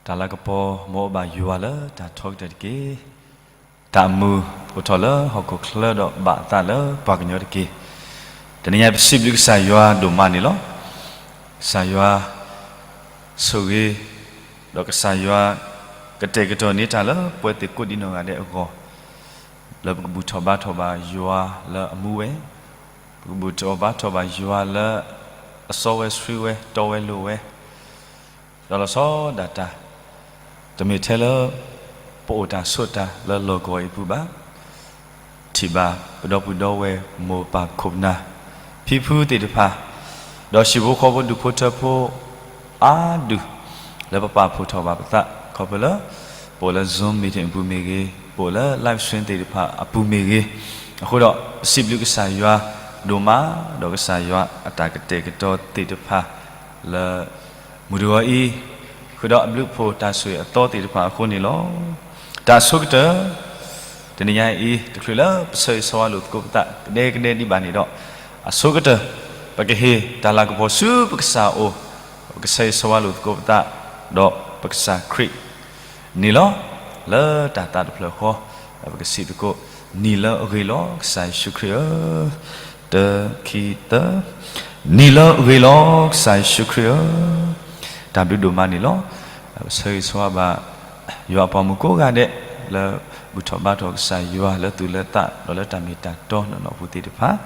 တၢ်လၤကပီၤ မ်အအိၣ်ဘၣ်ယွၤလၢတၢ်ထီကတၢၢ်တက့ၢ်. တၢ်အမုာ်အိၣ်ထီၣ်လၢဟီၣ်ခိၣ်ချၢဒီးဘၣ်အသးလၢပှၤကညီတက့ၢ်. တနံၤညါပစံးဘျုးကစၢ်ယွၤဒိၣ်မးန့ၣ်လီၤ. ကစၢ်ယွၤဆိၣ်ဂ့ၤ, ဒီးကစၢ်ယွၤကတဲာ်ကတီၤန့ၢ်တၢ်လၢပဝဲသ့ၣ်ကိးဒံနီၢ်ဂၤဒဲးအဂီၢ်, လၢပကဘူၣ်ထီၣ်ဘါထီၣ်ဘၣ်ယွၤလၢအမူဝဲ, ပကဘူၣ်ထီၣ်ဘါထီၣ်ဘၣ်ယွၤလၢအစီဝဲဆှံဝဲတီဝဲလိၤဝဲ ဒီးလီၤဆီဒၣ်တၢ်, တမ့ၢ်ထဲလၢ ပအိၣ်တၢ်ဆိးတၢ်လၢလီၢ်ကဝီၤအံၤအပူၤဘၣ်, ထံၣ်ဘၣ်ပဒီပုၢ်ဒီဝဲၢ်မိၢ်ပၢ်ခိၣ်ပနၢ် ဖံဖုသ့ၣ်တဖၣ်, ဒီးဟံၣ်ဖိဃီဖိဒူၣ်ဖိထၢဖိ အါဒူၣ် လၢပပာ်ဖှိၣ်ထီၣ်ဘၣ်ပသး ခီဖျိလၢ ပအိၣ်လၢ Zoom meeting အပူၤမ့ၢ်ဂ့ၤ, ပအိၣ်လၢ live stream သ့ၣ်တဖၣ်အပူၤမ့ၢ်ဂ့ၤ, အဃိဒီး ပစံးဘျုးကစၢ်ယွၤဒိၣ်မး, ဒီးကစၢ်ယွၤအတၢ်ကတဲာ်ကတီၤသ့ၣ်တဖၣ်လၢ မုၢ်တဂီၤအံၤ, ဃုာ်ဒီးအဘျုးအဖှိၣ်တၢ်ဆိၣ်ဂ့ၤအသီသ့ၣ်တဖၣ်အဃိန့ၣ်လီၤ. တၢ်အဆိကတၢၢ် တနံၤညါအံၤ တချုးလၢပဆၢဂ့ၤဆၢဝါလိာ်သကိးပသးကဒဲကဒဲဒံးဘၣ်န့ၣ်ဒီး, အဆိကတၢၢ် ပကဟ့ၣ်တၢ်လၤကပီၤဆူပကစၢ်အအိၣ်, ပကဆၢဂ့ၤဆၢဝါလိာ်သကိးပသး ဒီးပကစၢ်ခရံာ်န့ၣ်လီၤ. လၢတၢ်သးတဖျၢၣ်ဃီ ပကစံးသကိး, နံၤလၢအဂ့ၤလီၤ ကစၢ်ယ့ၣ်ၡူးခရံာ်ဧၢ, တၢ ခံ သၢ, နံၤလၢအဂ့ၤလီၤ ကစၢ်ယ့ၣ်ၡူးခရံာ်ဧၢ, တၢ်ဘျုးဒိၣ်မးန့ၣ်လီၤ. ပဆၢဂ့ၤဆၢဝါဘၣ် ယွၤအပှၤမုၣ်ကိးဂၤဒဲး လၢဘူၣ်ထီၣ်ဘါထီၣ်ကစၢ်ယွၤလၢသူၣ်လၢသး ဒီးလၢတၢ်မ့ၢ်တၢ်တီနီၢ်နီၢ်အပူၤသ့ၣ်တဖၣ်,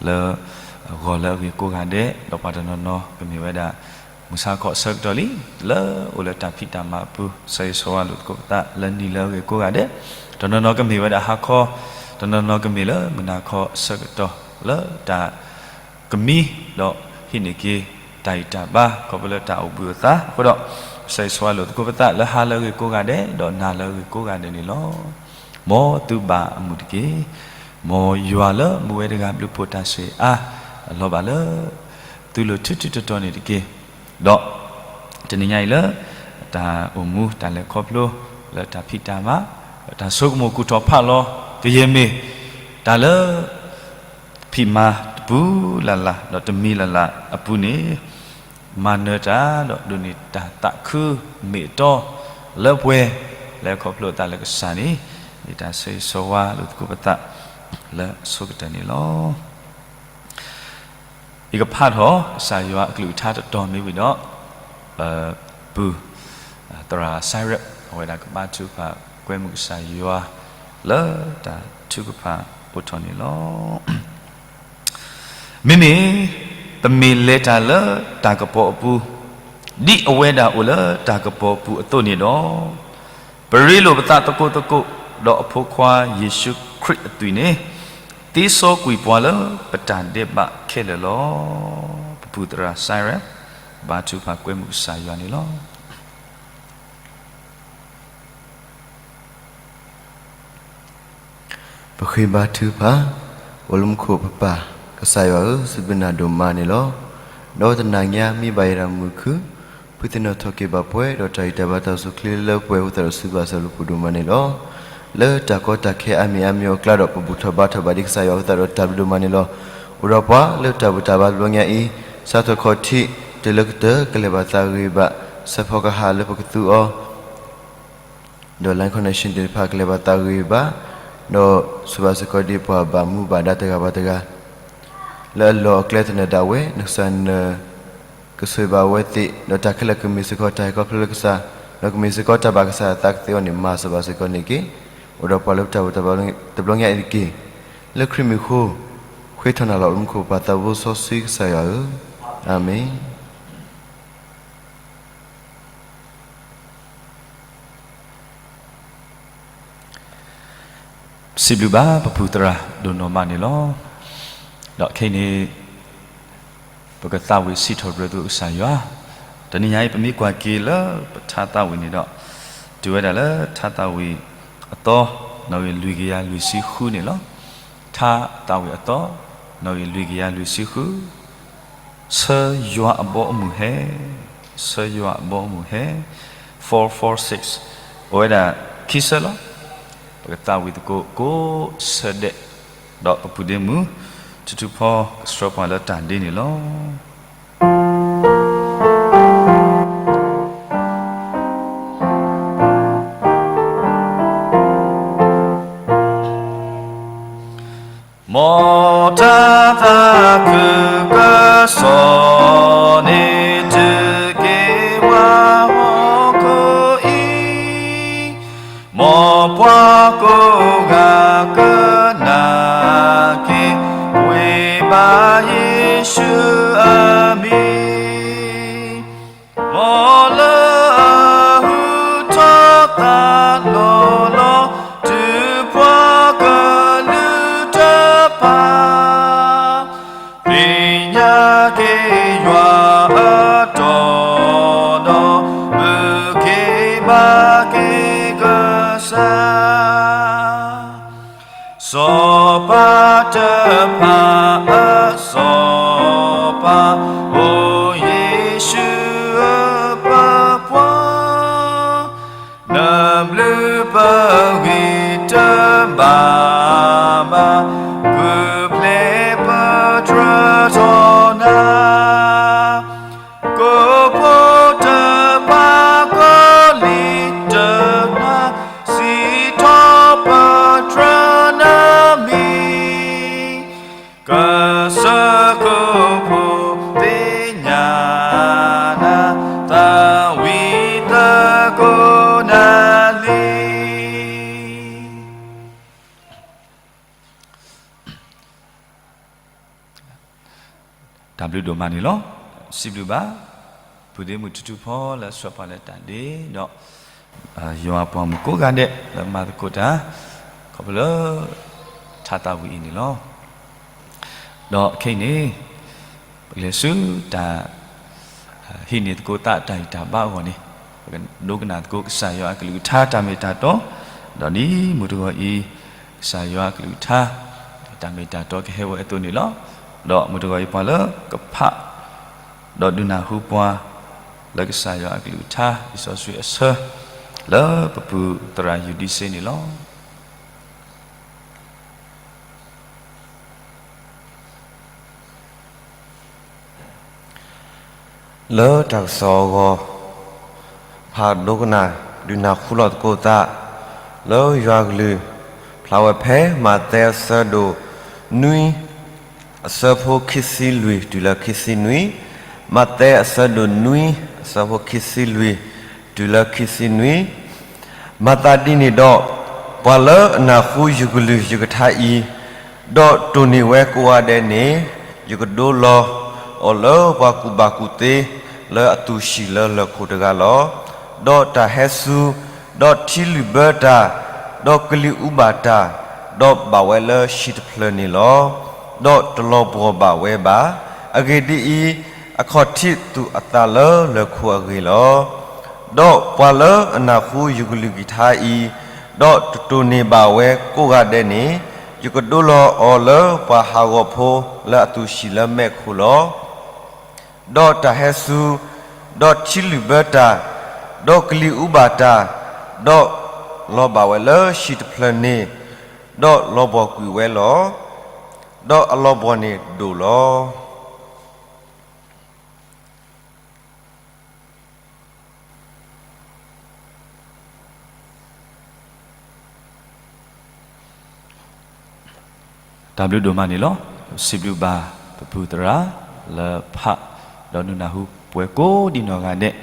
လၢဂီၤလၢအဂ့ၤကိးဂၤဒဲး, ဒီးပှၤတနီၤနီၤကမ့ၢ်ဝဲဒၣ် မုၢ်ဆါခီအဆၢကတီၢ်လံ, လၢအိၣ်လၢတၢ်ဖံးတၢ်မၤအပူၤ ဆၢဂ့ၤဆၢဝါလိာ်သကိးပသးလၢနံၤလၢအဂ့ၤကိးဂၤဒဲး, တနီၤနီၤကမ့ၢ်ဝဲဒၣ်ဟါခီ, တနီၤနီၤကမ့ၢ်လၢမုၢ်နၤခီအဆၢကတီၢ် လၢတၢ် ကမံ, ဒီးဟံးန့ၢ်က့ၤတၢ်ဂံၢ်တၢ်ဘါ ခီဖျိလၢတၢ်အိၣ်ဘှံးအိၣ်သါအဃိဒီး, ဆၢဂ့ၤဆၢဝါလိာ်သကိးပသးလၢဟါလၢအဂ့ၤကိးဂၤဒဲး ဒီးနၤလၢအဂ့ၤကိးဂၤဒဲးန့ၣ်လီၤ. မ်သုဘၣ်အမုာ်တက့ၢ်. မ်ယွၤလၢမူဝဲတဂၤဘျုးဖှိၣ်တၢ်ဆိၣ်ဂ့ၤအါ အလီၤဘၣ်လၢ သုလိၤထူထူတီတီန့ၣ်တက့ၢ်. ဒီး တနံၤညါအံၤလၢ တၢ်အိၣ်မူတၢ်လဲၤခီဖျိ လၢတၢ်ဖံးတၢ်မၤ တၢ်ဆိကမိၣ်ကူၣ်ထီၣ်ဖးလီၤ ကယဲၢ်မ့ၢ် တၢ်လၢ ဖံးမၤတပူၤလၢ်လၢ် ဒီးတမံၤလၢ်လၢ်အပူၤန့ၣ် မၤနၢၤတၢ်ဒီးဒိးန့ၢ်တၢ်သးခုမ့ၢ်အတီလၢပှဲၤ လၢခီဖျိအသးလၢကစၢ်န့ၣ် မ့ၢ်တၢ်ဆၢဂ့ၤဆၢဝါလိာ်သကိးပသးလၢအဆိကတၢၢ်န့ၣ်လီၤ. ယကဖးထီၣ်ကစၢ်ယွၤအကလုၢ်ကထါတတီၤမ့ၢ်ဝံၤဒီး ပပုၢ် သရၣ်စဲရဲး အဝဲဒၣ်ကဘါထုကဖၣ်ကွဲမုာ်ကစၢ်ယွၤလၢတၢ်ထုကဖၣ်အိၣ်ထီၣ်န့ၣ်လီၤ. မ့မ့ၢ် ပမ့ၢ်လဲၤတၢ်လၢတၢ်ကပီၤအပူၤ, ဒ်အဝဲဒၣ်အိၣ်လၢတၢ်ကပီၤအပူၤအသိးန့ၣ်ဒီး, ပရ့လိာ်ပသးသကိးသကိး, ဒီးအဖိခွါယ့ၣ်ၡူးခရံာ်အသွံၣ်န့ၣ် သ့စီကွံာ်ပှၤလၢပတၢ်ဒဲးဘးခဲလၢာ်လီၤ. ပပုၢ်သရၣ်စဲရဲး ဘါထုကဖၣ်ကွဲမုာ်ကစၢ်ယွၤန့ၣ်လီၤ. ပဃ့ဘါထုကဖၣ်, အိၣ်လၢမူခိၣ်ပပၢ်, ကစၢ်ယွၤဧၢ, စံးဘျုးနၤဒိၣ်မးန့ၣ်လီၤ. ဒီးတနၤညါမ့ၢ်ဘၣ်ယဲဒၣ်မုၢ်ခုၣ်, ဖုသ့ၣ်နီၣ်ထီၣ်က့ၤဘၣ်ပှၤ, ဒီးတၢ်ဂံၢ်တၢ်ဘါတၢ်အိၣ်ဆူၣ်အိၣ်ချ့လၢပှဲၤအဃိသတးဒီး စံးဘျုးစံးဖှိၣ်ဒိၣ်မးန့ၣ်လီၤ. လၢတၢ်ကီတၢ်ခဲအါမံၤအါမံၤအကျါဒီး ပဘူၣ်ထီၣ်ဘါထီၣ်ဘၣ်ဒံးကစၢ်ယွၤအဃိသတးဒီး တၢ်ဘျုးဒိၣ်မးန့ၣ်လီၤ. အိၣ်ဒီးပှၤလၢတၢ်ဘူၣ်တၢ်ဘါတဘျီညါအံၤ, စးထီၣ်ခီၣ်ထံးတုၤလၢကတၢၢ် ကလဲၤဘၣ်သးဂ့ၤဘၣ်, ဆၢဖီကဟၣ်လၢပကသူအီၤ ဒီး line connection သ့ၣ်တဖၣ်ကလဲၤဘၣ်သးဂ့ၤဘၣ်, ဒီးဆိၣ်ဘၣ်စ့ၢ်ကီးဒံးပှၤဘၣ်မူဘၣ်ဒါတဂၤဘၣ်တဂၤ လၢအလီၢ်အကျဲသနၢၣ်ဒၣ်ဝဲ, နကစၢ်နၢၤကဆိၣ်ဂ့ၤဘၣ်အဝဲသ့ၣ်, ဒီးတၢ်ခဲလၢာ်ကမ့ၢ်စ့ၢ်ကီးတၢ်ဟ့ၣ်ခီဖျိလၢကစၢ်, ဒီးကမ့ၢ်စ့ၢ်ကီးတၢ်ဘၣ်ကစၢ်အသးကသ့အဂီၢ်န့ၣ် မၤစၢၤဘၣ်စ့ၢ်ကီးန့ၣ်တက့ၢ်. အိၣ်ဒီးပှၤလၢပတၢ်ဘူၣ်တၢ်ဘါတဘျီညါအံၤတက့ၢ်. လၢခရံာ်မံၤအဃိ, ဃ့ထီၣ်နၤလီၤ. အိၣ်လၢမူခိၣ်ပပၢ်သးဘိစီဆှံကစၢ်ယွၤဧၢ, အၤမ့ၣ်. ပစံးဘျုးဘၣ်ပပုၢ်သရၣ်ဒိၣ်နီၢ်မးန့ၣ်လီၤ. ဒီးခဲအံၤန့ၣ် ပကသးဝံၣ်စံးထီၣ်ပတြၢၤသုကစၢ်ယွၤ, တနံၤညါအံၤ ပမ့ၢ်ကွၢ်က့ၤလၢပထါသးဝံၣ်န့ၣ်ဒီး, တုၤဝဲဒၣ်လၢထါသးဝံၣ်အသီ, နီၣ်ဂံၢ်လွံၢ်ကယၤလွံၢ်ဆံဃုန့ၣ်လီၤ. ထါသးဝံၣ်အသီ, နီၣ်ဂံၢ်လွံၢ်ကယၤလွံၢ်ဆံဃု ဆၢယွၤအဘီအမုၢ်ဟဲ, ဆၢယွၤအဘီအမုၢ်ဟဲ, four four six, အိၣ်ဝဲဒၣ်ခံဆၢလီၤ. ပကသးဝံၣ်သကိးကိးဆၢဒဲး, ဒီးပပုၢ်ဒ့မုၣ် ထူထူဖီ ကဆှၢပှၤလၢတၢ်ဒ့န့ၣ်လီၤ. သးခုကစီၣ်န့ၣ် တုၤက့ၤဝဲဟီၣ်ခိၣ်အံၤ, မ်ပှၤကိးဂၤကနၣ်က့ၤ ဝ့ၢ်ဘါယ့ၣ်ၡူးအမံၤ, မ်လၢအဟုၣ်ထီၣ်သးနီၢ်လီၤ တုၤပှၤကလုာ်တဖၣ် သ့ၣ်ညါက့ၤယွၤအတီၢ်ဒီး မုၢ်က့ၤဘါက့ၤကစၢ် စီၤပၤတဖၣ်အစီၤပၤ, အိၣ်ယ့ၣ်ၡူးဧၢပပှၤ, နဘျုးပဂံၢ်တဘၣ်ဘၣ်, ဂုာ်ကျဲးပတြၢၤထီၣ်နၤ ကိးဖိတဖၣ်ကိးလံၤတဖၣ်, စံးထီၣ်ပတြၢၤနမံၤ, ကစၢၢ်ခိၣ်ဖိသ့ၣ်ညါနၤ, သးဝံၣ်သကိးနၤလံ. တၢ်ဘျုးဒိၣ်မးန့ၣ်လီၤ. စံးဘျုးဘၣ် ပုၢ်သ့ၣ်မုၣ်ထူထူဖီလၢအဆှၢပှၤလၢတၢ်ဒ့ဒီး ယွၤပှၤမုၣ်ကိးဂၤဒဲးလၢမၤသကိးတၢ် ခီဖျိလၢ ထါသးဝံၣ်အံၤန့ၣ်လီၤ. ဒီးခဲအံၤန့ၣ် ပကလဲၤဆူတၢ် ဟံးန့ၢ်သကိးသးတၢ်ဂံၢ်တၢ်ဘါအဂီၢ်န့ၣ် ပကဒိကနၣ်သကိးကစၢ်ယွၤအကလုၢ်ကထါတၢ်မ့ၢ်တၢ်တီ, ဒီးဒ်မုၢ်တဂီၤအံၤ ကစၢ်ယွၤအကလုၢ်ကထါ တၢ်မ့ၢ်တၢ်တီကဟဲဝဲအသိးန့ၣ်လီၤ. ဒီးမုၢ်တဂီၤအံၤပှၤလၢကဖး ဒီးဒုးနၢ်ဟူပှၤ လၢကစၢ်ယွၤအကလုၢ်ကထါ လံာ်စီဆှံအဆၢ လၢပပုၢ်သရၣ်ယူဒံစ့န့ၣ်လီၤ. လၢတၢ်ကစီၣ်အဂီၢ် ဖးဒိကနၣ် ဒုးနၢ်ဟူလီၤသကိးသး လၢယွၤကလုၢ် ဖျါဝဲဖဲမးသဲအဆၢဒိၣ်နွံ အဆၢဖိခံဆံလွံၢ်တုၤလၢခံဆံနွံ, မးသဲအဆၢဒိၣ်နွံ အဆၢဖိခံဆံလွံၢ်တုၤလၢခံဆံနွံ, မၤသးဒ်န့ၣ်ဒီး, ပှၤလၢအနၢ်ဟူယကလုၢ်ယကထါအံၤ, ဒီးတိၢ်န့ၢ်ဝဲကိးဂၤဒဲးန့ၣ်, ယကဒိလီၤအီၤလၢပှၤကူၣ်ဘၣ်ကူၣ်သ့ လၢအသူၣ်ဆံးလၢလၢၢ်ခိၣ်တဂၤလီၤ. ဒီးတၢ်ဟဲစူၤ, ဒီးထံလုၣ်ဘၢတၢ်, ဒီးကလံၤအူဘၣ်တၢ်, ဒီးဘၣ်ဝဲလၢဟံၣ်တဖျၢၣ်န့ၣ်လီၤ. ဒီးတလီၤဘှီၣ်ဘၣ်ဝဲဘၣ်. အဂ့ၢ်ဒ်အံၤ, အခီၣ်ထံးသူၣ်အသးလၢလၢၢ်ခိၣ်အဂ့ၢ်လီၤ. ဒီးပှၤလၢအနၢ်ဟူယကလုၢ်ကထါအံၤ, ဒီးတတိၢ်န့ၢ်ဘၣ်ဝဲကိးဂၤဒဲးန့ၣ်, ယကဒိလီၤအီၤလၢပှၤဟးဂီၤဖိလၢအသူၣ်ဆံးလၢမဲးခိၣ်လီၤ. ဒီးတၢ်ဟဲစူၤ, ဒီးထံလုၣ်ဘၢတၢ်, ဒီးကလံၤအူဘၣ်တၢ်, ဒီးလီၤဘၣ်ဝဲလၢဟံၣ်တဖျၢၣ်န့ၣ်, ဒီးလီၤဘှီၣ်ကွံာ်ဝဲလီၤ. ဒီးအလီၤဘှီၣ်န့ၣ်ဒိၣ်လီၤ. တၢ်ဘျုးဒိၣ်မးန့ၣ်လီၤ. စံးဘျုးဘၣ်ပပုၢ်သရၣ်လၢဖး, ဒီးဒုးနၢ်ဟူပှၤကိးဒံနီၢ်ဂၤဒဲး,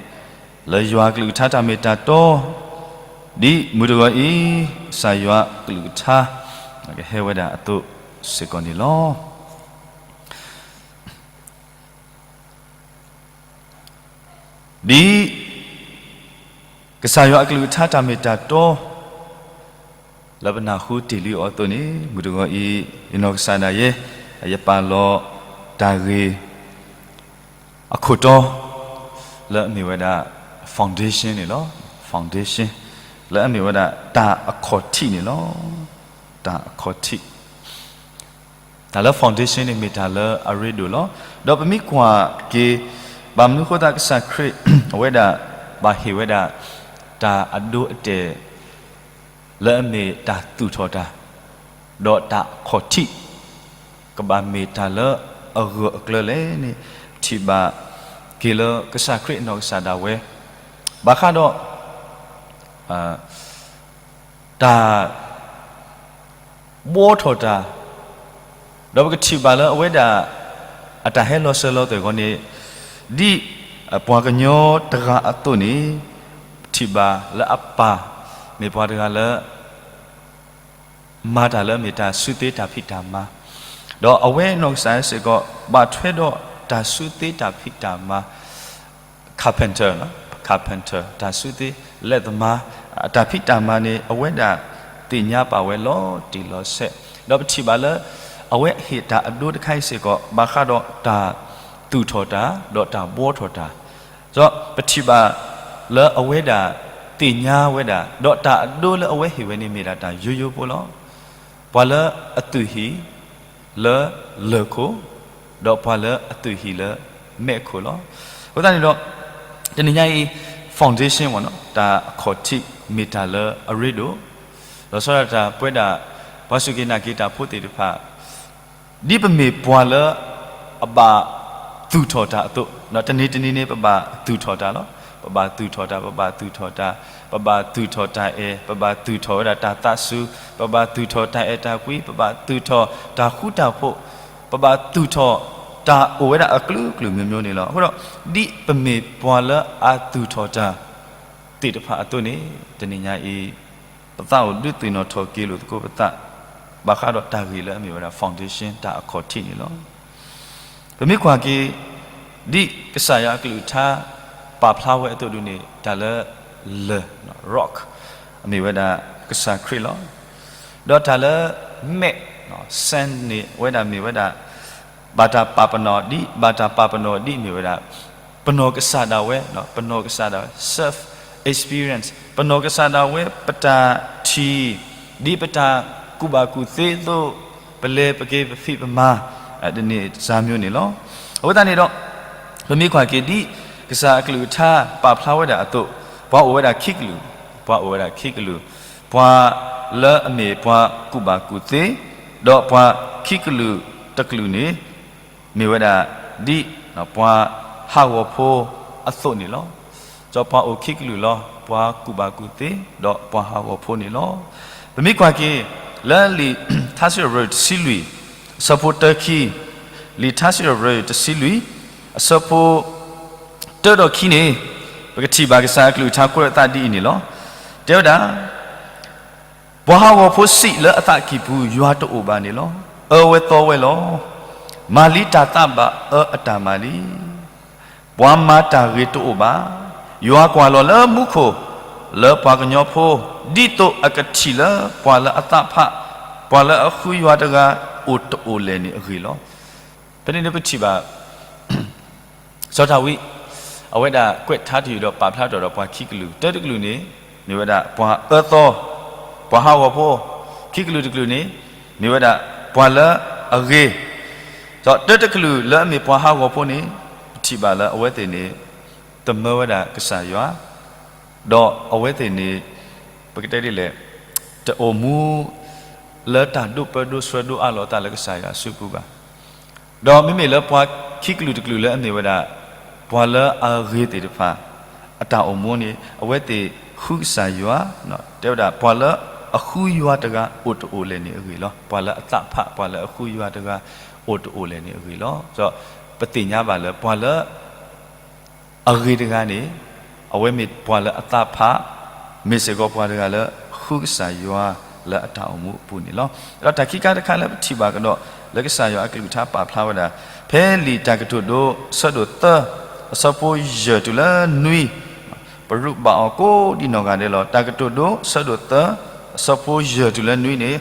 လၢယွၤကလုၢ်ကထါတၢ်မ့ၢ်တၢ်တီ, ဒ်မုၢ်တဂီၤအံၤ, ကစၢ်ယွၤကလုၢ်ကထါ, ကဟဲဝဲဒၣ်အသိးစ့ၢ်ကီးန့ၣ်လီၤ. ဒ်ကစၢ်ယွၤအကလုၢ်ကထါတၢ်မ့ၢ်တၢ်တီ လၢပနၢ်ဟူတ့ၢ်လံအီၤအသိးန့ၣ်, မုၢ်တဂီၤအံၤ, ယနီၢ်ကစၢ်ဒၣ်ယဲ, ယပာ်လီၤတၢ်ဂ့ၢ်အခိၣ်တီ လၢအမ့ၢ်ဝဲဒၣ် foundation န့ၣ်လီၤ. Foundation လၢအမ့ၢ်ဝဲဒၣ်တၢ်အခီၣ်ထံးန့ၣ်လီၤ. တၢ်အခီၣ်ထံး တၢ်လၢ foundation န့ၣ်မ့ၢ်တၢ်လၢအရ့ဒိၣ်လီၤ. ဒီးပမ့ၢ်ကွၢ်က့ၤ ဘၣ်မနုၤဃိသတးကစၢ်ခရံာ် အဝဲဒၣ် ဘၣ်ဟ့ၣ်ဝဲဒၣ် တၢ်အဒိအတဲာ် လၢအမ့ၢ်တၢ်သူၣ်ထီၣ်တၢ် ဒီးတၢ်အခီၣ်ထံး ကဘၣ်မ့ၢ်တၢ်လၢအဂၢၢ်အကျၢၤလဲၣ်န့ၣ်, ထံၣ်ဘၣ်က့ၤလၢကစၢ်ခရံာ်အနီၢ်ကစၢ်ဒၣ်ဝဲ ဘၣ်ဃးဒီး တၢ် ဘှီထီၣ်တၢ် ဒီးပကထံၣ်ဘၣ်လၢအဝဲဒၣ် အတၢ်ဟဲလီၤစၢၤလီၤသွဲၣ်အဂီၢ်န့ၣ်, ဒ်ပှၤကညီတဂၤအသိးန့ၣ်, ပထံၣ်ဘၣ်လၢအပၢ် မ့ၢ်ပှၤတဂၤလၢ မၤတၢ်လၢအမ့ၢ်တၢ်စုသ့တၢ်ဖံးတၢ်မၤ, ဒီးအဝဲနီၢ်ကစၢ်စ့ၢ်ကီး ဘၣ်ထွဲဒီးတၢ်စုသ့တၢ်ဖံးတၢ်မၤ carpenter, carpenter တၢ်စုသ့ လက်သမား အတၢ်ဖံးတၢ်မၤန့ၣ် အဝဲဒၣ်သ့ၣ်ညါပာ်ဝဲလီၤတံၢ်လီၤဆဲး, ဒီးပထံၣ်ဘၣ်လၢ အဝဲဟ့ၣ်တၢ်အဒိတခါအံၤစ့ၢ်ကီး ဘၣ်ဃးဒီးတၢ်သူၣ်ထီၣ်တၢ် ဒီးတၢ်ဘှီထီၣ်တၢ်, ဒီးပထံၣ်ဘၣ်လၢအဝဲဒၣ်သ့ၣ်ညါဝဲဒၣ် ဒီးတၢ်အဒိလၢအဝဲဟ့ၣ်ဝဲန့ၣ်မ့ၢ်ဒၣ်တၢ်ယိယိဖိလီၤ. ပှၤလၢအသုးဟံၣ်လၢလၢၢ်ခိၣ်, ဒီးပှၤလၢအသုးဟံၣ်လၢမဲးခိၣ်လီၤ. အဃိသတးန့ၣ်ဒီး တနံၤညါအံၤ foundation မ့ၢ်နီၤ တၢ်အခီၣ်ထံးမ့ၢ်တၢ်လၢအရ့ဒိၣ်, ဒီးဆီဒၣ်တၢ်ပဝဲဒၣ် ပှၤစူၢ်က့ၤနာ်က့ၤတၢ်ဖိသ့ၣ်တဖၣ် ဒ်ပမ့ၢ်ပှၤလၢအဘၣ်သူၣ်ထီၣ်တၢ်အသိး, တနံၤတနံၤန့ၣ် ပဘၣ်သူၣ်ထီၣ်တၢ်လီၤ. ပဘၣ်သူၣ်ထီၣ်တၢ်, ပဘၣ်သူၣ်ထီၣ်တၢ်, ပဘၣ်သူၣ်ထီၣ်တၢ်အဲၣ်, ပဘၣ်သူၣ်ထီၣ်ဝဲဒၣ်တၢ်သးစူၤ, ပဘၣ်သူၣ်ထီၣ်တၢ်အဲၣ်တၢ်ကွံ, ပဘၣ်သူၣ်ထီၣ်တၢ်ဃူတၢ်ဖိး, ပဘၣ်သူၣ်ထီၣ်တၢ်အိၣ်ဝဲဒၣ်အကလုာ်ကလုာ်မျိုးမျိုးန့ၣ်လီၤ. အဃိဒီး ဒ်ပမ့ၢ်ပှၤလၢအသူၣ်ထီၣ်တၢ်သ့ၣ်တဖၣ်အသိးန့ၣ်, တနံၤညါအံၤ ပသးအိၣ်ဒုးသ့ၣ်နီၣ်ထီၣ်က့ၤလိာ်သကိးပသး ဘၣ်ဃးဒီးတၢ်ဂ့ၢ်လၢအမ့ၢ်ဝဲဒၣ် foundation တၢ်အခီၣ်ထံးန့ၣ်လီၤ. ပမ့ၢ်ကွၢ်က့ၤ ဒ်ကစၢ်ယွၤအကလုၢ်ကထါပာ်ဖျါဝဲအသိးဒုန့ၣ် တၢ်လၢလၢၢ် rock အမ့ၢ်ဝဲဒၣ်ကစၢ်ခရံာ်လီၤ. ဒီးတၢ်လၢမဲး sand န့ၣ် အဝဲဒၣ်မ့ၢ်ဝဲဒၣ် ဘၣ်တၢ်ပာ်ပနီၣ်ဒ် ဘၣ်တၢ်ပာ်ပနီၣ်ဒ်အမ့ၢ်ဝဲဒၣ် ပနီၢ်ကစၢ်ဒၣ်ဝဲ, ပနီၢ်ကစၢ်ဒၣ်ဝဲ self experience ပနီၢ်ကစၢ်ဒၣ်ဝဲ ပတၢ်ထံၣ် ဒ်ပတၢ်ကူၣ်ဘၣ်ကူၣ်သ့အသိး ပလဲၤပက့ၤပဖံးပမၤ ဒ်န့ၣ်စၢ်မျိုးန့ၣ်လီၤ. အဃိသတးန့ၣ်ဒီး ပမ့ၢ်ကွၢ်က့ၤဒ်ကစၢ်အကလုၢ်ကထါပာ်ဖျါဝဲဒၣ်အသိး, ပှၤအိၣ်ဝဲဒၣ်ခံကလုာ်, ပှၤအိၣ်ဝဲဒၣ်ခံကလုာ်, ပှၤလၢအမ့ၢ်ပှၤကူၣ်ဘၣ်ကူၣ်သ့, ဒီးပှၤခံကလုာ်တကလုာ်န့ၣ် မ့ၢ်ဝဲဒၣ် ဒ်ပှၤဟးဂီၤဖိအသိးန့ၣ်လီၤ. ဒီးပှၤအိၣ်ခံကလုာ်လီၤ, ပှၤကူၣ်ဘၣ်ကူၣ်သ့ ဒီးပှၤဟးဂီၤဖိန့ၣ်လီၤ. ပမ့ၢ်ကွၢ်က့ၤ လၢလံာ်ထါစံးပတြၢၤတဆံလွံၢ် အဆၢဖိတၢခံ, လံာ်ထါစံးပတြၢၤတဆံလွံၢ် အဆၢဖိတၢဒီးခံန့ၣ်, ပကထံၣ်ဘၣ်ကစၢ်အကလုၢ်ကထါကွဲးအသးဒ်အံၤန့ၣ်လီၤ. တဲဝဲဒၣ် ပှၤဟးဂီၤဖိစံးလၢအသးကံၢ်ပူၤ ယွၤတအိၣ်ဘၣ်န့ၣ်လီၤ. အၢဝဲသီဝဲလီၤ. မၤလံတၢ်သးဘၣ်အၢအတၢ်မၤလံ. ပှၤမၤတၢ်ဂ့ၤတအိၣ်ဘၣ်. ယွၤကွၢ်လီၤလၢမူခိၣ် လၢပှၤကညီဖိ, ဒ်သိးအကထံၣ်လၢပှၤလၢအသးဖး, ပှၤလၢအဃုယွၤတဂၤအိၣ်တအိၣ်လဲၣ်န့ၣ်အဂ့ၢ်လီၤ. ဖဲန့ၣ်န့ၣ်ပထံၣ်ဘၣ် စီၤဒၤဝံး အဝဲဒၣ်ကွဲးထါတယုၢ်ဒီးပာ်ဖျါထီၣ်ဒီးပှၤခံကလုာ်, တၢတကလုာ်န့ၣ် မ့ၢ်ဝဲဒၣ်ပှၤအၢသီ, ပှၤဟးဂီၤဖိ, ခံကလုာ်တကလုာ်န့ၣ် မ့ၢ်ဝဲဒၣ်ပှၤလၢအဂ့ၤ, ဒီးတၢတကလုာ်လၢအမ့ၢ်ပှၤဟးဂီၤဖိန့ၣ် ပထံၣ်ဘၣ်လၢအဝဲသ့ၣ်န့ၣ် တမၢဝဲဒၣ်ကစၢ်ယွၤ, ဒီးအဝဲသ့ၣ်န့ၣ် ပကတဲဒ်လဲၣ်, တအိၣ်မူ လၢတၢ်ဒိၣ်ပၢဒိၣ်ဆှၢဒိၣ်အါလီၤအသးလၢကစၢ်ယွၤအစုပူၤဘၣ်. ဒီးမ့မ့ၢ်လၢပှၤခံကလုာ်တကလုာ်လၢအမ့ၢ်ဝဲဒၣ် ပှၤလၢအဂ့ၤသ့ၣ်တဖၣ် အတၢ်အိၣ်မူန့ၣ် အဝဲသ့ၣ်ဃုကစၢ်ယွၤ, တဲဝဲဒၣ် ပှၤလၢအဃုယွၤတဂၤအိၣ်တအိၣ်လဲၣ်န့ၣ်အဂ့ၢ်လီၤ. ပှၤလၢအသးဖး ပှၤလၢအဃုယွၤတဂၤအိၣ်တအိၣ်လဲၣ်န့ၣ်အဂ့ၢ်လီၤ. ဒီးပသ့ၣ်ညါဘၣ်လၢပှၤလၢ အဂ့ၤတဂၤန့ၣ် အဝဲမ့ၢ်ပှၤလၢအသးဖး, မ့ၢ်စ့ၢ်ကီးပှၤတဂၤလၢဃုကစၢ်ယွၤလၢအတၢ်အိၣ်မူအပူၤန့ၣ်လီၤ. ဒီးတၢ်ခံခါတခါလၢပထံၣ်ဘၣ်ကဒီး လၢကစၢ်ယွၤအကလုၢ်ကထါပာ်ဖျါဝဲဒၣ် ဖဲလံာ်တၢ်ကတိၤဒိ ဆၢဒိၣ်သၢ အဆၢဖိယဲၢ်တုၤလၢနွံ, ပရူးဘၣ်အီၤကိးဒံနီၢ်ဂၤဒဲးလီၤ. တၢ်ကတိၤဒိ ဆၢဒိၣ်သၢ အဆၢဖိယဲၢ်တုၤလၢနွံန့ၣ်,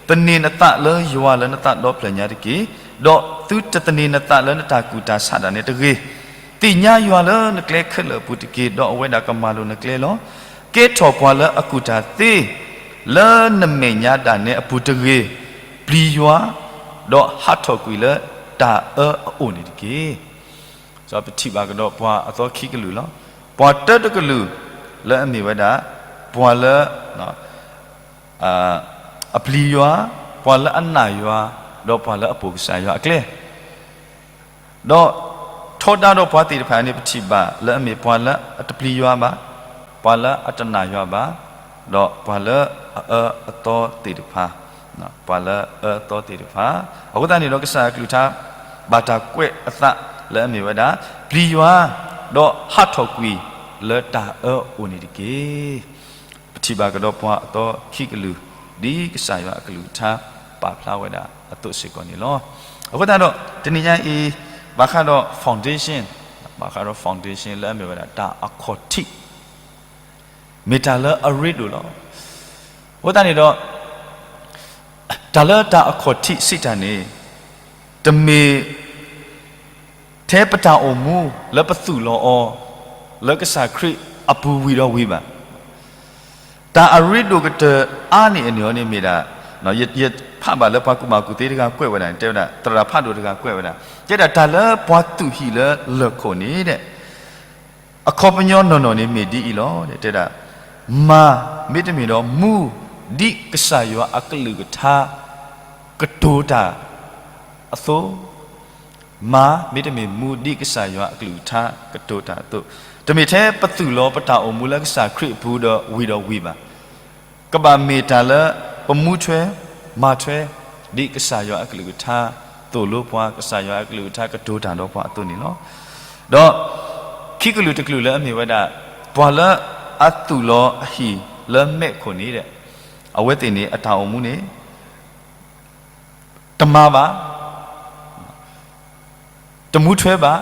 သန့ၤနသးလၢယွၤလၢနသးဒီဖျၢၣ်ညါတက့ၢ်. ဒီးသုတသန့ၤနသးလၢနတၢ်ကူၣ်တၢ်ဆးဒၣ်နဲတဂ့ၤ. သ့ၣ်ညါယွၤလၢနကျဲခဲလၢာ်အပူၤတက့ၢ်, ဒီးအဝဲဒၣ်ကမၤလိၤနကျဲလီၤ. ကဲထီၣ်ပှၤလၢအကူၣ်တၢ်သ့ လၢနမဲာ်ညါဒၣ်နဲအပူၤတဂ့ၤ. ပျံၤယွၤ, ဒီးဟးထီၣ်ကွံာ်လၢတၢ်အၢအအိၣ်န့ၣ်တက့ၢ်. ပထံၣ်ဘၣ်ကဒီးပှၤအသီခံကလုာ်လီၤ. ပှၤတၢတကလုာ် လၢအမ့ၢ်ဝဲဒၣ် ပှၤလၢ အပျံၤယွၤ, ပှၤလၢအနာ်ယွၤ, ဒီးပှၤလၢအပိာ်ကစၢ်ယွၤအကျဲ, ဒီးထီဒါဒီးပှၤသ့ၣ်တဖၣ်န့ၣ် ပထံၣ်ဘၣ်လၢအမ့ၢ်ပှၤလၢအတပျံၤယွၤဘၣ်, ပှၤလၢအတနာ်ယွၤဘၣ်, ဒီးပှၤလၢအအၢအသီသ့ၣ်တဖၣ် ပှၤလၢအအၢအသီသ့ၣ်တဖၣ်. အဃိသတးန့ၣ်ဒီး ကစၢ်ယွၤအကလုၢ်ကထါ ဘၣ်တၢ်ကွဲးအသးလၢအမ့ၢ်ဝဲဒၣ် ပျံၤယွၤ ဒီးဟးထီၣ်ကွံာ်လၢတၢ်အၢအိၣ်န့ၣ်တက့ၢ်. ပထံၣ်ဘၣ်ကဒီးပှၤအသီခံကလုာ် ဒ်ကစၢ်ယွၤအကလုၢ်ကထါပာ်ဖျါဝဲဒၣ်အသိးစ့ၢ်ကီးန့ၣ်လီၤ. အဃိသတးဒီး တနံၤညါအံၤ ဘၣ်ဃးဒီး foundation, ဘၣ်ဃးဒီး foundation လၢအမ့ၢ်ဝဲဒၣ်တၢ်အခီၣ်ထံး မ့ၢ်တၢ်လၢအရ့ဒိၣ်လီၤ. အဃိသတးန့ၣ်ဒီး တၢ်လၢတၢ်အခီၣ်ထံးစံးတၢ်န့ၣ် တမ့ၢ်ထဲပတၢ်အိၣ်မူလၢပသူၣ်လီၤအီၤ လၢကစၢ်ခရံာ်အပူၤဝံၤဒီးဝံၤဘၣ်. တၢ်အရ့ဒိၣ်ကတၢၢ်အါန့ၢ်အန့ၣ်အီၤန့ၣ်မ့ၢ်ဒၣ်, ယဖးဘၣ်လၢပှၤကူၣ်ဘၣ်ကူၣ်သ့တဂၤကွဲးဝဲဒၣ်န့ၣ် တဲဝဲဒၣ် သရၣ်ဖးဒိၣ်တဂၤကွဲးဝဲဒၣ်, တဲဒၣ်တၢ်လၢပှၤသူၣ်ဟံၣ်လၢလၢၢ်ခိၣ်န့ၣ်ဒီး အခီပညီနီၢ်နီၢ်န့ၣ်မ့ၢ်ဒ်အံၤလီၤ. တဲဒၣ် မၤမ့တမ့ၢ်ဒီးမူ ဒ်ကစၢ်ယွၤအကလုၢ်ကထါကတိၤတၢ်အသိး, မၤမ့တမ့ၢ်မူ ဒ်ကစၢ်ယွၤအကလုၢ်ကထါကတိၤတၢ်အသိး, တမ့ၢ်ထဲပသူၣ်လီၤပတၢ်အိၣ်မူလၢကစၢ်ခရံာ်အပူၤဒီးဝံၤဒီးဝံၤဘၣ်. ကဘၣ်မ့ၢ်တၢ်လၢပမူထွဲမၤထွဲ ဒ်ကစၢ်ယွၤအကလုၢ်ကထါသိၣ်လိပှၤ, ကစၢ်ယွၤအကလုၢ်ကထါကတိၤတၢ်ဒီးပှၤအသိးန့ၣ်လီၤ. ဒီးခံကလုာ်တကလုာ်လၢအမ့ၢ်ဝဲဒၣ် ပှၤလၢအသူၣ်လီၤအဟံၣ်လၢမဲးခိၣ်န့ၣ်ဒီး အဝဲသ့ၣ်န့ၣ်အတၢ်အိၣ်မူန့ၣ် တမၤဘၣ် တမူထွဲဘၣ်,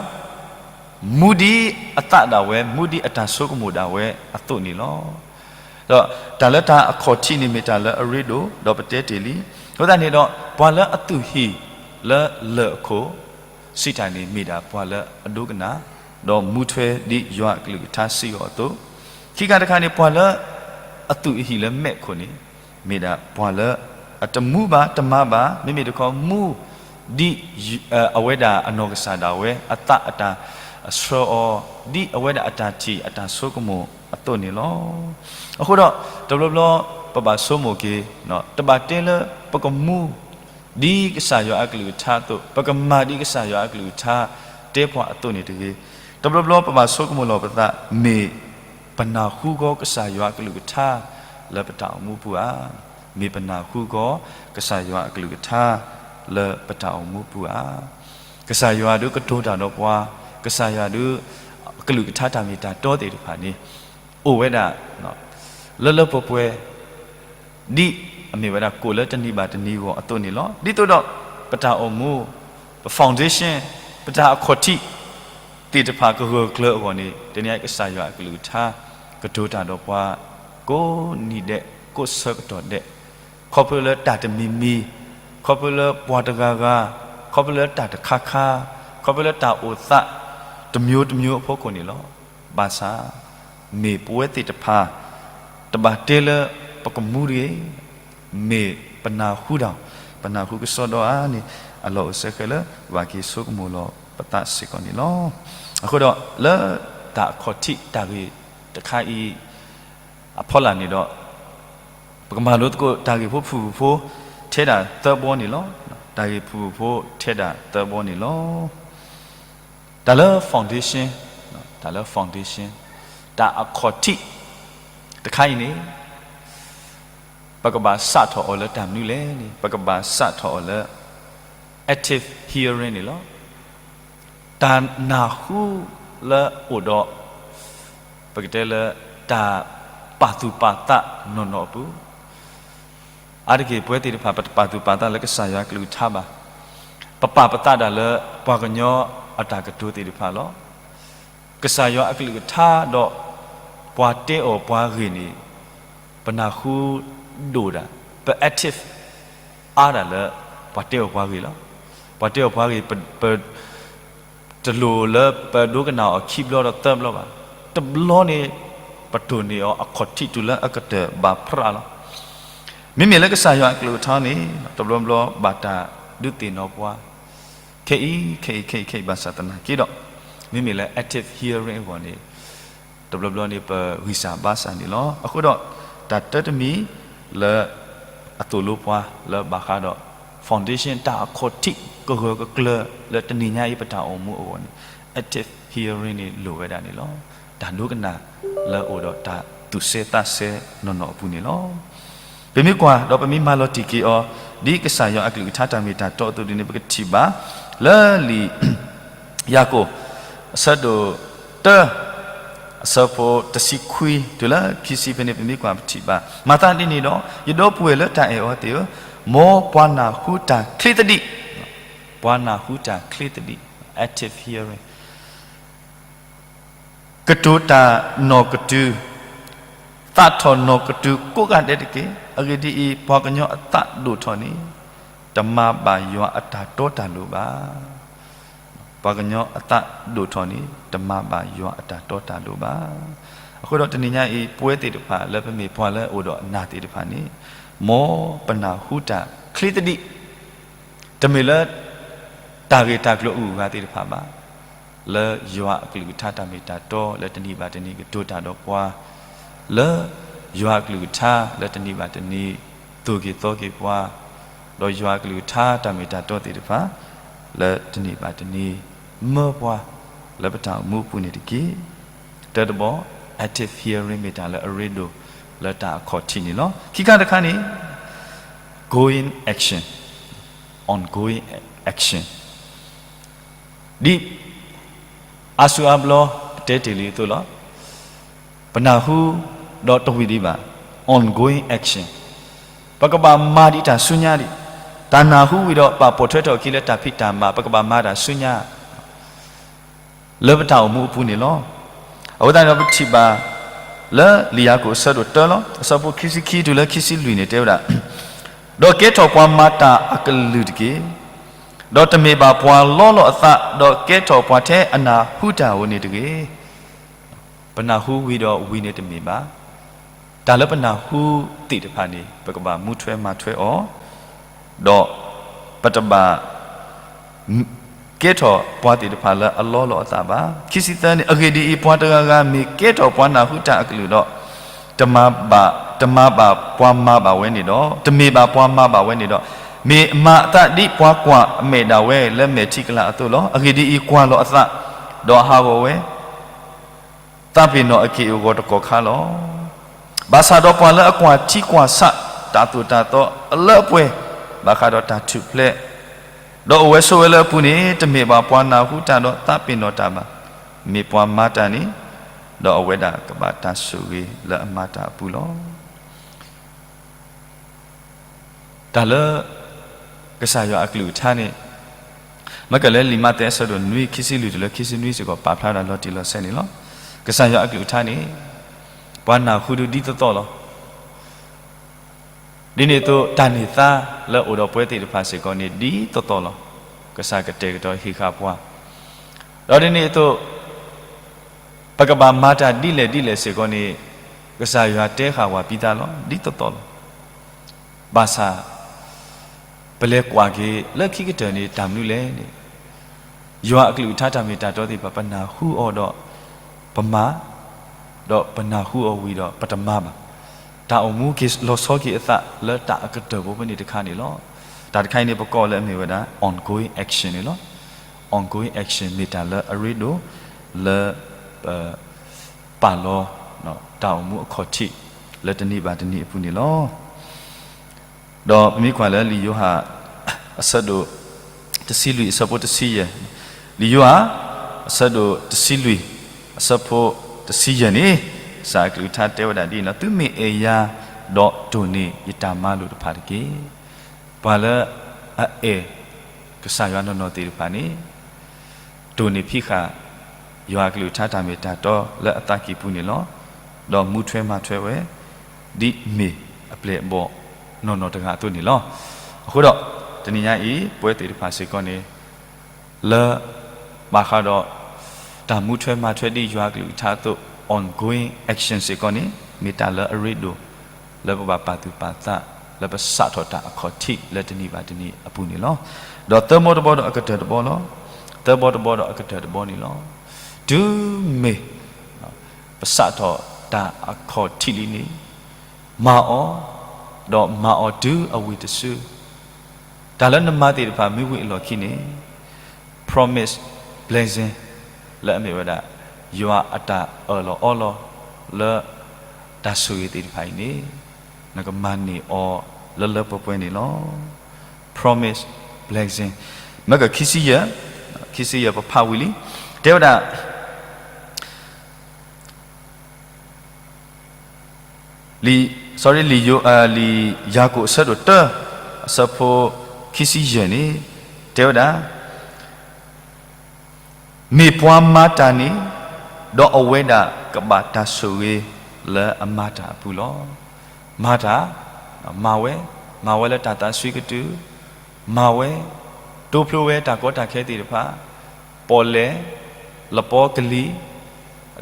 မူဒ်အသးဒၣ်ဝဲ, မူဒ်အတၢ်ဆိကမိၣ်ဒၣ်ဝဲအသိးန့ၣ်လီၤ. ဒီးတၢ်လၢတၢ်အခီၣ်ထံးန့ၣ်မ့ၢ်တၢ်လၢအရ့ဒိၣ် ဒီးပတဲတ့ၢ်လံ. အဃိသတးန့ၣ်ဒီး ပှၤလၢအသူၣ်ဟံၣ်လၢလၢၢ်အခိၣ် စံးတၢ်န့ၣ်မ့ၢ်ဒၣ်ပှၤလၢအဒိကနၣ် ဒီးမူထွဲဒ်ယွၤအကလုၢ်ကထါစံးအီၤအသိး, ခံခါတခါန့ၣ် ပှၤလၢအသူၣ်အဟံၣ်လၢမဲးခိၣ်န့ၣ် မ့ၢ်ဒၣ်ပှၤလၢအတမူဘၣ်တမၤဘၣ်, မ့မ့ၢ်တခီမူ ဒ်အဝဲဒၣ်အနီၢ်ကစၢ်ဒၣ်ဝဲအသးအတၢ်ဆှၢအီၤ, ဒ်အဝဲဒၣ်အတၢ်ထံၣ်အတၢ်ဆိကမိၣ်အသိးန့ၣ်လီၤ. အဃိဒီး တဘျီဘျီပဘၣ်ဆိကမိၣ်က့ၤ တဘၣ်တဲလၢပကမူ ဒ်ကစၢ်ယွၤအကလုၢ်ကထါအသိး, ပကမၤဒ်ကစၢ်ယွၤအကလုၢ်ကထါတဲပှၤအသိးန့ၣ်တဂ့ၤ. တဘျီဘျီပဘၣ်ဆိကမိၣ်လီၤပသး မ့ၢ်ပနၢ်ဟူဂီၤကစၢ်ယွၤအကလုၢ်ကထါလၢပတၢ်အိၣ်မူပူၤဧါ. မ့ၢ်ပနၢ်ဟူဂီၤကစၢ်ယွၤအကလုၢ်ကထါလၢပတၢ်အိၣ်မူပူၤဧါ. ကစၢ်ယွၤဒုးကတိၤတၢ်ဒီးပှၤ, ကစၢ်ယွၤဒုး ကလုၢ်ကထါတၢ်မ့ၢ်တၢ်တီသ့ၣ်တဖၣ်န့ၣ် အိၣ်ဝဲဒၣ် လၢလၢပှဲၤပှဲၤ ဒ်အမ့ၢ်ဝဲဒၣ်ကိၣ်လၢတနံၤဘၣ်တနံၤအဂီၢ်အသိးန့ၣ်လီၤ. ဒ်သိးဒီး ပတၢ်အိၣ်မူ ပ foundation ပတၢ်အခီၣ်ထံးသ့ၣ်တဖၣ်ကဂၢၢ်ကျၢၤအဂီၢ်န့ၣ် တနံၤအံၤကစၢ်ယွၤအကလုၢ်ကထါ ကတိၤတၢ်ဒီးပှၤ ကိးနံၤဒဲး ကိးဆၢကတီၢ်ဒဲး, ခီဖျိလၢတၢ်တမံၤမံၤ, ခီဖျိလၢပှၤတဂၤဂၤ, ခီဖျိလၢတၢ်တခါခါ, ခီဖျိလၢတၢ်အိၣ်သး တမျိုးတမျိုးအဖီခိၣ်န့ၣ်လီၤ. ဘၣ်ဆၣ် မ့ၢ်ပဝဲသ့ၣ်တဖၣ် တဘၣ်တဲလၢပကမူတဂ့ၤ, မ့ၢ်ပနၢ်ဟူတၢ်, ပနၢ်ဟူကစီဒီဧါန့ၣ် အလီၢ်အိၣ်စဲဃဲလၢ ပဘၣ်က့ၤဆိကမိၣ်လီၤပသးစ့ၢ်ကီးန့ၣ်လီၤ. အဃိဒီး လၢတၢ်အခီၣ်ထံးတၢ်ဂ့ၢ်တခါအံၤ အဖီလာ်န့ၣ်ဒီး ပကမၤလိသကိးတၢ်ဂ့ၢ်ဖိဖုၣ်ဖုၣ်ဖိ ထဲဒၣ်သၢဘီန့ၣ်လီၤ. တၢ်ဂ့ၢ်ဖုၣ်ဖုၣ်ဖိထဲဒၣ်သၢဘီန့ၣ်လီၤ. တၢ်လၢ foundation, တၢ်လၢ foundation, တၢ်အခီၣ်ထံးတခါအံၤန့ၣ် ပကဘၣ်စးထီၣ်အီၤလၢတၢ်မနုၤလဲၣ်န့ၣ် ပကဘၣ်စးထီၣ်အီၤလၢ active hearing န့ၣ်လီၤ. တၢ်နၢ်ဟူလၢအိၣ်ဒီး ပကတဲလၢ တၢ်ပာ်သူၣ်ပာ်သးနီၢ်နီၢ်အပူၤ, အါတက့ၢ် ပဝဲသ့ၣ်တဖၣ် ပတပာ်သူၣ်ပာ်သးလၢကစၢ်ယွၤအကလုၢ်ကထါဘၣ်. ပပာ်ပသးဒၣ်လၢပှၤကညီအတၢ်ကတိၤသ့ၣ်တဖၣ်လီၤ. ကစၢ်ယွၤအကလုၢ်ကထါဒီး ပှၤတဲအီၤပှၤဂ့ၢ်န့ၣ် ပနၢ်ဟူဒိၣ်ဒၣ်, ပ active အါဒၣ်လၢ ပှၤတဲအီၤပှၤဂ့ၢ်လီၤ. ပှၤတဲအီၤပှၤဂ့ၢ် ပ ပ တလိၣ်လၢပဒိကနၣ်အီၤခံဘျီဒီးသၢဘျီဘၣ်. တဘျီန့ၣ် ပတိၢ်န့ၢ်အီၤအခီၣ်ထံးတုၤလၢအကတၢၢ်ဘၣ်ဖြးလီၤ. မ့မ့ၢ်လၢကစၢ်ယွၤအကလုၢ်ကထါန့ၣ် တဘျီဘျီဘၣ်တၢ်ဒုးသ့ၣ်နီၣ်ပှၤ ခဲအံၤ ခဲအံၤ ခဲအံၤ ခဲအံၤ ဘၣ်ဆၣ်သနာ်က့ဒီး မ့မ့ၢ်လၢ active hearing အဂီၢ်န့ၣ် တဘျီဘျီန့ၣ် ပဂံၢ်စၢ်ဘါစၢ်န့ၣ်လီၤ. အဃိဒီး တၢ်တၢတမံၤလၢ အသိၣ်လိပှၤလၢဘၣ်ဃးဒီး foundation တၢ်အခီၣ်ထံးကဂၢၢ်ကကျၢၤလၢတနံၤညါအံၤပတၢ်အိၣ်မူအဂီၢ်န့ၣ် active hearing န့ၣ်လိၣ်ဝဲဒၣ်န့ၣ်လီၤ. တၢ်ဒိကနၣ်လၢအိၣ်ဒီးတၢ်သူၣ်စဲသးစဲနီၢ်နီၢ်အပူၤန့ၣ်လီၤ. ပမ့ၢ်ကွၢ်ဒီးပမ့ၢ်မၤလီၤတံၢ်က့ၤအီၤ ဒ်ကစၢ်ယွၤအကလုၢ်ကထါတၢ်မ့ၢ်တၢ်တီအသိးဒ်န့ၣ် ပကထံၣ်ဘၣ် လၢလံာ်ယၤကိာ် အဆၢဒိၣ်တၢ အဆၢဖိတဆံခွံ တုၤလၢခံဆံဖဲန့ၣ် ပမ့ၢ်ကွၢ်ပထံၣ်ဘၣ် မၤသးဒ်န့ၣ်ဒီး ယဒီပုၢ်ဝဲၢ်လၢတၢ်အဲၣ်အီၤသ့ၣ်ဧၢ, မ်ပှၤနၢ်ဟူတၢ်ချ့သဒံး, ပှၤနၢ်ဟူတၢ်ချ့သဒံး active hearing ကတိၤတၢ်နီၢ်ကတုၤ, သးထီၣ်နီၢ်ကတုၤကိးဂၤဒဲးတက့ၢ်. အဂ့ၢ်ဒ်အံၤ, ပှၤကညီအသးဒိၣ်ထီၣ်န့ၣ် တမၤဘၣ်ယွၤအတၢ်တီတၢ်လိၤဘၣ်. ပှၤကညီအသးဒိၣ်ထီၣ်န့ၣ် တမၤဘၣ်ယွၤအတၢ်တီတၢ်လိၤဘၣ်. အဃိဒီးတနံၤညါအံၤ ပဝဲသ့ၣ်တဖၣ်လၢပမ့ၢ်ပှၤလၢအအိၣ်ဒီးအနၢ်သ့ၣ်တဖၣ်န့ၣ် မ်ပနၢ်ဟူတၢ်ချ့သဒံး, တမ့ၢ်လၢ တၢ်ဂ့ၢ်တၢ်ကျိၤအဂုၤအဂၤသ့ၣ်တဖၣ်ဘၣ်, လၢယွၤအကလုၢ်ကထါတၢ်မ့ၢ်တၢ်တီလၢတနံၤဘၣ်တနံၤကတိၤတၢ်ဒီးပှၤ, လၢယွၤအကလုၢ်ကထါလၢတနံၤဘၣ်တနံၤ သိၣ်က့ၤသီက့ၤပှၤ, ဒီးယွၤအကလုၢ်ကထါတၢ်မ့ၢ်တၢ်တီသ့ၣ်တဖၣ် လၢတနံၤဘၣ်တနံၤ မၢပှၤ လၢပတၢ်အိၣ်မူအပူၤန့ၣ်တက့ၢ်. တၢတဘီ active hearing မ့ၢ်တၢ်လၢအရ့ဒိၣ်လၢတၢ်အခီၣ်ထံးန့ၣ်လီၤ. ခံခါတခါန့ၣ် going action, ongoing action ဒ်အါစုအါဘျီပတဲတ့ၢ်လံအသိးလီၤ. ပနၢ်ဟူဒီးတဝံၤဒံးဘၣ် ongoing action ပကဘၣ်မၤဒံးတၢ်ဆူညါဒံး, တၢ်နၢ်ဟူဝံၤဒီးဘၣ်ပိာ်ထွဲထီၣ်အခံလၢတၢ်ဖံးတၢ်မၤ ပကဘၣ်မၤတၢ်ဆူညါ လၢပတၢ်အိၣ်မူအပူၤန့ၣ်လီၤ. အဝဲသတးဒီးပထံၣ်ဘၣ် လၢလံာ်ယၤကိာ်အဆၢဒိၣ်တၢလီၤ. အဆၢဖိခံဆံခံတုၤလၢခံဆံလွံၢ်န့ၣ်တဲဝဲဒၣ်, ဒီးကဲထီၣ်ပှၤမၤတၢ်အကလုၢ်တက့ၢ်. ဒီးတမ့ၢ်ဘၣ်ပှၤလီလီၤအသး, ဒီးကဲထီၣ်ပှၤထဲအနၢ်ဟူတၢ်ဧိၤန့ၣ်တဂ့ၤ. ပနၢ်ဟူဝံၤဒီးဝံၤန့ၣ်တမ့ၢ်ဘၣ်. တၢ်လၢပနၢ်ဟူသ့ၣ်တဖၣ်န့ၣ် ပကဘၣ်မူထွဲမၤထွဲအီၤ, ဒီးပတဘၣ် ကဲထီၣ်ပှၤသ့ၣ်တဖၣ်လၢအလီလီၤအသးဘၣ်. ခံဆံသၢန့ၣ်, အဂ့ၢ်ဒ်အံၤ, ပှၤတဂၤဂၤမ့ၢ်ကဲထီၣ်ပှၤနၢ်ဟူတၢ်အကလုၢ်ဒီး, တမၤဘၣ်, တမၤဘၣ်ပှၤမၤဘၣ်ဝဲန့ၣ်ဒီး, တမ့ၢ်ဘၣ်ပှၤမၤဘၣ်ဝဲန့ၣ်ဒီး, မ့ၢ်မၤအသးဒ်ပှၤကွၢ်အမဲာ်ဒၣ်ဝဲလၢမဲာ်ထံကလၤအသိးလီၤ. အဂ့ၢ်ဒ်အံၤ, ကွၢ်လီၤအသး, ဒီးဟးဂီၤဝဲ သးပ့ၤနီၣ်အက့ၢ်အဂီၤတကီၢ်ခါလီၤ. ဘၣ်ဆၣ်ဒီးပှၤလၢအကွၢ်ထံကွၢ်ဆးတၢ်သိၣ်တၢ်သီအလၢအပှဲၤ, ဘၣ်ဃးဒီးတၢ်ထူၣ်ဖျဲး, ဒီးအိၣ်ဝဲဆိးဝဲလၢအပူၤန့ၣ်, တမ့ၢ်ဘၣ်ပှၤနၢ်ဟူတၢ်ဒီးသးပ့ၤနီၣ်တၢ်ဘၣ်. မ့ၢ်ပှၤမၤတၢ်န့ၣ်, ဒီးအဝဲဒၣ်ကဘၣ်တၢ်ဆိၣ်ဂ့ၤလၢအမၤတၢ်အပူၤလီၤ. တၢ်လၢ ကစၢ်ယွၤအကလုၢ်ကထါန့ၣ်, မ့ၢ်ကဲလၢလံာ်မးသဲအဆၢဒိၣ်နွံ ခံဆံလွံၢ်တုၤလၢခံဆံနွံစ့ၢ်ကီး ပာ်ဖျါဒၣ်လီၤတံၢ်လီၤဆဲးန့ၣ်လီၤ. ကစၢ်ယွၤအကလုၢ်ကထါန့ၣ်, ပှၤနၢ်ဟူဒုးဒ်သိးသိးလီၤ. ဒ်န့ၣ်အသိး တၢ်န့ၢ်သါလၢအိၣ်ဒီးပဝဲသ့ၣ်တဖၣ်စ့ၢ်ကီးန့ၣ် ဒ်သိးသိးလီၤ. ကစၢ်ကတဲာ်ကတီၤဟ့ၣ်ဃာ်ပှၤ, ဒီးဒ်န့ၣ်အသိး ပကဘၣ်မၤတၢ်ဒ်လဲၣ်ဒ်လဲၣ်စ့ၢ်ကီးန့ၣ်, ကစၢ်ယွၤတဲဃာ်ဝဲပံသးလီၤ, ဒ်သိးသိးလီၤ. ဘၣ်ဆၣ် ပလဲၤကွၢ်က့ၤလၢခံကတၢၢ်န့ၣ် တၢ်မနုၤလဲၣ်န့ၣ်, ယွၤအကလုၢ်ကထါတၢ်မ့ၢ်တၢ်တီသ့ၣ်တဖၣ် ပနၢ်ဟူအီၤဒီးပမၤ, ဒီးပနၢ်ဟူအီၤဝံၤဒီးပတမၤဘၣ်. တၢ်အိၣ်မူက့ၤလီၤဆီက့ၤအသးလၢတၢ်အကတၢၢ်ဘိပန့ၣ်တခါန့ၣ်လီၤ. တၢ်တခါအံၤန့ၣ် ပကိးလၢအမ့ၢ်ဝဲဒၣ် ongoing action န့ၣ်လီၤ. Ongoing action မ့ၢ်တၢ်လၢအရ့ဒိၣ်လၢ ပ ပာ်လီၤ တၢ်အိၣ်မူအခီၣ်ထံးလၢတနံၤဘၣ်တနံၤအပူၤန့ၣ်လီၤ. ဒီးပမ့ၢ်ကွၢ်လၢလံာ်ယိၤဟၣ် အဆၢဒိၣ် တဆံလွံၢ်အဆၢဖိတဆံယဲၢ်, လံာ်ယိၤဟၣ် အဆၢဒိၣ်တဆံလွံၢ် အဆၢဖိတဆံယဲၢ်န့ၣ်, ကစၢ်အကလုၢ်ကထါတဲဝဲဒၣ်ဒ်အံၤ, သုမ့ၢ်အဲၣ်ယၤ ဒီးတိၢ်န့ၢ်ယတၢ်မၤလိာ်တဖၣ်တက့ၢ်. ပှၤလၢအအဲၣ်ကစၢ်ယွၤနီၢ်နီၢ်သ့ၣ်တဖၣ်န့ၣ် တိၢ်န့ၢ်ဖံးဃာ် ယွၤအကလုၢ်ကထါတၢ်မ့ၢ်တၢ်တီလၢအသးကံၢ်ပူၤန့ၣ်လီၤ. ဒီးမူထွဲမၤထွဲဝဲ ဒ်မ့ၢ်အပျဲၢ်အဘီၣ်နီၢ်နီၢ်တဂၤအသိးန့ၣ်လီၤ. အဃိဒီး တနံၤညါအံၤ ပဝဲသ့ၣ်တဖၣ်စ့ၢ်ကီးန့ၣ် လၢ ဘၣ်ဃးဒီး တၢ်မူထွဲမၤထွဲဒ်ယွၤအကလုၢ်ကထါအသိး ongoing action စ့ၢ်ကီးန့ၣ် မ့ၢ်တၢ်လၢအရ့ဒိၣ် လၢပဘၣ်ပာ်သူၣ်ပာ်သး လၢပစးထီၣ်တၢ်အခီၣ်ထံးလၢတနံၤဘၣ်တနံၤအပူၤန့ၣ်လီၤ. ဒီးသၢဘီတဘီဒီးအကတၢၢ်တဘီလီၤ. သၢဘီတဘီဒီးအကတၢၢ်တဘီန့ၣ်လီၤ. တုၤမ့ၢ် ပစးထီၣ်တၢ်အခီၣ်ထံးလံန့ၣ် မၤအီၤ, ဒီးမၤအီၤတုၤအဝံၤတစု, တၢ်လၢနမၤသ့ၣ်တဖၣ်မ့ၢ်ဝံၤအလီၢ်ခံန့ၣ် promise blessing လၢအမ့ၢ်ဝဲဒၣ် ယွၤအတၢ်အၢၣ်လီၤအီလီၤလၢ တၢ်ဆိၣ်ဂ့ၤသ့ၣ်တဖၣ်အံၤန့ၣ် နကမၤန့ၢ်အီၤလၢလၢပှဲၤပှဲၤန့ၣ်လီၤ. Promise blessing. မ့ၢ်ကခံဆံယဲၢ်, ခံဆံယဲၢ်ပဖးဝံၤလံ, တဲဝဲဒၣ် လံာ်, sorry, လံာ်ယိၤ, လံာ်ယၤကိာ်အဆၢဒိၣ်တၢ အဆၢဖိခံဆံယဲၢ်န့ၣ် တဲဝဲဒၣ်, မ့ၢ်ပှၤမၤတၢ်န့ၣ်, ဒီးအဝဲဒၣ်ကဘၣ်တၢ်ဆိၣ်ဂ့ၤလၢအမၤတၢ်အပူၤလီၤ. မၤတၢ်, မၤဝဲ, မၤဝဲလၢတၢ်သးဆှံကတုၢ်, မၤဝဲ, တိဖျိဝဲတၢ်ကီတၢ်ခဲသ့ၣ်တဖၣ်, ပီၣ်လဲၣ်, လပီကလံၤ, ဒီး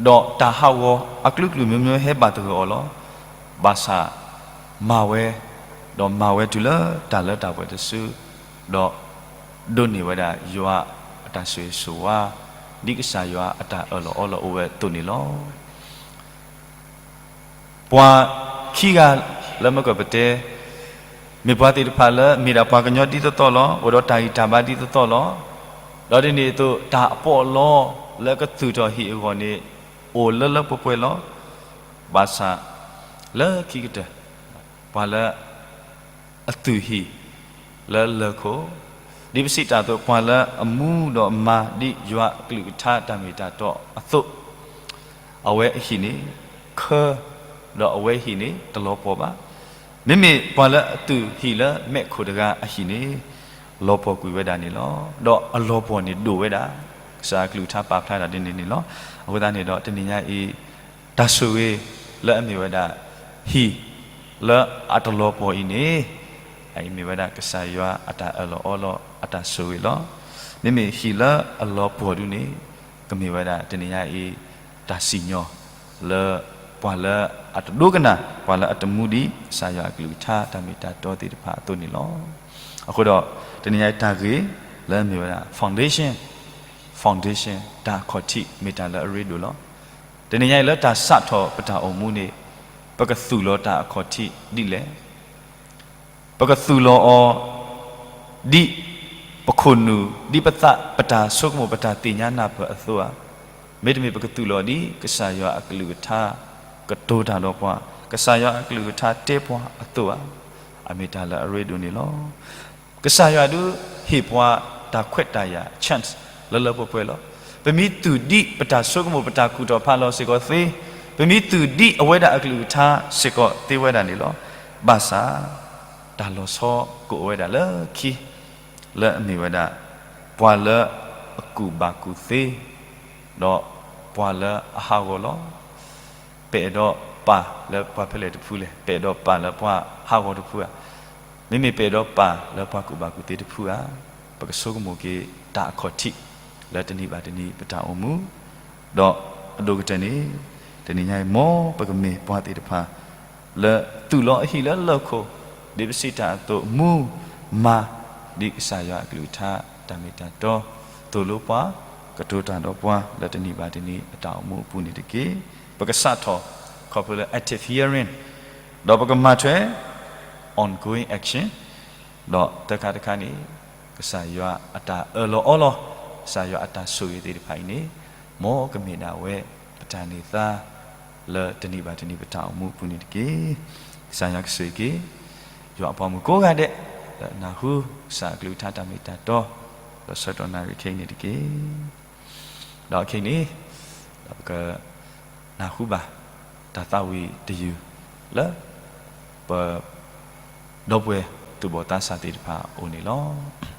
တၢ်ဟးဂီၤအကလုာ်ကလုာ် မျိုးမျိုး ဟဲဘၣ်သဂၢၢ်အီၤလီၤ. ဘၣ်ဆၣ်မၤဝဲ, ဒီးမၤဝဲတုၤလၢတၢ်လၢတၢ်ပှဲၤတစု, ဒီးဒိးန့ၢ်ဝဲဒၣ်ယွၤအတၢ်ဆိၣ်ဂ့ၤဆိၣ်ဝါ, ဒ်ကစၢ်ယွၤအတၢ်အၢၣ်လီၤအီလီၤအိၣ်ဝဲအသိးန့ၣ်လီၤ. ပှၤခံဂၤလၢမ့ၢ်ကပတဲ, မ့ၢ်ပှၤသ့ၣ်တဖၣ်လၢမ့ၢ်ဒၣ်ပှၤကညီဒ်သိးသိးလီၤ, အိၣ်ဒီးတၢ်ဂံၢ်တၢ်ဘါဒ်သိးသိးလီၤ. ဒီးဒ်န့ၣ်အသိး တၢ်အပီးအလီလၢကသုၣ်ထီၣ်ဟံၣ်အဂီၢ်န့ၣ် အိၣ်လၢလၢပှဲၤပှဲၤလီၤ. ဘၣ်ဆၣ်လၢခံကတၢၢ် ပှၤလၢအသုၣ်ဟံၣ်လၢလၢၢ်ခိၣ်, ဒ်ပစံးတၢ်အသိး ပှၤလၢအမူဒီးမၤဒ်ယွၤအကလုၢ်ကထါတၢ်မ့ၢ်တၢ်တီအသိး, အဝဲအဟံၣ်န့ၣ် ခၢ, ဒီးအဝဲအဟံၣ်န့ၣ် တလီၤပှီၢ်ဘၣ်. မ့မ့ၢ်ပှၤလၢအသုၣ်ဟံၣ်လၢမဲးခိၣ်တဂၤအဟံၣ်န့ၣ် လီၤပှီၢ်ကွံာ်ဝဲဒၣ်န့ၣ်လီၤ. ဒီးအလီၤပှီၢ်န့ၣ်ဒိၣ်ဝဲဒၣ်, ကစၢ်အကလုၢ်ကထါပာ်ဖျါဒၣ်ဒ်န့ၣ်န့ၣ်လီၤ. အဃိသတးန့ၣ်ဒီး တနံၤညါအံၤ တၢ်ဆိၣ်ဂ့ၤလၢအမ့ၢ်ဝဲဒၣ် ဟံၣ်လၢအတလီၤပှီၢ်အံၤန့ၣ်, အအံၤမ့ၢ်ဝဲဒၣ်ကစၢ်ယွၤအတၢ်အၢၣ်လီၤအီလီၤအတၢ်ဆိၣ်ဂ့ၤလီၤ. မ့မ့ၢ်ဟံၣ်လၢအလီၤပှီၢ်ဒုန့ၣ် ကမ့ၢ်ဝဲဒၣ်တနံၤညါအံၤ တၢ်စံၣ်ညီၣ်လၢ ပှၤလၢအတဒိကနၣ်, ပှၤလၢအတမူဒံးကစၢ်ယွၤအကလုၢ်ကထါတၢ်မ့ၢ်တၢ်တီသ့ၣ်တဖၣ်အသိးန့ၣ်လီၤ. အဃိဒီး တနံၤညါအံၤတၢ်ဂ့ၢ်လၢအမ့ၢ်ဝဲဒၣ် foundation, foundation တၢ်အခီၣ်ထံးမ့ၢ်တၢ်လၢအရ့ဒိၣ်လီၤ. တနံၤညါအံၤလၢတၢ်စးထီၣ်ပတၢ်အိၣ်မူန့ၣ် ပကသူၣ်လီၤတၢ်အခီၣ်ထံးဒ်လဲၣ်. ပကသူၣ်လီၤအီၤ ဒ်ပခိၣ်နူာ်, ဒ်ပသး, ပတၢ်ဆိကမိၣ်, ပတၢ်သ့ၣ်ညါနၢ်ပၢၢ်အသိးဧါ. မ့တမ့ၢ်ပကသူၣ်လီၤဒ်ကစၢ်ယွၤအကလုၢ်ကထါ ကတိၤတၢ်ဒီးပှၤ, ကစၢ်ယွၤအကလုၢ်ကထါတဲပှၤအသိးဧါ. အမ့ၢ်တၢ်လၢအရ့ဒိၣ်န့ၣ်လီၤ. ကစၢ်ယွၤဒုးဟ့ၣ်ပှၤတၢ်ခွဲးတၢ်ယာ် chance လၢလၢပှဲၤပှဲၤလီၤ. ပမ့ၢ်သူၣ်ဒံးပတၢ်ဆိကမိၣ်ပတၢ်ကူၣ်ထီၣ်ဖးလီၤစ့ၢ်ကီးသ့, ပမ့ၢ်သူၣ်ဒံးအဝဲဒၣ်အကလုၢ်ကထါစ့ၢ်ကီးသ့ဝဲဒၣ်န့ၣ်လီၤ. ဘၣ်ဆၣ် တၢ်လီၤဆီကအိၣ်ဝဲဒၣ်လၢခံ လၢအမ့ၢ်ဝဲဒၣ် ပှၤလၢအကူၣ်ဘၣ်ကူၣ်သ့ ဒီးပှၤလၢအဟးဂီၤလီၤ. ပအဲၣ်ဒိးပာ်လၢပှၤဖဲလဲၣ်တဖုလဲၣ်, ပအဲၣ်ဒိးပာ်လၢပှၤဟးဂီၤတဖုဧါ, မ့မ့ၢ်ပအဲၣ်ဒိးပာ်လၢပှၤကူၣ်ဘၣ်ကူၣ်သ့တဖုဧါ. ပကဆိကမိၣ်က့ၤတၢ်အခီၣ်ထံး လၢတနံၤဘၣ်တနံၤပတၢ်အိၣ်မူ, ဒီးအဒိၣ်ကတၢၢ်န့ၣ် တနံၤညါအံၤ မ်ပကမ့ၢ်ပှၤသ့ၣ်တဖၣ် လၢသူၣ်လီၤအဟံၣ်လၢလၢၢ်ခိၣ်, ဒ်ပစံးတၢ်အသိး မူမၤ ဒ်ကစၢ်ယွၤအကလုၢ်ကထါ တၢ်မ့ၢ်တၢ်တီ, သိၣ်လိပှၤ, ကတိၤတၢ်ဒီးပှၤ လၢတနံၤဘၣ်တနံၤအတၢ်အိၣ်မူအပူၤန့ၣ်တက့ၢ်. ပကစးထီၣ် ခီဖျိလၢ active hearing, ဒီးပကမၤထွဲ ongoing action, ဒီးသၢခါတခါန့ၣ် ကစၢ်ယွၤအတၢ်အၢၣ်လီၤအီလီၤ, ကစၢ်ယွၤအတၢ်ဆိၣ်ဂ့ၤသ့ၣ်တဖၣ်အံၤန့ၣ် မ်ကမ့ၢ်ဒၣ်ဝဲ ပတၢ်န့ၢ်သါ လၢတနံၤဘၣ်တနံၤပတၢ်အိၣ်မူအပူၤန့ၣ်တက့ၢ်. ကစၢ်ယွၤကဆိၣ်ဂ့ၤက့ၤ ယွၤအပှၤမုၣ်ကိးဂၤဒဲး လၢအနၢ်ဟူ ကစၢ်အကလုၢ်ကထါတၢ်မ့ၢ်တၢ်တီ လၢဆၢကတီၢ်နၣ်ရံၣ်ခဲအံၤန့ၣ်တက့ၢ်. ဒီးခဲအံၤန့ၣ် ဒီးပက နၢ်ဟူဘၣ် တၢ်သးဝံၣ်တယုၢ် လၢ ပ ဒီပုၢ်ဝဲၢ်သူၣ်ဘီၣ်သးစၢ်သ့ၣ်တဖၣ်အအိၣ်န့ၣ်လီၤ.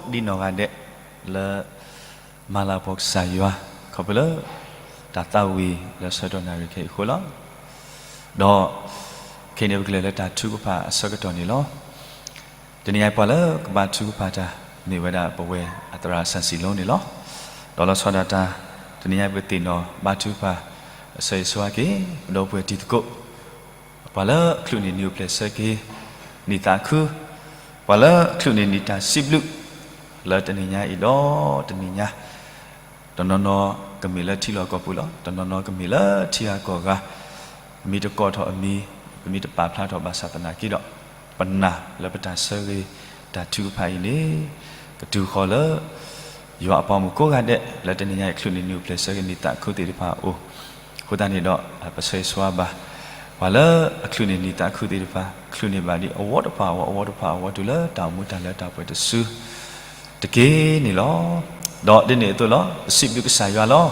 ဒ်နီၢ်ဂၤဒဲးလၢ မၤလၤကပီၤကစၢ်ယွၤ ခီဖျိလၢ တၢ်သးဝံၣ်လၢဆၢကတီၢ်နၣ်ရံၣ်ခဲအံၤအဃိလီၤ. ဒီးခဲအံၤန့ၣ် ပကလဲၤလၢတၢ်ထုကဖၣ်အဆၢကတီၢ်န့ၣ်လီၤ. တနံၤညါအံၤပှၤလၢကဘါထုကဖၣ်တၢ် မ့ၢ်ဝဲဒၣ်ပဝဲအသရၣ်စၢ်စံၣ်လိန့ၣ်လီၤ. ဒီးလီၤဆီဒၣ်တၢ် တနံၤညါအံၤပကသ့ၣ်နီၣ်ဘါထုကဖၣ် အဆၢဂ့ၤဆၢဝါက့ၤ ပဒီပုၢ်ဝဲၢ်တံၤသကိး ပှၤလၢအချုးန့ၢ်နံၣ်အိၣ်ဖျဲၣ်ဆၢက့ၤ နံၣ်သးခု, ပှၤလၢအချုးန့ၢ်နံၣ်တၢ်စံးဘျုး လၢတနံၤညါအံၤဒီးတနံၤညါ, တနီၤနီၤကမ့ၢ်လၢထံလီၢ်ကီၢ်ပူၤလီၤ. တနီၤနီၤကမ့ၢ်လၢထံဂၤကီၢ်ဂၤ, ပမ့ၢ်တကိးထီၣ်အမံၤ, ပမ့ၢ်တပာ်ဖျါထီၣ်ဘၣ်ဆၣ်သနာ်က့ဒီး, ပနာ်လၢပတၢ်ဆၢဂ့ၤတၢ်ထုကဖၣ်အံၤန့ၣ် ကတုၤဃီၤလၢ ယွၤအပှၤမုၣ်ကိးဂၤဒဲး လၢတနံၤညါအံၤ ချုးန့ၢ်နံၣ်အိၣ်ဖျဲၣ်ဆၢက့ၤနံၣ်သးခုသ့ၣ်တဖၣ်အအိၣ်, အဃိသတးန့ၣ်ဒီး ပဆၢဂ့ၤဆၢဝါဘၣ် ပှၤလၢအချုးန့ၢ်နံၣ်သးခုသ့ၣ်တဖၣ် ချုးန့ၢ်ဘၣ်ဒ်အဝီတဖၣ်အဝီ အဝီတဖၣ်အဝီ တုၤလၢတၢ်အိၣ်မူတၢ်လၢတၢ်ပှဲၤတစုတက့ၢ်န့ၣ်လီၤ. ဒီးဒ်န့ၣ်အသိးလီၤ ပစံးဘျုးကစၢ်ယွၤလီၤ.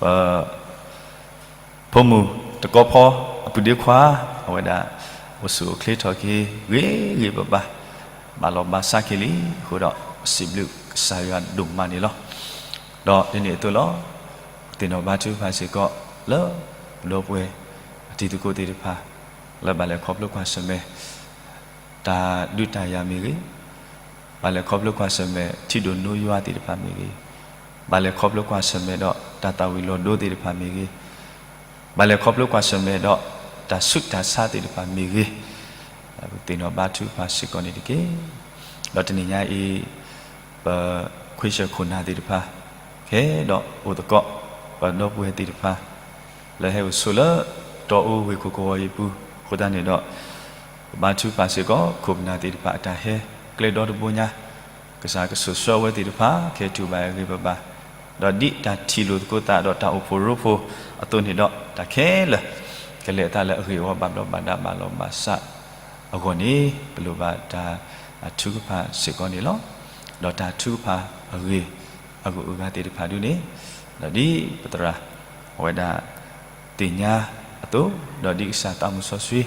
ပ ဖိမုၣ်တကီဖီ အပုၢ်ဒ့ခွါ အဝဲဒၣ် အိၣ်ဆူၣ်အိၣ်ချ့ထီၣ်က့ၤ ဂ့ၤဂ့ၤဘၣ်ဘၣ်, ဘၣ်လီၤဘၣ်စးက့ၤလံအဃိဒီး ပစံးဘျုးကစၢ်ယွၤဒိၣ်မးန့ၣ်လီၤ. ဒီးဒ်န့ၣ်အသိးလီၤ ပသ့ၣ်နီၣ်ဘါထုကဖၣ်စ့ၢ်ကီး လၢပဒီပုၢ်ဝဲၢ်အတံၤသကိးသ့ၣ်တဖၣ် လၢဘၣ်လဲၤခီဖျိကွၢ်ဆၢၣ်မဲာ် တၢ်ဒုးတၢ်ယၤမ့ၢ်ဂ့ၤ, ဘၣ်လဲၤခီဖျိကွၢ်ဆၢၣ်မဲာ် ထံဒိၣ်နိယွၤသ့ၣ်တဖၣ်မ့ၢ်ဂ့ၤ, ဘၣ်လဲၤခီဖျိကွၢ်ဆၢၣ်မဲာ်ဒီးတၢ်သၣ်ဝံၤလီၤဒိသ့ၣ်တဖၣ်မ့ၢ်ဂ့ၤ, ဘၣ်လဲၤခီဖျိကွၢ်ဆၢၣ်မဲာ်ဒီး တၢ်ဆူးတၢ်ဆါသ့ၣ်တဖၣ်မ့ၢ်ဂ့ၤ, ပသ့ၣ်နီၣ်ဘါထုကဖၣ်စ့ၢ်ကီးန့ၣ်တက့ၢ်. ဒီးတနံၤညါအံၤ ပခွ့ဆၢၣ်ခိၣ်နၢ်သ့ၣ်တဖၣ် ကဲဒီးအိၣ်သကိး ပဒီပုၢ်ဝဲၢ်သ့ၣ်တဖၣ် လၢဟဲအိၣ်ဆိးလၢ တီအူဝ့ၢ်ခိၣ်ကဝီၤအံၤအပူၤ အဃိသတးန့ၣ်ဒီး ပဘါထုကဖၣ်စ့ၢ်ကီး ခိၣ်ပနၢ်သ့ၣ်တဖၣ်အတၢ်ဟဲကျဲဒီတဘိညါ, ကစၢ်ကဆိၣ်ဆှၢဝဲသ့ၣ်တဖၣ် ကဟဲတူၢ်ဘၣ်အဂ့ၢ်ဘၣ်ဘၣ်, ဒီးဒ်တၢ်ထံၣ်လိာ်သကိးသးဒီးတၢ်အိၣ်ဖှိၣ်ရိဖှိၣ်အသိးန့ၣ်ဒီး တၢ်ခဲလၢာ် ကလဲၤအသးလၢအဂ့ၢ်အဝီဘၣ်ဘျီးဘၣ်ဒါဘၣ်လီၤဘၣ်စးအဂီၢ်န့ၣ် ပလိၣ်ဘၣ်တၢ်ထုကဖၣ်စ့ၢ်ကီးန့ၣ်လီၤ. ဒီးတၢ်ထုကဖၣ်အဂ့ၢ် အဂုၤအဂၤသ့ၣ်တဖၣ်ဒုန့ၣ် ဒီးဒ်ပသရၣ် အဝဲဒၣ် သ့ၣ်ညါအသိး, ဒီးဒ်ကစၢ်သးမုၢ်စီ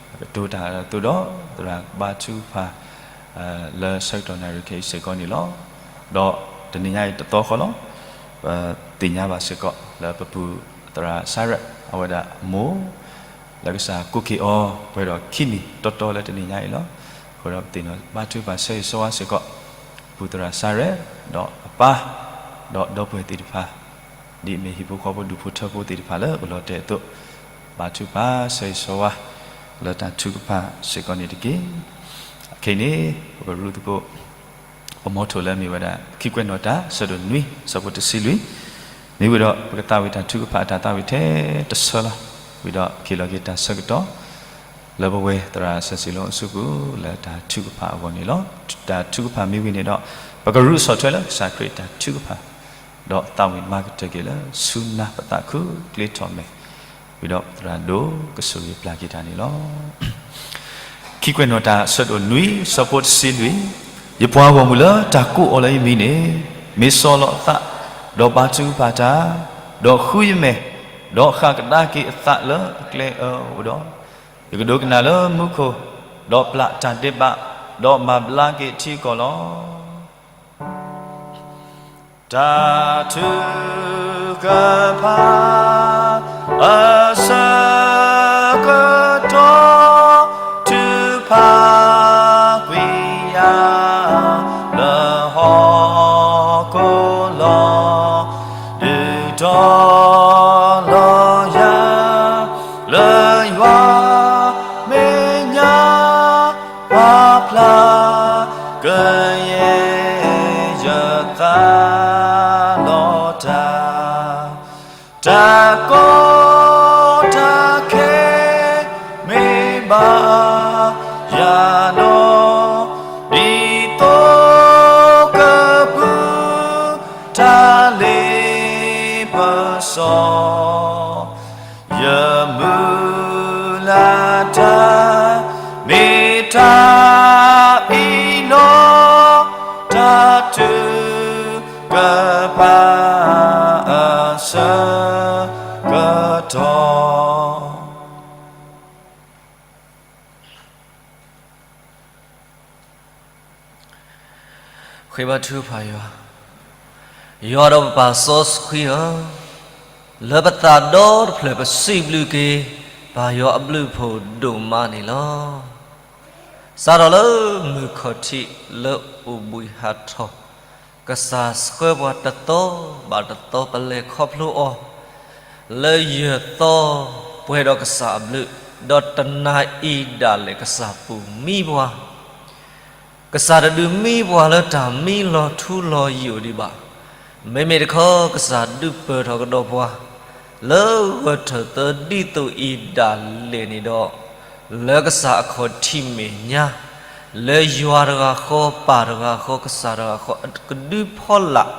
ဆှံ ကတိၤတၢ်အသိးဒီး သရၣ်ဘါထုကဖၣ် လၢဆၢကတီၢ်နၣ်ရံၣ်ခဲအံၤစ့ၢ်ကီးန့ၣ်လီၤ. ဒီးတနံၤညါအံၤတသီဃီလီၤ. ပသ့ၣ်ညါဘၣ်စ့ၢ်ကီး လၢပပုၢ်သရၣ်စါရဲၣ် အဝဲဒၣ်အမိၢ် လၢကစၢ်ကိးက့ၤအီၤ ပှဲၤဒီးခံနံၣ်တီတီလၢတနံၤညါအံၤလီၤ. အဃိဒီးပသ့ၣ်နီၣ်ဘါထုကဖၣ်ဆၢဂ့ၤဆၢဝါစ့ၢ်ကီး ပုၢ်သရၣ်စါရဲၣ် ဒီးအပၢ် ဒီးဒီပုၢ်ဝဲၢ်သ့ၣ်တဖၣ် ဒ်အမ့ၢ်ဟံၣ်ဖိဃီဖိဒူၣ်ဖိထၢဖိသ့ၣ်တဖၣ်လၢအိၣ်လီၤတဲာ်အသိး, ဘါထုကဖၣ်ဆၢဂ့ၤဆၢဝါ လၢတၢ်ထုကဖၣ်စ့ၢ်ကီးန့ၣ်တက့ၢ်. အခဲအံၤန့ၣ် ပကရူၢ်သကိး ပမီထိၣ်လၢအမ့ၢ်ဝဲဒၣ် ခံကွဲးနီၣ်တၢ် ဆၢဒိၣ်နွံ ဆၢဖိတဆံလွံၢ်, မ့ၢ်ဝံၤဒီး ပကသးဝံၣ်တၢ်ထုကဖၣ်အတၢ်သးဝံၣ်ထဲတဆၢလီၤ. ဝံၤဒီးကဟ့ၣ်လီၤက့ၤတၢ်ဆၢကတီၢ် လၢပဝဲသရၣ်စၢ်စံၣ်လိအစုပူၤ လၢတၢ်ထုကဖၣ်အဂီၢ်န့ၣ်လီၤ. တၢ်ထုကဖၣ်မ့ၢ်ဝံၤန့ၣ်ဒီး ပကရူၢ်ဆီၣ်ထွဲလၢကစၢ်ခရံာ်တၢ်ထုကဖၣ်, ဒီးသးဝံၣ်မၤကတၢၢ်က့ၤလၢဆူနၢ်ပသးခုကျ့ထီၣ်မဲာ်, ဝံၤဒီးသရၣ်ဒိၣ်ကဆိၣ်ဂ့ၤပျၢ်က့ၤတၢ်န့ၣ်လီၤ. ခံကွဲးနီၣ်တၢ် ဆၢဒိၣ်နွံ ဆၢဖိတဆံလွံၢ်, ယပှၤဂီၢ်မုၢ်လၢတၢ်ကိးအီၤလၢယမံၤန့ၣ် မ့ၢ်စီၢ်လီၤအသး, ဒီးဘါထုကဖၣ်တၢ်, ဒီးဃုယမဲာ်, ဒီးဃၣ်ကဒါက့ၤအသးလၢအကျဲအၢအအိၣ်ဒီး, ယကဒိကနၣ်လၢမူခိၣ်, ဒီးပျၢ်တၢ်ဒဲးဘး, ဒီးမၤဘျါက့ၤထံကီၢ်လီၤ. တၢ်ထုကဖၣ်အဆၢကတီၢ် ထုကဖၣ်ကွံာ်ယၤ လၢဟီၣ်ခိၣ်လီၤ. ဒုးတီၤလီၤယၤ လၢယွၤမဲာ်ညါ ပာ်ဖျါကယဲၢ်ယသးလီၤတၢ်, တၢ်ကီတၢ်ခဲမ့ၢ်ဘၣ်ယၤနီၤ, ဒ်သိးကပုၢ်တၢ်လ့ပစီ ယမုၢ်လၢ်တၢ် မ့ၢ်တၢ်အံၤလီၤ. တၢ်ထုကဖၣ်အဆၢကတီၢ်. ပဃ့ဘါထုကဖၣ်ယွၤ, ယွၤဒီးပပၢ်စီဆှံဧၢ, လၢပသးဒီတဖျၢၣ်ပစံးဘျုးက့ၤ ပၢ်ယွၤအဘျုးအဖှိၣ်ဒိၣ်မးန့ၣ်လီၤ. စးထီၣ်လၢမုၢ်ခီၣ်ထံးလၢအိၣ်ဘှံးဟးထီၣ်, ကစၢ်ဆှၢပှၤတသီဘၣ်တသီ ပလဲၤခီဖျိအီၤ လၢယဲၢ်သီ, ပှဲၤဒီးကစၢ်အဘျုး, ဒီးတနၤအံၤဒၣ်လဲာ်ကစၢ်ပူၤမံပှၤ ကစၢ်တဒုးမံပှၤလၢတၢ်မံလီၤထူလီၤယိာ်ဒံးဘၣ်. မ့မ့ၢ်တခီ ကစၢ်ဒုးပၢၢ်ထီၣ်ကဒီးပှၤ လၢဂၢၢ်ထၢၣ်သၢဒ်သိးအံၤဒၣ်လဲာ်န့ၣ်ဒီး, လၢကစၢ်အခီၣ်ထံးမဲာ်ညါ, လၢယွၤတဂၤဃီ, ပၢ်တဂၤဃီ, ကစၢ်တဂၤဃီ ကဒုဖီလာ်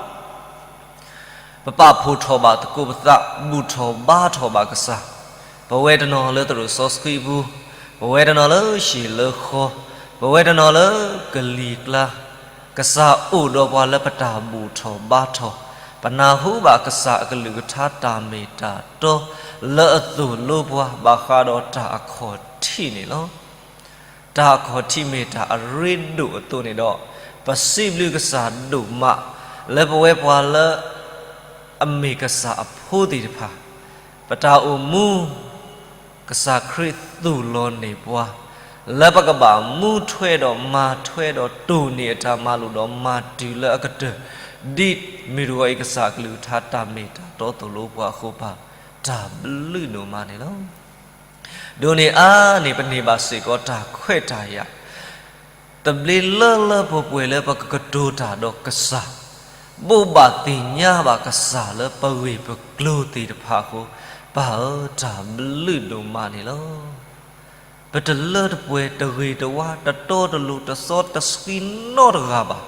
ပပာ်ဖှိၣ်ထီၣ်ဘၣ်သကိး, ပသးဘူၣ်ထီၣ်ဘါထီၣ်ဘၣ်ကစၢ်, ပဝဲတနီၤလၢသရိာ်စီဆှံအပူၤ, ပဝဲတနီၤလၢဟံၣ်လၢဃီ, ပဝဲတနီၤလၢကလံၤကျါ, ကစၢ်အိၣ်ဒီးပှၤလၢပတၢ်ဘူၣ်ထီၣ်ဘါထီၣ်, ပနၢ်ဟူဘၣ်ကစၢ်အကလုၢ်ကထါတၢ်မ့ၢ်တၢ်တီ လၢအသိၣ်လိပှၤ ဘၣ်ဃးဒီးတၢ်အခီၣ်ထံးန့ၣ်လီၤ. တၢ်အခီၣ်ထံးမ့ၢ်တၢ်အရ့ဒိၣ်အသိးန့ၣ်ဒီး, ပစံးဘျုးကစၢ်ဒိၣ်မး လၢပဝဲပှၤလၢ အမ့ၢ်ကစၢ်အဖိသ့ၣ်တဖၣ်, ပတၢ်အိၣ်မူ ကစၢ်ခရံာ်သူၣ်လီၤန့ၢ်ပှၤ, လၢပကဘၣ်မူထွဲဒီးမၤထွဲဒီးတိၢ်န့ၢ်အတၢ်မၤလိာ် ဒီးမၤတုၤလၢအကတၢၢ်, ဒ်မုၢ်တဂီၤအံၤ ကစၢ်အကလုၢ်ကထါတၢ်မ့ၢ်တၢ်တီသိၣ်လိပှၤအဃိ ပၢ်တၢ်ဘျုးဒိၣ်မးန့ၣ်လီၤ. ဒိးန့ၢ်အါန့ၢ် ပန့ၢ်ဘၣ်စ့ၢ်ကီးတၢ်ခွဲးတၢ်ယာ်, သဘျ့လၢလၢပှဲၤပှဲၤလၢပကကတိၤတၢ်ဒီးကစၢ်, ဘိးဘၣ်သ့ၣ်ညါဘၣ်ကစၢ်လၢပဂ့ၢ်ပကျိၤသ့ၣ်တဖၣ်အဃိ, ပၢ်ဧၢ တၢ်ဘျုးဒိၣ်မးန့ၣ်လီၤ. ပတလၢတပှဲၤ တဂ့ၤတဝါ တတီတလိၤ တစီတဆှံနီတဂၤဘၣ်.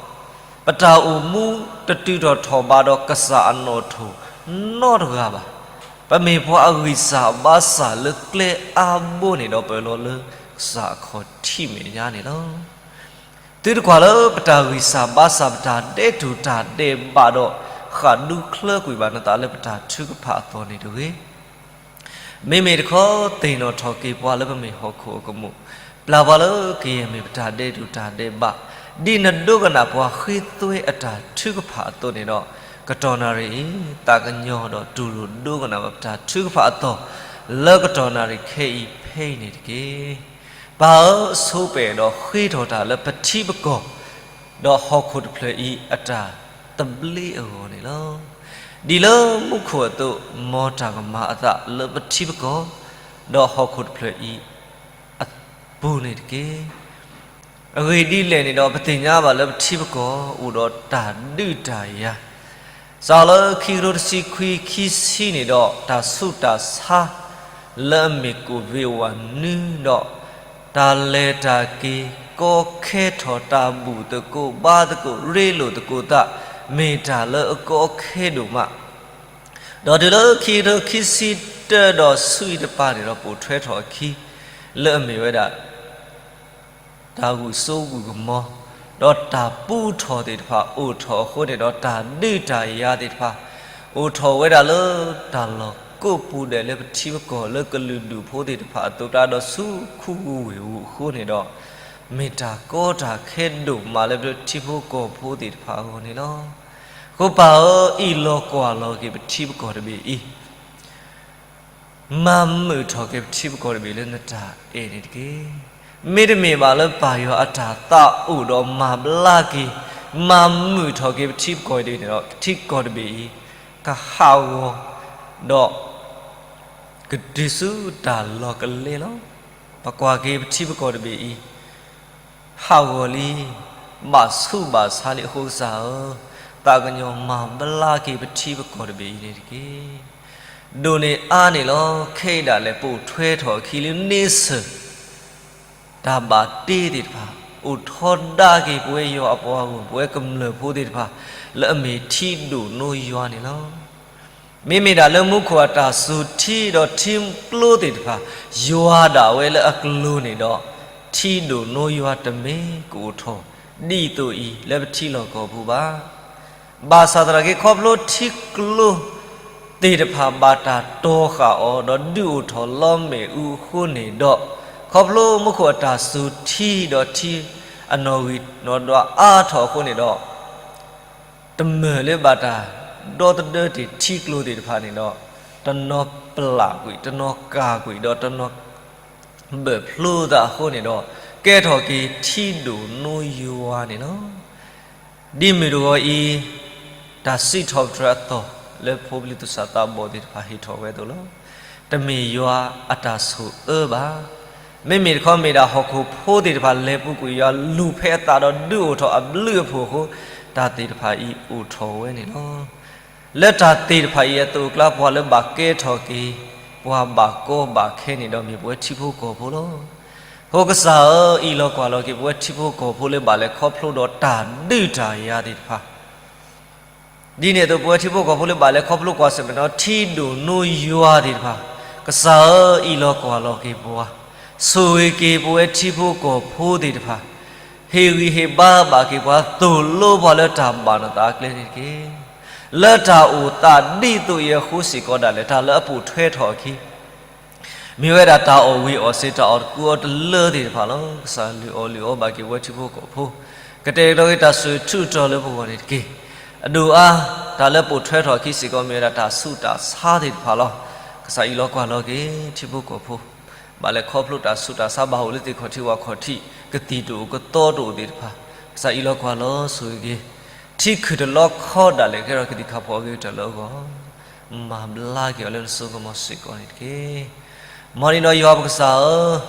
ပတၢ်အိၣ်မူတတုၤထီၣ်ထီၣ်ဘးဒီးကစၢ်အနီၣ်ထိၣ်နီတဂၤဘၣ်. ပမ့ၢ်ပှၤအဂံၢ်စၢ်ဘါစၢ်လၢကျဲအါဘိန့ၣ်ဒီး ပၢၢ်လီၤလၢကစၢ်အခီၣ်ထံးမဲာ်ညါန့ၣ်လီၤ. သုတကွၢ်လၢပတၢ်ဂံၢ်စၢ်ဘါစၢ် ပတၢ်ဒဲးတူၢ်တၢ်ဒဲးဘးဒီး ဃၣ်ဒူချၢကွံာ်ဘၣ်နသးလၢပတၢ်ထုကဖၣ်အသီၣ်န့ၣ်တဂ့ၤ. မ့မ့ၢ်တခီ သ့ၣ်နီၣ်ထီၣ်က့ၤပှၤလၢပမ့ၢ်ဟီၣ်ခိၣ်အကမူၣ်, ပျၢ်ပှၤလၢကယဲၢ်မ့ၢ်ပတၢ်ဒဲးတူၢ်တၢ်ဒဲးဘး, ဒ်နဒိကနၣ်ပှၤဃ့သွဲအတၢ်ထုကဖၣ်အသိးန့ၣ်ဒီး, ကတီၢ်နၣ်ရံၣ်အံၤ သးကညီၤဒီးတူၢ်လိာ်ဒိကနၣ်ဘၣ်ပတၢ်ထုကဖၣ်အသီၣ် လၢကတီၢ်နၣ်ရံၣ်ခဲအံၤဖဲအံၤန့ၣ်တက့ၢ်. ပၢ်ဧၢ, ဆိးပဲာ်ဒီးဃ့ထီၣ်တၢ်လၢပထံပကီၢ်, ဒီးဟီၣ်ခိၣ်တဖျၢၣ်အံၤအတၢ်သဘျ့အဂီၢ်န့ၣ်လီၤ. ဒ်လၢမူခိၣ်အသိး, မ်တၢ်ကမၤအသးလၢပထံပကီၢ်, ဒီးဟီၣ်ခိၣ်တဖျၢၣ်အံၤအပူၤန့ၣ်တက့ၢ်. အဂ့ၢ်ဒ်လဲၣ်န့ၣ်ဒီး, ပသ့ၣ်ညါဘၣ်လၢပထံပကီၢ် အိၣ်ဒီးတၢ်ဒုးတၢ်ယၤ စးလၢခံကထိတဆံခွံ ခံဆံန့ၣ်ဒီး တၢ်ဆူးတၢ်ဆါ လၢအမ့ၢ်ကိၣ်ဝ့းဝးနုဒီး တၢ်လဲၤတၢ်က့ၤ ကီခဲထီၣ် တၢ်ဘူၣ်သကိးဘါသကိး ရ့လိာ်သကိးသး မ့ၢ်တၢ်လၢအကီခဲဒိၣ်မး, ဒီးတုၤလၢခံကထိခံဆံတၢဒီးဆူအံၤတပၤန့ၣ်ဒီး ပိာ်ထွဲထီၣ်အခံ လၢအမ့ၢ်ဝဲဒၣ် တၢ်ဂုာ်စိဂုာ်ကမီၤ, ဒီးတၢ်ပူထီၣ်သ့ၣ်တဖၣ်အိၣ်ထီၣ်အဃိန့ၣ်ဒီး တၢ်ဒုးတၢ်ယၤသ့ၣ်တဖၣ် အိၣ်ထီၣ်ဝဲဒၣ်လၢတၢ်လီၢ်ကိးပူၤဒဲး လၢပထံပကီၢ် လၢကလုာ်ဒူၣ်ဖိသ့ၣ်တဖၣ်အသိးတၢ် ဒီးဆူခူဝ့ၢ်ပူၤအဃိန့ၣ်ဒီး, မ့ၢ်တၢ်ကီတၢ်ခဲဒိၣ်မးလၢပထံဖိကီၢ်ဖိသ့ၣ်တဖၣ်အဂီၢ်န့ၣ်လီၤ. အဃိပၢ်ဧၢ, အ့ၣ်လီၤကွၢ်လီၤက့ၤပထံပကီၢ်တဘ့ၣ်အံၤ မၤမုာ်ထီၣ်က့ၤပထံပကီၢ်တဘ့ၣ်လၢနတၢ်အဲၣ်န့ၣ်တက့ၢ်. မ့တမ့ၢ်ဘၣ်လၢပၢ်ယွၤအတၢ်သးအိၣ်ဒီးမၤဘျါက့ၤ, မၤမုာ်ထီၣ်က့ၤပထံပကီၢ်တဘ့ၣ်န့ၣ်ဒီး ပထံကီၢ်တဘ့ၣ်အံၤ ကဟးဂီၤ ဒီး ကတုၤဆူတၢ်လီၤကလဲလီၤ. ပကွၢ်က့ၤပထံပကီၢ်တဘ့ၣ်အံၤ ဟးဂီၤလံ, ဘၣ်ဆူးဘၣ်ဆါလံအဃိကစၢ်ဧၢ, သးကညီၤမၤဘျါက့ၤပထံပကီၢ်တဘ့ၣ်အံၤန့ၣ်တက့ၢ်. ဒိၣ်န့ၢ်အါန့ၣ်လီၤ. ခဲအံၤဒၣ်လဲာ်ပိာ်ထွဲထီၣ်အခံလၢန့ဆၢၣ် တၢ်ဘၣ်တ့သ့ၣ်တဖၣ် အိၣ်ထီဒါက့ၤပဝဲယွၤအပှၤဂီၢ် ပဝဲကမျၢၢ်ဖိသ့ၣ်တဖၣ် လၢအမ့ၢ်ထံဒိၣ်နိယွၤန့ၣ်လီၤ. မ့မ့ၢ်ဒၣ်လၢမူခိၣ်အတၢ်စူၤထံဒီးထံကျိသ့ၣ်တဖၣ် ယွၤဒၣ်ဝဲလၢအကျိၤန့ၣ်ဒီး ထံဒိၣ်နိယွၤတမ့ၢ်ကအိၣ်ထီၣ် ဒ်သိးအံၤလၢပထံလီၢ်ကီၢ်ပူၤဘၣ်. ဘၣ်ဆၣ်သနာ်က့ ခီဖျိထံကျိသ့ၣ်တဖၣ်ဘၣ်တၢ်တီဃာ်အီၤ ဒီးဒုးအိၣ်ထီၣ်လီမ့ၣ်အူအဃိန့ၣ်ဒီး, ခီဖျိမူခိၣ်အတၢ်စူၤထံဒီးထံအနီၣ်ဂံၢ်နီၣ်ဒွးအါထီၣ်အဃိန့ၣ်ဒီး, တမၢၢ်လၢဘၣ်တၢ်ဒီသဒၢတ့ၢ်ထံကျိသ့ၣ်တဖၣ်န့ၣ်ဒီး, တနီၤပျၢ်ကွံာ်, တနီၤကၢ်ကွံာ်, ဒီးတနီၤ ဘၢၣ်ဖျိသးအဃိန့ၣ်ဒီး, ကဲထီၣ်က့ၤထံဒိၣ်နိယွၤန့ၣ်လီၤ. ဒ်မုၢ်တဂီၤအံၤ, တၢ်စံးထီၣ်ပတြၢၤအသီၣ်လၢ ဖိပလံၤသူၣ်စၢ်သးဘီၣ်သ့ၣ်တဖၣ်ဟ့ၣ်ထီၣ်ဝဲအသိးလီၤ. တမ့ၢ်ယွၤအတၢ်ဆိၣ်အၢဘၣ်. မ့မ့ၢ်တခီမ့ၢ်ဒၣ်ဟီၣ်ခိၣ်ဖိသ့ၣ်တဖၣ်လဲၤပူၤကွံာ်ယွၤလူၤဖဲအသးဒီးဒုးအိၣ်ထီၣ်အဘျုးအဖှိၣ်အဃိ, တၢ်သ့ၣ်တဖၣ်အံၤအိၣ်ထီၣ်ဝဲန့ၣ်လီၤ. လၢတၢ်သ့ၣ်တဖၣ်အံၤအသိးအကျါ ပှၤလၢဘၣ်ကဲထီၣ်က့ၤ ပှၤဘၣ်ကီဘၣ်ခဲန့ၣ်ဒီး မ့ၢ်ပဝဲထံဖိကီၢ်ဖိလီၤ. အဃိကစၢ်ဧၢ, အံးလီၤကွၢ်လီၤက့ၤ ပဝဲထံဖိကီၢ်ဖိလၢဘၣ်လဲၤခီဖျိဒီးတၢ်ဒုးတၢ်ယၤသ့ၣ်တဖၣ် ဒ်န့ၣ်အသိး ပဝဲထံဖိကီၢ်ဖိလၢဘၣ်လဲၤခီဖျိကွၢ်ဆၢၣ်မဲာ်ဒီး ထံဒိၣ်နိယွၤသ့ၣ်တဖၣ်, ကစၢ်ဧၢ, အံးလီၤကွၢ်လီၤက့ၤပှၤ, ဆိၣ်ဂ့ၤက့ၤပဝဲထံဖိကီၢ်ဖိသ့ၣ်တဖၣ်, ဟ့ၣ်ဂံၢ်ဟ့ၣ်ဘါဘၣ်က့ၤပှၤ, သိၣ်လိပှၤလၢတၢ်ဘၣ်နသးအကျဲန့ၣ်တက့ၢ်. လၢတၢ်အိၣ်သးဒ်သိးအံၤအဃိစ့ၢ်ကီးဒၣ်လဲာ် တၢ်လၢအပိာ်ထွဲထီၣ်အခံ မ့ၢ်ဝဲဒၣ်တၢ်အီၣ်ဝံၤအီၣ်စ့ၤ တၢ်အီၣ်တကူအီတလၢသ့ၣ်တဖၣ်လီၤ. ကစၢ်လုၢ်အီၣ်လုၢ်အီဘၣ်က့ၤပဝဲထံဖိကီၢ်ဖိ, ကတဲာ်ကတီၤက့ၤတၢ်ဆိၣ်ဂ့ၤထူးတီၤလၢပဂီၢ်န့ၣ်တက့ၢ်. အဒိၣ်အါ, တၢ်လၢပိာ်ထွဲထီၣ်အခံစ့ၢ်ကီး မ့ၢ်ဝဲဒၣ်တၢ်ဆူးတၢ်ဆါသ့ၣ်တဖၣ်လီၤ. ကစၢ်အံးလီၤကွၢ်လီၤက့ၤ ထံဖိကီၢ်ဖိ ဘၣ်လဲၤခီဖျိတၢ်ဆူးတၢ်ဆါ ဘၣ်အိၣ်လၢသ့ၣ်ခီၣ်ထံးဝၣ်ခီၣ်ထံး ကသံၣ်တအိၣ်ကသီတအိၣ်သ့ၣ်တဖၣ်, ကစၢ်အံးလီၤကွၢ်လီၤဆိၣ်ဂ့ၤက့ၤ, ထံခုၣ်တလီခီဒၣ်လဲာ် ကဲထီၣ်ကသံၣ်ခါဖီအဂ့ၤကတၢၢ်လၢအဂီၢ်, မၤဘျါက့ၤအီၤလၢနစိကမီၤစ့ၢ်ကီးန့ၣ်တက့ၢ်. မ်န့ၣ်ဒီးယွၤပကစၢ်ဧ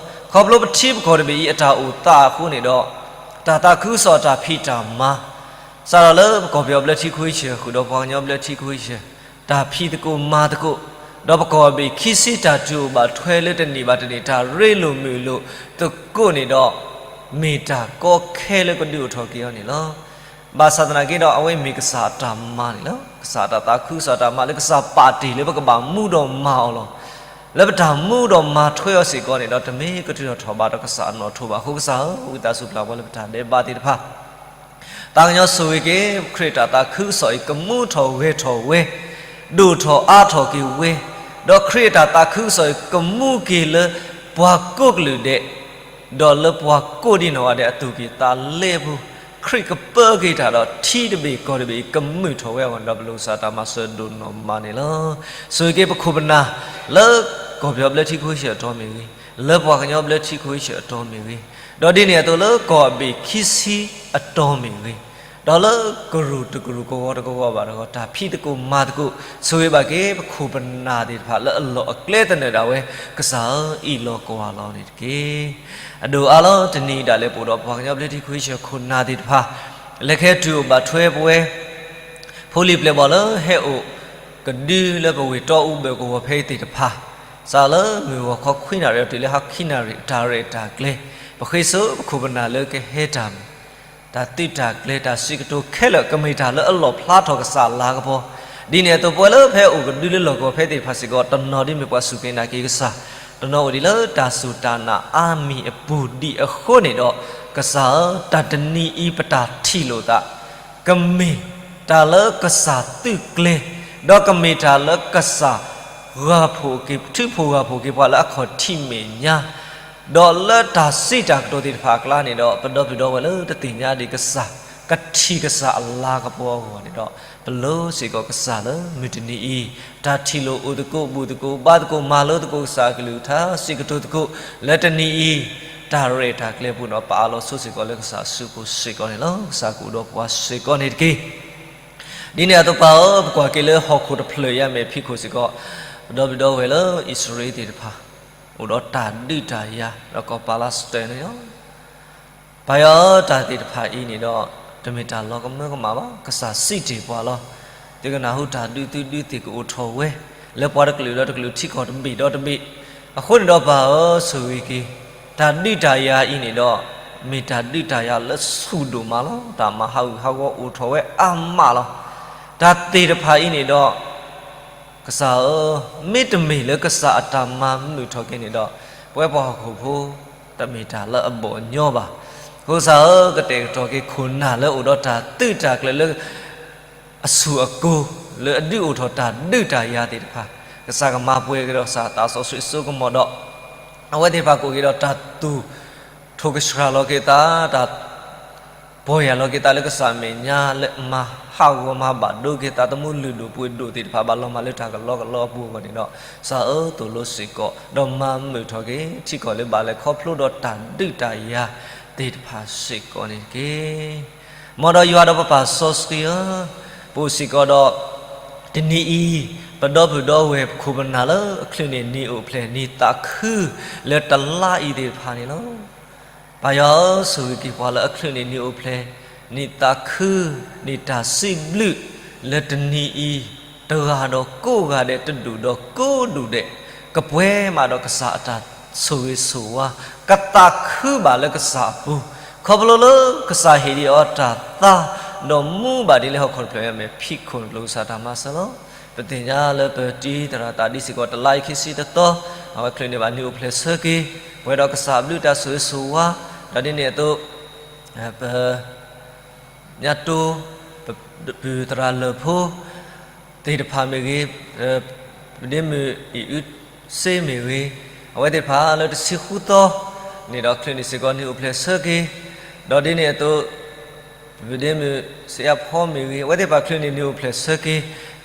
ၢ, ခီဖျိပထံပကီၢ်တဘ့ၣ်အံၤအတၢ်အိၣ်သးအဃိန့ၣ်ဒီး, တၢ်သးခုကစီၣ်တၢ်ဖံးတၢ်မၤ, စးထီၣ်လၢပကီၢ်ပယီၤဘျၢထံခိၣ်ဆၢၣ်ဃုာ်ဒီးပှၤကညီဘျၢထံခိၣ်ဆၢၣ်, တၢ်ဖံးသကိးမၤသကိး, ဒီးပကီၢ်ဘ့ၣ်ခံဆံတၢ်တုၤအိၣ်ဘၣ်ထွဲလၢတနံၣ်ဘၣ်တနံၣ် တၢ်ရ့လိာ်မုာ်လိာ်သကိးန့ၣ်ဒီး, မ့ၢ်တၢ်ကီခဲလၢကဒုးအိၣ်ထီၣ်က့ၤအီၤန့ၣ်လီၤ. ဘၣ်ဆၣ်သနာ်က့ဒီး အဝဲမ့ၢ်ကစၢ်အတၢ်မၤန့ၣ်လီၤ. ကစၢ်အတၢ်သးခုကစီၣ်တၢ်မၤလၢကစၢ်ပာ်တ့ၢ်လၢပကဘၣ်မူဒီးမၤအီၤလီၤ. လၢပတၢ်မူဒီးမၤထွဲအီၤစ့ၢ်ကီးန့ၣ်ဒီး တမ့ၢ်ကတုၤထီၣ်ထီၣ်ဘးဒီးကစၢ်အနီၣ်ထိးဘၣ်. အဃိကစၢ်ဧၢ, ဝံသးစူၤပျၢ်ပှၤလၢပတၢ်ဒဲးဘးသ့ၣ်တဖၣ် သးကညီဆိၣ်ဂ့ၤက့ၤ ခရံာ်တၢ်သးခုကစီၣ်အံၤ ကမူထီၣ်ဂဲၤထီၣ်ဝဲ, ဒိၣ်ထီၣ်အါထီၣ်က့ၤဝဲ, ဒီးခရံာ်အတၢ်သးခုကစီၣ်အံၤ ကမူက့ၤလၢပှၤကိးကလုာ်ဒဲး, ဒီးလၢပှၤကိးဒံနီၢ်ဂၤဒဲးအသူၣ်ကံၢ်သးလဲပူၤ, ခရံာ်ကပၢက့ၤတၢ်ဒီး ထံတဘ့ၣ်ကီၢ်တဘ့ၣ်အံၤ ကမုာ်ထီၣ်ဝဲအဂီၢ်န့ၣ်ဒီး ပလိၣ်ကစၢ်တၢ်မၤစၢၤဒိၣ်နီၢ်မးန့ၣ်လီၤ. ဆိၣ်ဂ့ၤက့ၤပခိၣ်ပနၢ် လၢကီၢ်ပယီၤဘျၢထံခိၣ်ဆၢၣ်အတီၤမ့ၢ်ဂ့ၤ, လၢပှၤကညီဘျၢထံခိၣ်ဆၢၣ်အတီၤမ့ၢ်ဂ့ၤ, ဒီးဒ်န့ၣ်အသိးလၢကီၢ်အဘ့ၣ်ခံဆံအတီၤမ့ၢ်ဂ့ၤ, ဒီးလၢကရူၢ်တကရူၢ် ကဝီၤတကဝီၤဘၣ်တဂီၤ တၢ်ဖံးသကိးမၤသကိး ဆိၣ်ဂ့ၤဘၣ်က့ၤ ပခိၣ်ပနၢ်သ့ၣ်တဖၣ်လၢအလီၢ်အကျဲသနၢၣ်ဒၣ်ဝဲ, ကစၢ်ဧၢ, အံးလီၤကွၢ်လီၤန့ၣ်တက့ၢ်. အဒိၣ်အါလီၤ တနံၤအံၤဒၣ်လဲာ် ပအိၣ်ဒီးပှၤကညီဘျၢထံခိၣ်ဆၢၣ်ခိၣ်နၢ်သ့ၣ်တဖၣ် လဲၤခဲတုၤအိၣ်ဘၣ်ထွဲပဝဲ ဖိလံၤပျဲၢ်ဘီၣ်လၢဟဲအိၣ်ကဒုလၢပဝ့ၢ်တီအူဘၢၣ်ကဝီၤဖဲအံၤသ့ၣ်တဖၣ်, စးလၢမုၢ်ဂီၤခီခွံနၣ်ရံၣ် တုၤလၢဟါခံနၣ်ရံၣ် တၢ်ရဲၣ်တၢ်ကျဲၤ, ပဃ့စိပခိၣ်ပနၢ်လၢကဟဲတၢ်မုာ်, တၢ်သုးတၢ်ကျဲၤ တၢ်စံးကတိၤခဲလၢာ် ကမ့ၢ်တၢ်လၢအလီၢ်ဖျါထီၣ်ကစၢ်လၤကပီၤ, ဒ်န့ၣ်အသိးပဝဲလၢဖဲအိၣ်ကဒုလၢလီၢ်ကဝီၤဖဲသ့ၣ်တဖၣ်စ့ၢ်ကီး တနီၤဒ်မ့ၢ်ပှၤစူၢ်က့ၤနာ်က့ၤကစၢ်, တနီၤအိၣ်ဒံးလၢတၢ်စူၢ်တၢ်နာ်အါမံၤအပူၤဒံးအဃိန့ၣ်ဒီး, ကစၢ်ဧၢ, တၢ်တနံၤအံၤပတၢ်ထံၣ်လိာ်သး ကမ့ၢ်တၢ်လၢကစၢ်သုးကျဲၤ, ဒီးကမ့ၢ်တၢ်လၢကစၢ် ဂၤဖှိၣ်က့ၤ ထုးဖှိၣ်ဂၤဖှိၣ်က့ၤပှၤလၢအခီၣ်ထံးမဲာ်ညါ, ဒီးလၢတၢ်စံးတၢ်ကတိၤသ့ၣ်တဖၣ်အကျါန့ၣ်ဒီး ပဒီပုၢ်ဒီဝဲၢ်လၢတသ့ၣ်ညါဒံးကစၢ်, ကထံၣ်ကစၢ်အလၤကပီၤအဂီၢ်န့ၣ်ဒီး, ပလိၣ်စ့ၢ်ကီးကစၢ်လၢမုၢ်တနံၤအံၤ, တၢ်ထံၣ်လိာ်အိၣ်သကိးဘူးသကိးဘါသကိးမၤလိသကိးကစၢ်အကလုၢ်ကထါ စံးကတိၤသကိး လၢတနံၤအံၤ, တၢ်ရဲၣ်တၢ်ကျဲၤပူၤန့ၣ်ဒီး ပအးလီၤဆိစ့ၢ်ကီးလၢကစၢ်အစုပူၤစ့ၢ်ကီးန့ၣ်လီၤ. ကစၢ်ကအိၣ်ဒီးပှၤစ့ၢ်ကီးန့ၣ်တက့ၢ်. ဒ်န့ၣ်အသိးပၢ်ဧၢ, ပကွၢ်က့ၤလၢဟီၣ်ခိၣ်တဖျၢၣ်အံၤ အမဲာ်ဖံးခိၣ်စ့ၢ်ကီး, ပဒီပုၢ်ဒီဝဲၢ်လၢအံၣ်စရ့လးသ့ၣ်တဖၣ် အိၣ်ဒီးတၢ်ဒုးတၢ်ယၤ ဒီးကီၢ်ပၤလးစတၢၢ်န့ၣ်လီၤ. ပၢ်ယွၤဧၢ, တၢ်သ့ၣ်တဖၣ်အံၤန့ၣ်ဒီး တမ့ၢ်တၢ်လီၤကမၢကမၣ်ဘၣ်. ကစၢ်စံးတ့ၢ်ပှၤလီၤ. သုကနၢ်ဟူတၢ်ဒုးသုဒုးသ့ၣ်ကအိၣ်ထီၣ်ဝဲ လၢပှၤတကလုာ်ဒီးတကလုာ်ထံကီၢ်တဘ့ၣ်ဒီးတဘ့ၣ်, အဃိန့ၣ်ဒီးပၢ်ဧၢ, ဆိၣ်ဂ့ၤက့ၤ တၢ်ဒုးတၢ်ယၤအံၤန့ၣ်ဒီး မ့ၢ်တၢ်ဒုးတၢ်ယၤလၢဆူၣ်ဒိၣ်မးလီၤ. တၢ်မၤဟးဂူာ်ဟးဂီၤအိၣ်ထီၣ်ဝဲအါမးလီၤ. တၢ်သ့ၣ်တဖၣ်အံၤန့ၣ်ဒီး ကစၢ်ဧၢ, မ့တမ့ၢ်လၢကစၢ်အတၢ်မၤမုာ်ထီၣ်က့ၤန့ၣ်ဒီး ပဝဲပှၤဟီၣ်ခိၣ်ဖိ တမ့ၢ်တၢ်လၢအဘီၣ်ညီဘၣ်. အဃိကစၢ်ဧၢ, ကတဲာ်ကတီၤက့ၤခိၣ်နၢ်လၢအိၣ်ဒီးတၢ်သုးတၢ်ကျဲၤလၢ အဆူၣ်အကိၤ လၢအဒုးအိၣ်ထီၣ်တၢ်ဒုးတၢ်ယၤသ့ၣ်တဖၣ်, ကစၢ်ကမၤပှဲၤက့ၤဒီးကစၢ်သးစီဆှံအစိကမီၤဒီး အဝဲသ့ၣ်တဖၣ်ကအိၣ်က့ၤဒီးတၢ်သူၣ် ထိၣ်ကဆှၣ်လီၤက့ၤသး, တၢ် ပီၢ်ယၢ်လီၤက့ၤသးလၢကစၢ်အမဲာ်ညါ လၢမၤဟးဂီၤမၤဘၣ်ဒိက့ၤသးသမူလုၢ်ဒိၣ်ပှ့ၤဒိၣ်သ့ၣ်တဖၣ် ဘၣ်လီၤမၢ်လၢတၢ်ကလီကလီအပူၤအဂီၢ်န့ၣ်ဒီး, ကစၢ်ဧၢသိၣ်လိစ့ၢ်ကီး ဒီးမၤမုာ်ထီၣ်က့ၤ ထံကီၢ်လၢဘၣ်လဲၤခီဖျိဒီးတၢ်ဒုးတၢ်ယၤသ့ၣ်တဖၣ်စ့ၢ်ကီးန့ၣ်တက့ၢ်. မ်ဒီးယွၤဒီးပပၢ်စီဆှံဧၢ, ပအိၣ်စ့ၢ်ကီးဒီး တနံၤအံၤ ပဒီပုၢ်ဒီဝဲၢ်ပခိၣ်ပနၢ်လၢအချုးန့ၢ်နံၣ်အိၣ်ဖျဲၣ်နံၣ်သးခု လၢတလါအံၤသ့ၣ်တဖၣ်န့ၣ်လီၤ. ပၢ်ယွၤဧၢ, ဆိၣ်ဂ့ၤက့ၤပှၤလၢအချုးန့ၢ်နံၣ်အိၣ်ဖျဲၣ် နံၣ်သးခု နံၣ်တၢ်စံးဘျုး လၢတနံၤအံၤ တဂၤဒီးကိးဂၤဒဲး တဒူၣ်ဒီးကိးဒူၣ်ဒဲး ကပှဲၤမးဒီးကစၢ်အတၢ်ဆိၣ်ဂ့ၤဆိၣ်ဝါ ကသးခုဘၣ်လၢကစၢ်အပူၤ, ခီဖျိလၢကစၢ်ဟ့ၣ်ဒံးအီၤတၢ်သါ ဒီးမူဘၣ်ဒံးလၢဟီၣ်ခိၣ်တဖျၢၣ်အမဲာ်ဖံးခိၣ်န့ၣ် ပလိၣ်ကစၢ်တၢ်မၤစၢၤလီၤ. ပသ့ၣ်ညါလၢပတံၤသရၣ်သးဒ်စ့ၢ်ကီး တလါအံၤခံဆံတသီ အဝဲချုးန့ၢ်ဘၣ်နံၣ်အိၣ်ဖျဲၣ်ဆၢက့ၤ ပှဲၤဒီးကစၢ်အဘျုးတၢ်ဆိၣ်ဂ့ၤဆိၣ်ဝါ, ဒီးဒ်န့ၣ်အသိး ပ ညါတိ ပပုၢ်သရၣ်လၢၢ်ဖိသ့ၣ်တဖၣ်မ့ၢ်ဂ့ၤ, ပဒ့မုၣ်အံၣ်အုစ့မ့ၢ်ဂ့ၤ, အဝဲသ့ၣ်တဖၣ်လၢတဆံဃုသီန့ၣ်ဒီး ချုးန့ၢ်စ့ၢ်ကီးနံၣ်အိၣ်ဖျဲၣ်ဆၢက့ၤ, ဒီးဒ်န့ၣ်အသိး ပဒ့မုၣ်စ့အဖီမ့ၢ်ဂ့ၤ, အဝဲသ့ၣ်တဖၣ်ချုးန့ၢ်နံၣ်အိၣ်ဖျဲၣ်ဆၢက့ၤ,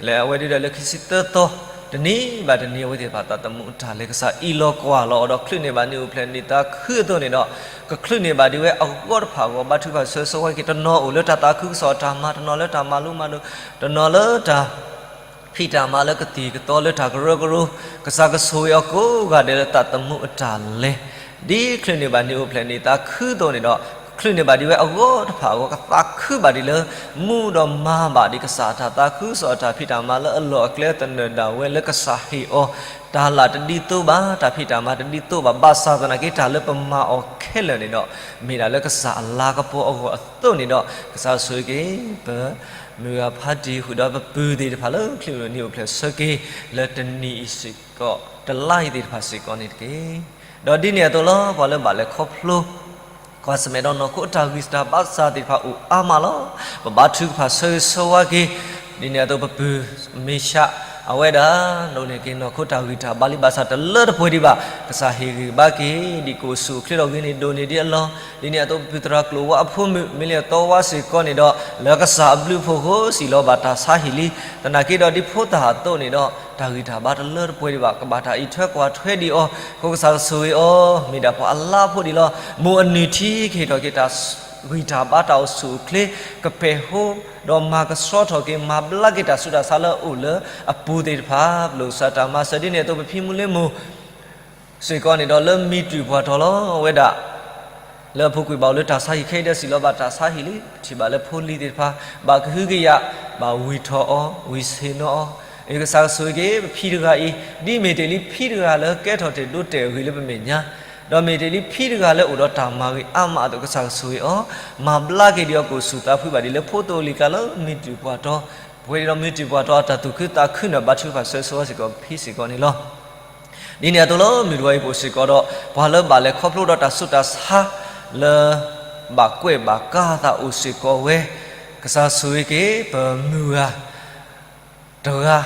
လၢအဝဲဒၣ်လၢခံဆံသၢသီ, တနံၤဘၣ်တနံၤ အဝဲသ့ၣ်တဖၣ်သးသမူအတၢ်လဲၤကစၢ်အံးလီၤကွၢ်လီၤအီၤဒီး ချုးန့ၢ်ဘၣ်နံၣ်အိၣ်ဖျဲၣ်နံၣ်သးခုအသိးန့ၣ်ဒီး ကချုးန့ၢ်ဘၣ်ဒံးဝဲအဂီၢ်တဖၣ်အဂီၢ် ဘါထုကဖၣ်ဆၢဂ့ၤဆၢဝါက့ၤ တနီၤအိၣ်လၢတၢ်သးခုကစီၣ်အတၢ်မၤ, တနီၤလၢတၢ်မၤလိမၤဒိး, တနီၤလၢတၢ် ဖံးတၢ်မၤလၢကသံၣ်ကသီလၢတၢ်ကရၢကရိ, ကစၢ်ကဆိၣ်ဂ့ၤအီၤကိးဂၤဒဲးလၢသးသမူအတၢ်လဲၤ, ဒ်ချုးန့ၢ်ဘၣ်နံၣ်အိၣ်ဖျဲၣ်နံၣ်သးခုအသိးန့ၣ်ဒီး ချုးန့ၢ်ဘၣ်ဒံးဝဲအဂီၢ်တဖၣ်အဂီၢ် ကသးခုဘၣ်ဒံးလၢ မူဒီးမၤဘၣ်ဒံးကစၢ်အတၢ်သးခုကစီၣ်အတၢ်ဖံးတၢ်မၤလၢအလီၢ်အကျဲသနၢၣ်ဒၣ်ဝဲလၢကစၢ်ဟ့ၣ်အီၤ တၢ်လၢတဒ်သိးဘၣ်, တၢ်ဖံးတၢ်မၤတဒ်သိးဘၣ်, ဘၣ်ဆၣ်သနာ်က့တၢ်လၢပမၤအီၤခဲလၢာ်န့ၣ်ဒီး မ့ၢ်ဒၣ်လၢကစၢ်အလၤကပီၤအဂီၢ်အသိးန့ၣ်ဒီး ကစၢ်ဆိၣ်ဂ့ၤက့ၤ ပမုၢ်ဂၤဖးတံၢ်ဃုာ်ဒီးပပုၢ်သ့ၣ်တဖၣ်လၢချုးန့ၢ်နံၣ်အိၣ်ဖျဲၣ်ဆၢက့ၤ လၢတနံၤအံၤစ့ၢ်ကီး တလါအံၤသ့ၣ်တဖၣ်စ့ၢ်ကီးန့ၣ်တက့ၢ်. ဒီးဒ်န့ၣ်အသိးလီၤ ပှၤလၢဘၣ်လဲၤခီဖျိ ကွၢ်ဆၢၣ်မဲာ်ဒီးနီၢ်ခိအတၢ်ဂံၢ်တၢ်ဘါစၢ်သ့ၣ်တဖၣ်အိၣ်အါမးလီၤ. ပဘါထုကဖၣ်ဆၢဂ့ၤဆၢဝါက့ၤ ဒ်န့ၣ်အသိးပပုၢ်မ့ၢ်ဆှး အဝဲဒၣ် ဒိးန့ၢ်က့ၤနီၢ်ခိတၢ်ဂံၢ်တၢ်ဘါလံဘၣ်ဆၣ်တလၢတပှဲၤဒံးဘၣ်, ကစၢ်ဟ့ၣ်ဂံၢ်ဘါက့ၤ ဒ်ကအိၣ်ဆူၣ်အိၣ်ချ့ဒီးဂ့ၤန့ၢ်ဒိၣ်န့ၢ်ဒံးအလီၢ်, ဒ်န့ၣ်အသိးပပုၢ်သရၣ်ကျိာ်ဝါအဖိမုၣ် မ့ၢ်လၢအသီဝါစ့ၢ်ကီးန့ၣ်ဒီး လၢကစၢ်အဘျုးအဖှိၣ်အဃိ စံၣ်လီၤဘၣ်တၢ်ဆါဟံၣ်လံ, သနာ်က့ဒီးဒ်ဖိသၣ်အသိးန့ၣ်ဒီး တၢ်ဂံၢ်တၢ်ဘါတလၢတပှဲၤဒံးဘၣ်, ကဘၣ်တၢ်အံးထွဲကွၢ်ထွဲဒံးအီၤ, အဃိကစၢ်ကဆိၣ်ဂ့ၤအီၤ မ့ၢ်ဒၣ်ပှၤအလါဖိဒံးလီၤ. မိၢ်အနုၢ်ထံကဟ့ၣ်ထီၣ်က့ၤတၢ် ဂံၢ်တၢ်ဘါတၢ်အိၣ်ဆူၣ်အိၣ်ချ့ ကပဲာ်ဟိ ဒီးမၤကဆှီထီၣ်က့ၤ မၤဘျါက့ၤတၢ်ဆူးတၢ်ဆါလၢအအိၣ်လၢအပူၤသ့ၣ်တဖၣ် ပလိၣ်ကစၢ်တၢ်မၤစၢၤဒ်န့ၣ်အသိး ပဖံမူလ့မိၢ် စ့ၢ်ကီးန့ၣ်ဒီးလၢမံၤတၢၣ်ပှၢ်ထီၣ်လီၤ အဝဲဒၣ် လၢအပူၤကွံာ်ဘၣ်အိၣ်လၢတၢ်ဆါဟံၣ်ခဲအံၤဒီး စံၣ်လီၤဘၣ်တၢ်ဆါဟံၣ်လံ, ပထံၣ်ဘၣ်လၢဖိလံၤသ့ၣ်တဖၣ် ဘၣ်ကဟုကယာ် ဘၣ်ဝံၢ်ထီၣ်အီၤ ဝံၢ်ဆ့ၣ်နီၤအီၤ, အကစၢ်ကဆိၣ်ဂ့ၤက့ၤ ပဖံတဂၤအံၤ ဒ်မ့ၢ်တ့ၢ်လံဖံတဂၤလၢကဲထီၣ်တ့ၢ်ဒိတဲာ်အဂ့ၤလၢပမဲာ်ညါ ဒီးမ့ၢ်တ့ၢ်လံဖံတဂၤလၢအိၣ်ဒီးတၢ်မၤဂ့ၤအါမးအသိး ကစၢ်ကဆိၣ်ဂ့ၤအီၤ, မၤဘျါက့ၤဒံးအီၤ ကအိၣ်ဆူၣ်သးဖှံဘၣ်ဒံးလၢဖိသိလံၤကျါလၢမံၤတၢၣ်ပှၢ်ထီၣ်, ပှဲၤဒံးဒီးမံၤတၢၣ်ပှၢ်ထီၣ်အတၢ်သူၣ်ခုသးခုန့ၣ် ဘါထုကဖၣ်ဆၢဂ့ၤဆၢဝါစ့ၢ်ကီး ပဖံစ့ၢ်ကီးန့ၣ်လီၤ. ဒ်န့ၣ်အသိးလၢမုၢ်တဝါအံၤပအိၣ်စ့ၢ်ကီးဒီး ပှၤလၢဘၣ်လဲၤခီဖျိဒီးတၢ်ဆူးတၢ်ဆါလၢ ဘၣ်ကွဲးဘၣ်ကါအသးအိၣ်စ့ၢ်ကီးဝဲ, ကစၢ်ဆိၣ်ဂ့ၤက့ၤ ပမုၢ်ဂၤ တဂၤ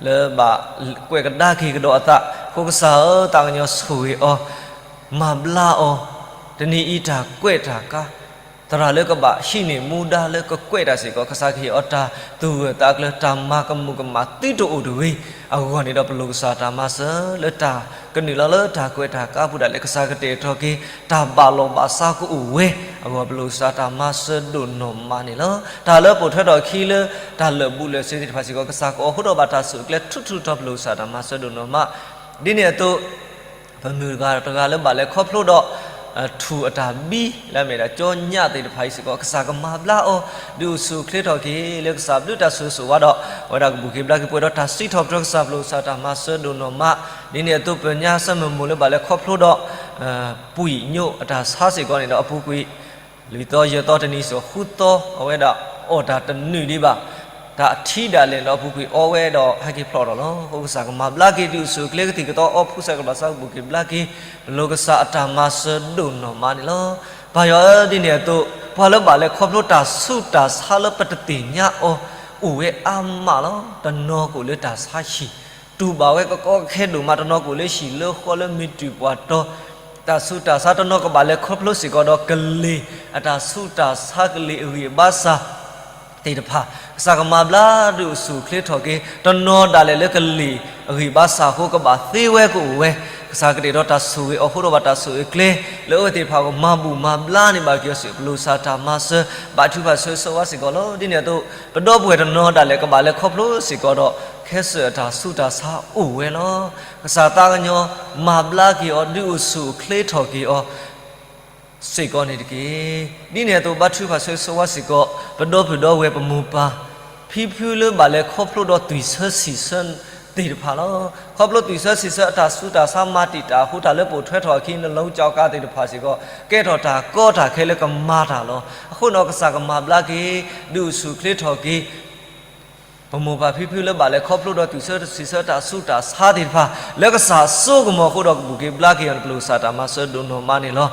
လၢဘၣ်ကွဲးကဒါက့ၤကဒီးအသး, အဃိကစၢ်ဧၢ သးကညီၤဆိၣ်ဂ့ၤအီၤ, မၤဘျါအီၤ, တနံၤအံၤတၢ်ကွဲးတၢ်ကါ, သရၣ်လၢကဘၣ်ဟံးန့ၢ်မူဒါလၢကကွဲးတၢ်စ့ၢ်ကီး ကစၢ်ကဟ့ၣ်အီၤတၢ်သူၣ်ဂၢၢ်သးကျၢၤ တၢ်မၤကမူၣ်ကမၣ်သုတအိၣ်တဂ့ၤ အဂီၢ်န့ၣ်ဒီး ပလိၣ်ကစၢ်တၢ်မၤစၢၤလၢတၢ်ကနုာ်လီၤလၢတၢ်ကွဲးတၢ်ကါပူၤဒၣ်လဲာ် ကစၢ်ကတဲာ်ကတီၤက့ၤ တၢ်ဘၣ်လီၢ်ဘၣ်စးကအိၣ်ဝဲအဂီၢ် ပလိၣ်ကစၢ်တၢ်မၤစၢၤဒိၣ်နီၢ်မးန့ၣ်လီၤ. တၢ်လၢပိာ်ထွဲထီၣ်အခံလၢတၢ်လၢာ်ဘူၣ်လၢာ်စ့ၤသ့ၣ်တဖၣ်စ့ၢ်ကီး ကစၢ်ကအိးထီၣ်ဘၣ်တၢ်ဆိၣ်အကျဲထူထူတီၤ ပလိၣ်ကစၢ်တၢ်မၤစၢၤဒိၣ်နီၢ်မး ဒ်န့ၣ်အသိး ပမုၢ်ဂၤတဂၤလၢဘၣ်လဲၤခီဖျိဒီး ထူၣ်အတၢ်ဘံ လၢအမ့ၢ်ဒၣ်ကၠီညၣ်သ့ၣ်တဖၣ်အံၤစ့ၢ်ကီး ကစၢ်ကမၤဘျါအီၤ ဒုးအိၣ်ဆူၣ်အိၣ်ချ့ထီၣ်က့ၤ လၢကစၢ်ဘျုးတၢ်ဆိၣ်ဂ့ၤဆိၣ်ဝါဒီး အဝဲဒၣ်ကဘူၣ်က့ၤဘျါက့ၤပှဲၤဒီးတၢ်စံးထီၣ်ပတြၢၤကစၢ် ပလိၣ်ကစၢ်တၢ်မၤစၢၤဒိၣ်နီၢ်မး ဒ်န့ၣ်အသိး ပညါစၢမုၢ်မိၢ်လၢဘၣ်လဲၤခီဖျိဒီး ပှံၣ်ညိၣ်အတၢ်ဆါစ့ၢ်ကီးန့ၣ်ဒီး အပူၤကွံာ် လွံၢ်သီယဲၢ်သီတနံၤစ့ၢ်ကီး ဃုသီ အဝဲဒၣ်အီၣ်တၢ်တနုာ်ဒံးဘၣ် တၢ်အထံဒၣ်လဲာ်ဒီး အပူၤကွံာ်အီဝဲဒီး ဟဲက့ၤဖျိးထီၣ်လီၤ. အဃိကစၢ်ကမၤဘျါက့ၤ ဒုးအိၣ်ဆူၣ်အိၣ်ချ့ ကသံၣ်ကသီအီၣ်ဖှူစဲးကဘၣ်စး ကဘူၣ်က့ၤဘျါက့ၤ ပလိၣ်ကစၢ်အတၢ်မၤစၢၤဒိၣ်နီၢ်မးန့ၣ်လီၤ. ပၢ်ယွၤဧၢ ဒ်န့ၣ်အသိး ပှၤလၢဘၣ်လဲၤခီဖျိတၢ်ဆူးတၢ်ဆါလၢပတသ့ၣ်ညါအီၤ အိၣ်ဝဲအါမးလီၤ. တနီၤကအိၣ်လၢတၢ်ဆါဟံၣ် တူၢ်ဘၣ်ဝဲကကီကခဲဒိၣ်မး တနီၤကအိၣ်လၢဟံၣ်လၢဃီလၢမံၤတၢၣ်ပှၢ်တီၤ တၢ်ဆူးတၢ်ဆါတနီၤကဘၣ်လဲၤခီဖျိစ့ၢ်ကီးဒီးကလံၤ, အတၢ်ဆူးတၢ်ဆါကလံၤအဂံၢ်အဘါစၢ်သ့ၣ်တဖၣ်, ကစၢ်ကမၤဘျါဒုးအိၣ်ဆူၣ်အိၣ်ချ့ထီၣ်က့ၤ, တနီၤဒၣ်လဲာ်လၢကလံၤအဂံၢ်ဘါစၢ်အဃိကဘၣ်သ့ဝဲကအိၣ်ဝဲ, ကစၢ်ကတဲာ်ဒီးတၢ်ဆိၣ်ဂ့ၤအီၤအဃိဒီးဘၣ်တၢ်ဆိၣ်ဂ့ၤကျဲ, လၢအဝဲသ့ၣ်တဖၣ်ကမၤဘူၣ်မၤဘျါန့ၢ်ဘၣ်က့ၤအီၤစ့ၢ် ပလိာ်စၢ်တၢ်မၤစၢၤ, ဘါထုကဖၣ်ဆၢဂ့ၤဆၢဝါစ့ၢ်ကီးလီၤ. ဒ်န့ၣ်အသိး, ပဒီပုၢ်ဝဲၢ်တနီၤဒၣ်လဲာ်ကဘၣ်လဲၤခီဖျိစ့ၢ်ကီးဒီး ခဲစၢၣ်အတၢ်ဆူးတၢ်ဆါအိၣ်ဝဲလီၤ. ကစၢ်သးကညီၤမၤဘျါက့ၤအီၤ ဒုးအိၣ်ဆူၣ်အိၣ်ချ့ထီၣ်က့ၤအီၤ စ့ၢ်ကီးန့ၣ်တက့ၢ်. ဒ်န့ၣ်အသိး ဘါထုကဖၣ်ဆၢဂ့ၤဆၢဝါစ့ၢ်ကီး ပဒီပုၢ်ဒီဝဲၢ်ပမိၢ်ပၢ် ဖံဖုလၢဘၣ်လဲၤခီဖျိဒီးသွံၣ်ဆၢဆံၣ်ဆၢသ့ၣ်တဖၣ်လီၤ. ခီဖျိသွံၣ်ဆၢဆံၣ်ဆၢအတၢ်ဆူးတၢ်ဆါ မၤတံာ်တာ်အဃိ တၢ်လၢပိာ်ထွဲထီၣ်အခံ နလီကၠီကါသ့ၣ်တဖၣ်စ့ၢ်ကီး ကဲထီၣ်တၢ်ကီတၢ်ခဲလၢကမၤတၢ်လီၤ. အဃိန့ၣ် ကစၢ်ကမၤဘျါက့ၤ ဒုးအိၣ်ဆူၣ်အိၣ်ချ့ထီၣ်က့ၤ ပမိၢ်ပၢ်ဖံဖုလၢဘၣ်လဲၤခီဖျိဒီးသွံၣ်ဆၢဆံၣ်ဆၢတၢ်ဆူးတၢ်ဆါသ့ၣ်တဖၣ် လၢကစၢ်စိကမီၤအဃိဒီး ကဘူၣ်က့ၤဘျါက့ၤအီၤန့ၣ် ပလိာ်စၢ်တၢ်မၤစၢၤဒိၣ်နီၢ်မးန့ၣ်လီၤ.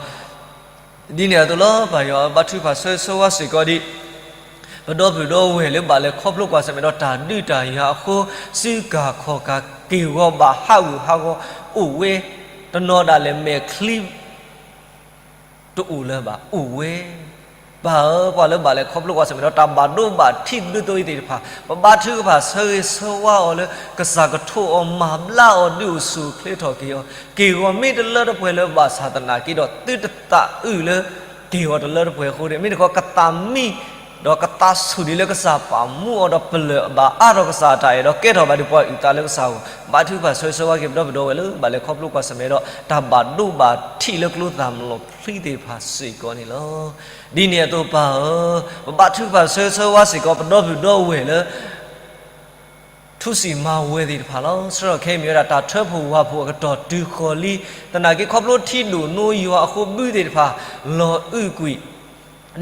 ဒ်န့ၣ်အသိးလီၤ ပၢ်ယွၤ ဘါထုကဖၣ်ဆၢဂ့ၤဆၢဝါစ့ၢ်ကီးဒ် ပဒီပုၢ်ဒီဝဲၢ်လၢဘၣ်လဲၤခီဖျိကွၢ်ဆၢၣ်မဲာ်ဒီးတၢ်ဒုးတၢ်ယၤအဃိ စုကၤခီၣ်ကၤ က့ၢ်ဂီၤဘၣ်ဟးဂူာ်ဟးဂီၤအိၣ်ဝဲ, တနီၤဒၣ်လဲာ်မဲာ်ချံ တအိၣ်လၢၤဘၣ်အိၣ်ဝဲ. ပၢ်ဧၢ, ပှၤလၢဘၣ်လဲၤခီဖျိကွၢ်ဆၢၣ်မဲာ်ဒီးတၢ်ဘၣ်ဒိဘၣ်ထံးဒ်သိးအံၤသ့ၣ်တဖၣ် ပဘါထုကဖၣ်ဆၢဂ့ၤဆၢဝါအီၤလၢ ကစၢ်ကထိးအီၤမၤဘျါအီၤ ဒုးအိၣ်ဆူၣ်အိၣ်ချ့ထီၣ်က့ၤအီၤ, က့ၢ်ဂီၤမ့ၢ်တလၢတပှဲၤလၢၤဘၣ်ဆၣ်သနာ်က့ဒီး သုတသးအုးလၢ က့ၢ်ဂီၤတလၢတပှဲၤအဃိန့ၣ် မ့ၢ်တခီကသးမံ ဒီးကသးဆူၣ်ဒံးလၢကစၢ်ပာ်မူအီၤဒီး ပလၢၢ်ဘၣ်အါထီၣ်ကစၢ်အတၢ်အဲၣ်ဒီးကဲထီၣ်ဘၣ်ဒုးပှၤအုၣ်သးလၢကစၢ်အဂီၢ်, ဘါထုကဖၣ်ဆၢဂ့ၤဆၢဝါက့ၤ ပဒီပုၢ်ဒီဝဲၢ်လၢဘၣ်လဲၤခီဖျိကွၢ်ဆၢၣ်မဲာ်ဒီး တၢ်ဘၣ်ဒိဘၣ်ထံးလၢကျိသၣ်မလီၤချံသ့ၣ်တဖၣ်စ့ၢ်ကီးန့ၣ်လီၤ. ဒ်န့ၣ်အသိးပၢ်ဧၢ, ပဘါထုကဖၣ်ဆၢဂ့ၤဆၢဝါစ့ၢ်ကီး ပဒီပုၢ်ဒီဝဲၢ်လၢ ထူစံၣ်မၤဝဲၤသ့ၣ်တဖၣ်လီၤ. ဆၢထီၣ်ခဲအံၤမ့ၢ်ဝဲဒၣ်တၢ်ထၢဖှိၣ်ဝၣ်ဖှိၣ်အကတီၢ်တုၤဃီၤလံ, သနာ်က့ခီဖျိထံဒိၣ်နိယွၤအဃိ ဘုသ့ၣ်တဖၣ်လီၤအုးကွံာ်,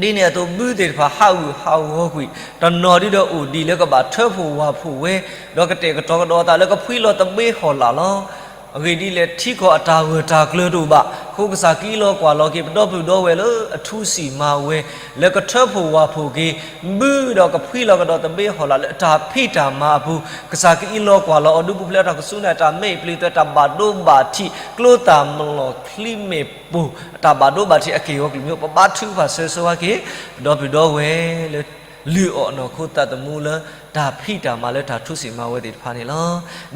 ဒ်န့ၣ်အသိးဘုသ့ၣ်တဖၣ်ဟးဂူာ်ဟးဂီၤကွံာ်, တနီၤဒုဒီးအိၣ်ဒံးလၢကဘၣ်ထၢဖှိၣ်ဝၣ်ဖှိၣ်ဝဲ, ဒီးကတဲာ်ကတီၤကဒီးသးလၢကဖှံလီၤသဘှ့ဟီၣ်လာ်လီၤ. အဂ့ၢ်ဒ်လဲၣ် ထံကီၢ်အတၢ်ဂၢၢ်တၢ်ကျၢၤတအိၣ်ဘၣ်အဃိ ကစၢ်ကအံးလီၤကွၢ်လီၤက့ၤ ပဒီပုၢ်ဒီဝဲၢ်လၢအထူစံၣ်မၤဝဲၤ လၢကထၢဖှိၣ်ဝၣ်ဖှိၣ်က့ၤ ဘုဒီးကဖှံလီၤကဒီးသဘှ့ဟီၣ်လာ်လၢအတၢ်ဖံးတၢ်မၤအပူၤ, ကစၢ်ကအံးလီၤကွၢ်လီၤအီၤ ဒုးပူၤဖျဲးအတၢ်ကစူၢ်နာ်တၢ်မဲာ်အံၤပျံၤသွဲ တၢ်ဘၣ်ဒိဘၣ်ထံး ကျိသၣ်မလီၤချံမ့ၢ်ပိၢ် အတၢ်ဘၣ်ဒိဘၣ်ထံးအက့ၢ်အဂီၤကလုာ်မ့ၢ်အိၣ် ပဘါထုကဖၣ်ဆၢဂ့ၤဆၢဝါက့ၤ ပဒီပုၢ်ဒီဝဲၢ်လၢ လုၢ်အီၣ်နီၢ်ခိသးသမူလၢ တၢ်ဖံးတၢ်မၤလၢတၢ်ထူစံၣ်မၤဝဲၤသ့ၣ်တဖၣ်န့ၣ်လ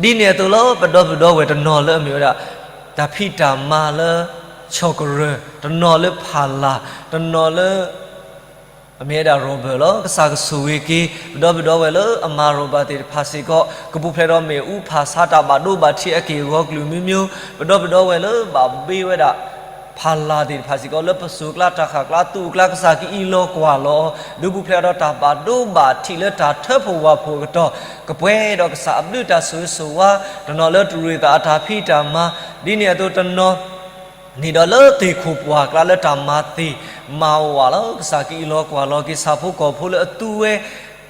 ီၤ. ဒ်န့ၣ်အသိးလၢပဒီပုၢ်ဒီဝဲၢ်တနီၤလၢအမ့ၢ်ဝဲဒၣ် တၢ်ဖံးတၢ်မၤလၢ ဆီၣ်ကရၢၢ်, တနီၤလၢဖးလၢ်, တနီၤလၢ အမ့ၢ်ဝဲဒၣ် rubber လီၤ. ကစၢ်ကဆိၣ်ဂ့ၤက့ၤ ပဒီပုၢ်ဒီဝဲၢ်လၢအမၤ rubber သ့ၣ်တဖၣ်စ့ၢ်ကီး ကပူၤဖျဲးဒီးမ့ၣ်အူဖးဆါတၢ်ဘၣ်ဒိဘၣ်ထံးအက့ၢ်အဂီၤကလုာ်မံၤမံၤ, ပဒီပုၢ်ဒီဝဲၢ်လၢဘၣ်ဘ့ဝဲဒၣ် ဖးလၢ်သ့ၣ်တဖၣ်စ့ၢ်ကီး လၢပစိၤကျါတၢ်ဃၣ်ကျါသူၣ်ကျါ ကစၢ်ကအံးလီၤကွၢ်လီၤအီၤ ဒုးပူၤဖျဲးဒီးတၢ်ဘၣ်ဒိဘၣ်ထံးလၢတၢ်ထၢဖှိၣ်ဝၣ်ဖှိၣ်အကတီၢ် ကပှဲၤဒီးကစၢ်အဘျုးတၢ်ဆိၣ်ဂ့ၤဆိၣ်ဝါ, တနီၤလၢတရံးသးအတၢ်ဖံးတၢ်မၤ, ဒ်န့ၣ်အသိးတနီၤ န့ၣ်ဒီးလၢသ့ၣ်ခိၣ်ပှၢ်ကျါလၢတၢ်မၤသ့ၣ်မၤဝၣ်လီၤ. ကစၢ်ကအံးလီၤကွၢ်လီၤက့ၤ ဆၣ်ဖိကီၢ်ဖိလၢအသူဝဲ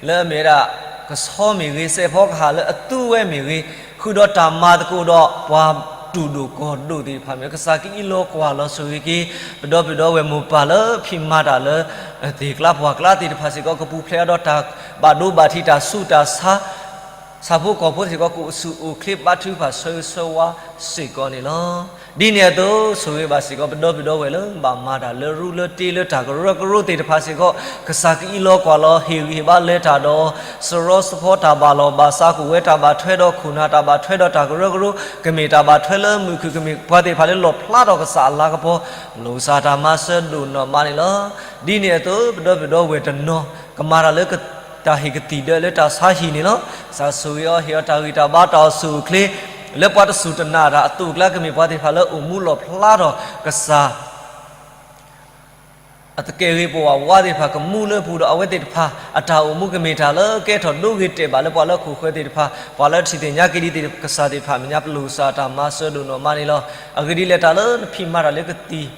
လၢအမ့ၢ်ဝဲဒၣ် ကဆီမ့ၢ်ဂ့ၤ စဲးဖီကဟၣ်လၢအသူဝဲမ့ၢ်ဂ့ၤ, ဃုာ်ဒီးတၢ်မၤသကိးဒီးပှၤတူၢ်ဒိၣ်ကီၢ်ဒိၣ်သ့ၣ်တဖၣ်မ့ၢ်ဂ့ၤ, ကစၢ်ကအံးလီၤကွၢ်လီၤဆိၣ်ဂ့ၤက့ၤ ပဒီပုၢ်ဒီဝဲၢ်မိၢ်ပၢ်လၢဖံးမၤတၢ်လၢ သ့ၣ်ကျါပှၢ်ကျါသ့ၣ်တဖၣ်စ့ၢ်ကီး ကပူၤဖျဲးဒီးတၢ်ဘၣ်ဒိဘၣ်ထံးတၢ်ဆူးတၢ်ဆါ ဆၣ်ဖိကီၢ်ဖိစ့ၢ်ကီး ကအိၣ်ဆူၣ်အိၣ်ချ့ဘါထုကဖၣ်ဆၢဂ့ၤဆၢဝါစ့ၢ်ကီးန့ၣ်လီၤ. ဒ်န့ၣ်အသိး ဆိၣ်ဂ့ၤဘၣ်စ့ၢ်ကီး ပဒီပုၢ်ဒီဝဲၢ်လၢ ဘၣ်မၤတၢ်လၢရူလၢတ့လၢတၢ်ကရၢကရိသ့ၣ်တဖၣ်စ့ၢ်ကီး ကစၢ်ကအံးလီၤကွၢ်လီၤ ဟ့ၣ်ဂံၢ်ဟ့ၣ်ဘါလဲၤတၢ်ဒီး စရီစဖီတၢ်ဘၣ်လီၢ်ဘၣ်စး ကအိၣ်ဝဲတၢ်ဘၣ်ထွဲဒီးခိၣ်နၢ် တၢ်ဘၣ်ထွဲဒီးတၢ်ကရၢကရိ ကမ့ၢ်တၢ်ဘၣ်ထွဲလၢမုၢ်ခုၣ် ကမ့ၢ်ပှၤသ့ၣ်တဖၣ်လၢလီၣ်ဖျါထီၣ်ကစၢ်အလၤကပီၤ ပလိာ်ကစၢ်တၢ်မၤစၢၤဒိၣ်နီၢ်မးန့ၣ်လီၤ. ဒ်န့ၣ်အသိး ပဒီပုၢ်ဒီဝဲၢ်တနီၤ ကမၤတၢ်လၢ တၢ်ဟ့ၣ်ကသံၣ်ဒၢလၢတၢ်ဆါဟံၣ်န့ၣ်လီၤ. ကစၢ်ဆိၣ်ဂ့ၤအီၤ ဟ့ၣ်အီၤတၢ်ဂံၢ်တၢ်ဘါတၢ်အိၣ်ဆူၣ်အိၣ်ချ့ လၢပှၤတစူၢ်တနာ်တၢ်အသိးအကျါ ကမ့ၢ်ပှၤသ့ၣ်တဖၣ်လၢအိၣ်မူလီၣ်ဖျါထီၣ်ကစၢ် အသကဲၣ်ဂ့ၤပဝးဝါသ့ၣ်တဖၣ် ကမူလၢပူၤဒီးအဝဲသ့ၣ်တဖၣ် အတၢ်အိၣ်မူကမ့ၢ်တၢ်လၢကဲထီၣ်ဒိဂ့ၤတဲာ်ဘၣ်လၢပှၤလၢခိၣ်ဃၢၤသ့ၣ်တဖၣ် ပှၤလၢထံၣ်သ့ၣ်ညါက့ၤဒ်သ့ၣ်ကစၢ်သ့ၣ်တဖၣ်အမဲာ်ညါ ပလိာ်ကစၢ်တၢ်မၤစၢၤဒိၣ်နီၢ်မးန့ၣ်လီၤ. အဂ့ၢ်ဒ်လဲၣ် တၢ်လၢနဖံးမၤတၢ်လၢကသံၣ်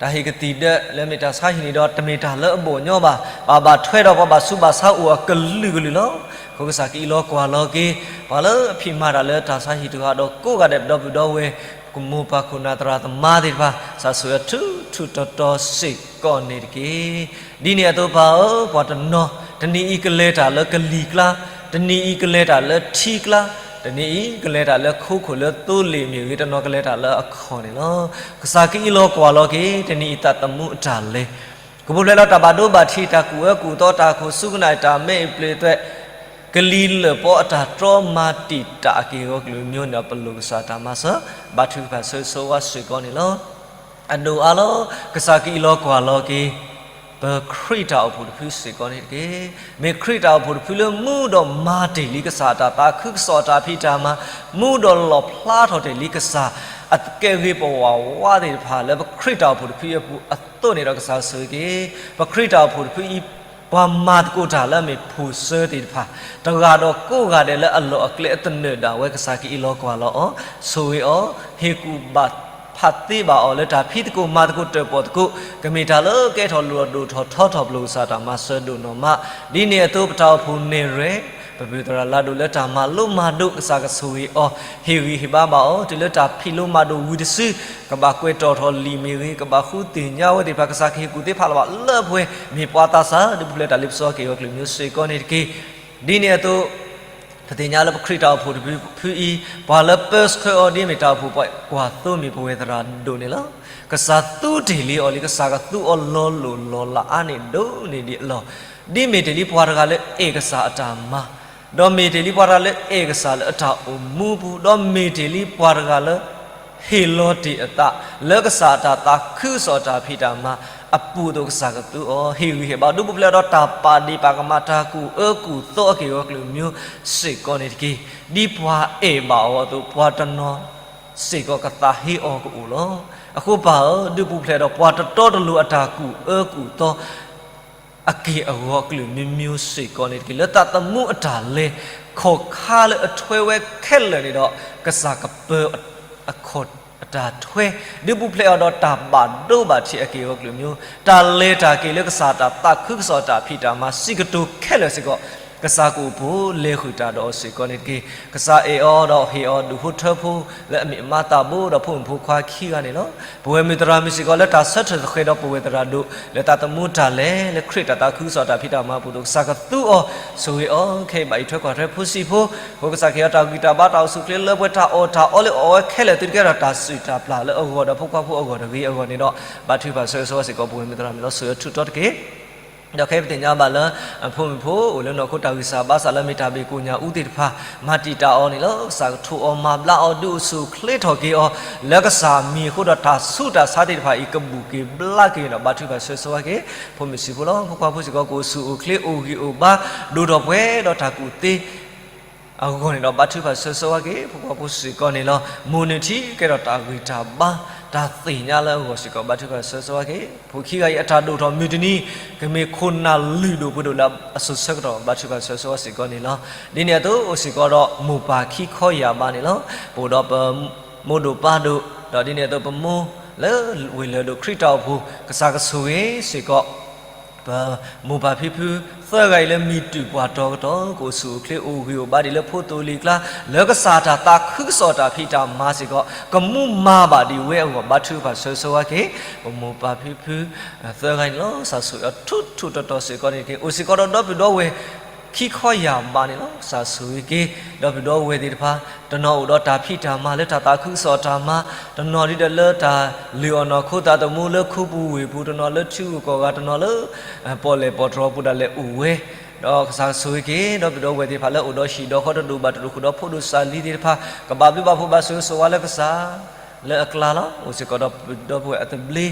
တၢ်ဟ့ၣ်ကသံၣ်ဒၢလၢမ့ၢ်တၢ်ဆါဟံၣ်န့ၣ်ဒီး တမ့ၢ်တၢ်လၢအဘီၣ်ညီဘၣ်. ဘၣ်ဘၣ်ထွဲဒီးပှၤဘၣ်ဆူးဘၣ်ဆါအိၣ်အကလုာ်ကလုာ်လီၤ. အဃိကစၢ်ကအံးလီၤကွၢ်လီၤက့ၤ ပှၤလၢအဖံးမၤတၢ်လၢတၢ်ဆါဟံၣ်တဂၤဒီးကိးဂၤဒဲး ပဒီပုၢ်ဒီဝဲၢ် ကမိၢ်ပၢ်ခိၣ်နၢ်သရၣ်သမါသ့ၣ်တဖၣ် ကစၢ်ဆိၣ်ဂ့ၤအီၤထူထူတီတီစ့ၢ်ကီးန့ၣ်တက့ၢ်. ဒ်န့ၣ်အသိးပၢ်ဧၢ ပှၤတနီၤ တနံၤအံၤကလဲၤတၢ်လၢကလံၤကျါ, တနံၤအံၤကလဲၤတၢ်လၢထံကျါ တနံၤအံၤ ကလဲၤတၢ်လၢခိခိၣ်လၢသိလ့ၣ်မ့ၢ်ဂ့ၤ, တနီၤကလဲၤတၢ်လၢအခီၣ်န့ၣ်လီၤ. ကစၢ်ကအံးလီၤကွၢ်လီၤက့ၤ တနံၤအံၤသးသမူအတၢ်လဲၤ, ကပူၤဖျဲးဒီးတၢ်ဘၣ်ဒိဘၣ်ထံး တၢ်ကူၣ်အၢကူၣ်သီ တၢ်ခိၣ်စူကနၣ် တၢ်မဲအံၤပျ့ၤသွဲၣ် ကလံၤလၢာ်ပီအတၢ်တြီမၤတံာ်တာ်အက့ၢ်အဂီၢ်ကလုာ်ကမျိုးန့ၣ်ဒီး ပလိၣ်ကစၢ်တၢ်မၤစၢၤ ဘါထုကဖၣ်ဆၢဂ့ၤဆၢဝါစ့ၢ်ကီးန့ၣ်လီၤ. အဒိၣ်အါလီၤ, ကစၢ်ကအံးလီၤကွၢ်လီၤက့ၤ ပခရံာ်တၢ်အိၣ်ဖှိၣ်တဖုစ့ၢ်ကီးန့ၣ်တက့ၢ်. မ့ၢ်ခရံာ်တၢ်အိၣ်ဖှိၣ်တဖုလၢမူဒီးမၤတ့ၢ်လံကစၢ်အတၢ်သးခုကစီၣ်အတၢ်ဖံးတၢ်မၤ, မူဒီးလီၣ်ဖျါထီၣ်တ့ၢ်လံကစၢ် အကဲဂ့ၤပဝးဝးသ့ၣ်တဖၣ် လၢပခရံာ်တၢ်အိၣ်ဖှိၣ်တဖုအပူၤအသိးန့ၣ်ဒီး ကစၢ်ဆိၣ်ဂ့ၤက့ၤ ပခရံာ်တၢ်အိၣ်ဖှိၣ်တဖုအံၤ ပှၤမၤသကိးတၢ်လၢအမ့ၢ်ဖိၣ်စၢၤသ့ၣ်တဖၣ် တဂၤဒီးကိးဂၤဒဲးလၢအလီၢ်အကျဲအသနၢၣ်ဒၣ်ဝဲ ကစၢ်ကအံးလီၤကွၢ်လီၤအီၤ, ဆိၣ်ဂ့ၤအီၤ, ဟ့ၣ်ကူၣ်ဘၣ်ဖးသ့ဘၣ်အီၤလၢတၢ်ဖံးသကိးမၤသကိးတၢၣ်ပီၣ်သကိး ကမ့ၢ်တၢ်လၢကဲထီၣ်လိၣ်ဒိၣ်ထီၣ်ထီထီၣ် ပလိၣ်ကစၢ်တၢ်မၤစၢၤဒိၣ်နီၢ်မး, ဒ်န့ၣ်အသိးပတၢ်အိၣ်ဖှိၣ်နဲၣ်ရွဲၣ် ပပုၢ်သရၣ်လၢဒိၣ်လၢတၢ်မၤလိမၤဒိး ကစၢ်ကဆိၣ်ဂ့ၤအီၤ, ဟ့ၣ်ဂံၢ်ဟ့ၣ်ဘါဘၣ်အီၤ တုၤလၢတၢ်ဖံးလိမၤဒိးဝံၤတစု ကဘၣ်ကွဲးတီၣ်ထီၣ်လံာ်မ့ၢ်ဂ့ၤ, ကဘၣ်ဃုသ့ၣ်ညါဝဲသ့ၣ်တဖၣ် ကစၢ်ကဟ့ၣ်ကူၣ်သ့ဖးလီၤဘၣ်လၢပှဲၤ မ့ၢ်ပှၤသးစၢ် ဒုးပူၤဖျဲးတၢ်လ့ပစီက့ၢ်ဂီၤကလုာ်ကမျိုးစ့ၢ်ကီးန့ၣ်တက့ၢ်. ဒ်န့ၣ်အသိး ပသ့ၣ်ညါလၢပခရံာ်တၢ်အိၣ်ဖှိၣ်တဖုအံၤ ပှၤလၢပၢဆှၢအီၤဒ်မ့ၢ်တၢ်အိၣ်ဖှိၣ်ပှၤကွၢ်သိ မ့ၢ်ပဝဲသရၣ်ဒိၣ်န့ၣ်လီၤ. ကစၢ်သူတ့ၢ်လံအီၤလံ, ကစၢ်ကသူအီၤလီၤလိၣ်လီၤလးအါန့ၢ်ဒိၣ်န့ၢ်ဒံးအလီၢ်, ဒ်မ့ၢ်တ့ၢ်လံပှၤတဂၤလၢအဲၣ်ကစၢ်အတၢ်မၤ ဒီးမ့ၢ်တ့ၢ်လံပှၤတဂၤလၢအဲၣ်ကစၢ်လၢအတၢ်အိၣ်မူပူၤ, ဒီးမ့ၢ်တ့ၢ်လံပှၤတဂၤလၢ ဟ့ၣ်လီၤတ့ၢ်အသး လၢကစၢ်အတၢ်သးခုကစီၣ်အတၢ်ဖံးတၢ်မၤအပူၤအသိး ကစၢ်ကသူအီၤ, ဟ့ၣ်ဂံၢ်ဟ့ၣ်ဘါ ဒုးပူၤဖျဲးဒီးတၢ်ပာ်ဒ့ၣ်ပာ်ကမၣ် တၢ်ကူၣ်အၢကူၣ်သီအက့ၢ်အဂီၤကလုာ်ကမျိုးစ့ၢ်ကီးန့ၣ်တက့ၢ်. ဒ်ပှၤအဲၣ်ဘၣ်အီၤအသိး ပှၤတနီၤစ့ၢ်ကီးကသးဟ့အီၤကအိၣ်လီၤ. အဃိပၢ်ဧၢ, ဒုးပူၤဖျဲးဒီးပှၤတတီတလိၤအတၢ်ကူၣ်အၢကူၣ်သီ အက့ၢ်အဂီၤကလုာ်မ့ၢ်မ့ၢ်စ့ၢ်ကီးန့ၣ်တက့ၢ်. လၢသးသမူအတၢ်လဲၤ ခီၣ်ခါလၢအထွဲဝဲခဲလၢာ်န့ၣ်ဒီး ကစၢ်ကပၢၤအခီၣ်အတၢ်ထွဲ ဒုးပူၤဖျဲးအီၤဒီးတၢ်ဘၣ်ဒိဘၣ်ထံးအက့ၢ်အဂီၤကလုာ်မ့ၢ် တၢ်လဲၤတၢ်က့ၤလၢကစၢ်တၢ်သးခုကစီၣ်တၢ်ဖံးတၢ်မၤ စံးကတိၤခဲလၢာ်စ့ၢ်ကီး ကစၢ်ကအိၣ်ဖှိၣ်လဲၤဃုာ်တၢ်ဒီးအီၤစ့ၢ်ကီးန့ၣ်တက့ၢ်. ကစၢ်အဲၣ်အီၤဒီးဟ့ၣ်အီၤဒူၣ်ဖိထၢဖိ လၢအမ့ၢ်အမါသးဘိဒီးဖိမုၣ်ဖိခွါခံဂၤန့ၣ်လီၤ. ပဝဲမုၢ်သရၣ်မုၣ်စ့ၢ်ကီး လၢတၢ်ဆၢထၢၣ်သဃဲးဒီးပဝဲသရၣ်ဒိၣ် လၢသးသမူတၢ်လဲၤ လၢခရံာ်တၢ်သးခုကစီၣ်တၢ်ဖံးတၢ်မၤအပူၤအသိး ကစၢ်ကသူအီၤဆိၣ်ဂ့ၤအီၤ ခဲအံၤဘၣ်အံးထွဲကွၢ်ထွဲဖိဆံးဖိ အဃိကစၢ်ကဟ့ၣ်အီၤတၢ်ဂံၢ်တၢ်ဘါ တၢ်အိၣ်ဆူၣ်အိၣ်ချ့လၢပှဲၤ တၢ်အီၣ်တၢ်အီလၢအီၣ်ဝဲခဲလၢာ် သုတကဲထီၣ်တၢ်စုၣ်တၢ်ပျၢ်လၢအဂီၢ်ဒီးဖိခွါဖိအဂီၢ်တဂ့ၤအဂီၢ်န့ၣ်ဒီး ဘါထုကဖၣ်ဆၢဂ့ၤဆၢဝါစ့ၢ်ကီး ပဝဲမုၢ်သရၣ်မုၣ်လီၤ. ဆိၣ်ဂ့ၤအီၤထူးတီတက့ၢ်. ဒီးခဲအံၤပသ့ၣ်ညါဘၣ်လၢ အဖိမုၣ်ဖိအိၣ်လၢနီၢ်ခိတၢ်ဂံၢ်စၢ်ဘါစၢ်လၢမ့ၢ်တၢ်ဘၣ်ကိၣ်ညၣ်အူသ့ၣ်တဖၣ် မၤတံာ်တာ်အီၤန့ၣ်လီၤ. ကစၢ်ကထိးအီၤမၤဘျါအီၤ ဒုးအိၣ်ဆူၣ်အိၣ်ချ့ထီၣ်က့ၤအီၤ လၢကစၢ်မံၤအဃိဒီးတၢ်ဆူးတၢ်ဆါသ့ၣ်တဖၣ်အံၤ ကဘူၣ်က့ၤဘျါက့ၤန့ၣ်ဒီး ဘါထုကဖၣ်ဆၢဂ့ၤဆၢဝါက့ၤ ဖိမုၣ်ဆံးဖိလီၤ. ဖိခွါဖိစ့ၢ်ကီး ကအိၣ်ဆူၣ်အိၣ်ချ့ အိၣ်ဂံၢ်အိၣ်ဘါ ဒိၣ်ထီၣ်ပှဲၤဒီးတၢ်ကူၣ်သ့ အဂီၢ်န့ၣ်ဒီး ဘါထုကဖၣ်ဆၢဂ့ၤဆၢဝါက့ၤ ဖိခွါဖိစ့ၢ်ကီးန့ၣ်လီၤ. မိၢ်နုာ်ထံကဲထီၣ်တၢ်ဂံၢ်တၢ်ဘါ တၢ်သ့ၣ်ညါလၢအဂီၢ်စ့ၢ်ကီး ဘါထုကဖၣ်ဆၢဂ့ၤဆၢဝါက့ၤ ဖိခံဂၤအံၤ အတၢ်ဒိၣ်ထီၣ်မုၢ်တနံၤ ကမ့ၢ်ခိၣ်နၢ်လုၢ်ဒိၣ်ပှ့ၤဒိၣ်လၢအစိၤဆၢကတီၢ် ဘါထုကဖၣ်ဆၢဂ့ၤဆၢဝါစ့ၢ်ကီးန့ၣ်လီၤ. ဒ်န့ၣ်အသိး အိၣ်စ့ၢ်ကီးဒီးမိၢ်ပၢ်ခံခီယာ်ဘးန့ၣ်လီၤ. ပအိၣ်ဒီးပမိၢ်ဒိၣ်ပၢ်ဒိၣ် ဒီးဒ်န့ၣ်အသိးပမိၢ်လၢဝ့ၢ်လၢၢ်ဒိၣ်ခရံာ်တၢ်အိၣ်ဖှိၣ် ကစၢ်ကဆိၣ်ဂ့ၤစ့ၢ်ကီး ပမိၢ်ပၢ်ဖံဖုသၢဂၤအံၤလၢမံၤတူာ်ပှၤတီၤကတီၢ် ကအိၣ်ဆူၣ်အိၣ်ချ့အိၣ်ဂံၢ်အိၣ်ဘါဒံးလၢဖိသိၣ်လံၤကျါ လၢကစၢ်တၢ်သးခုကစီၣ်တၢ်ဖံးတၢ်မၤစ့ၢ်ကီး ကမူမၤဘၣ်ဒံးဝဲအဂီၢ် ဘါထုကဖၣ်ဆၢဂ့ၤဆၢဝါက့ၤ ပမိၢ်ပၢ်ဖံဖုသၢဂၤန့ၣ်လီၤ. ကစၢ်ဆိၣ်ဂ့ၤအီၤထူးထူးတီၤတီၤစ့ၢ်ကီးန့ၣ်တက့ၢ်. အိၣ်စ့ၢ်ကီးဒီးဒီပုၢ်ဒီဝဲၢ်ခံခီယာ်ဘးန့ၣ်လီၤ. ကစၢ်ဆိၣ်ဂ့ၤက့ၤ ဒီပုၢ်ဒီဝဲၢ်သ့ၣ်တဖၣ် တနီၤအိၣ်ဒီးတၢ်ဖံးတၢ်မၤလၢတၢ်သးခုကစီၣ်တၢ်မၤ, တနီၤဒ်ဒီးလၢတၢ်လုၢ်အီၣ်နီၢ်ခိသးသမူလၢခူပူၤဝ့ၢ်ပူၤ, တနီၤလၢထံဂုၤကီၢ်ဂၤ, တနီၤလၢ ပီၣ်လဲၣ်ပီၣ်တြီၤပူၤဒၣ်လဲာ်အိၣ်ဝဲ, ဒီးကစၢ်ဆိၣ်ဂ့ၤက့ၤ ဒီပုၢ်ဒီဝဲၢ်သ့ၣ်တဖၣ်လၢအိၣ်ဒီးဟံၣ်ဒီးဃီ တဒိၣ်ဘၣ်တဒိၣ်ဃုာ်ဒီးဖိဒိၣ်စၢ်လံၤသ့ၣ်တဖၣ် ကဘၣ်ဘျုးဘၣ်ဖှိၣ်ဘၣ်ဆိၣ်ဂ့ၤဆိၣ်ဝါလၢကစၢ် လၢအကျါလီၤ. အိၣ်စ့ၢ်ကီးဒီးပုၢ်ဒီပုၢ်ဝဲၢ်အသဘျ့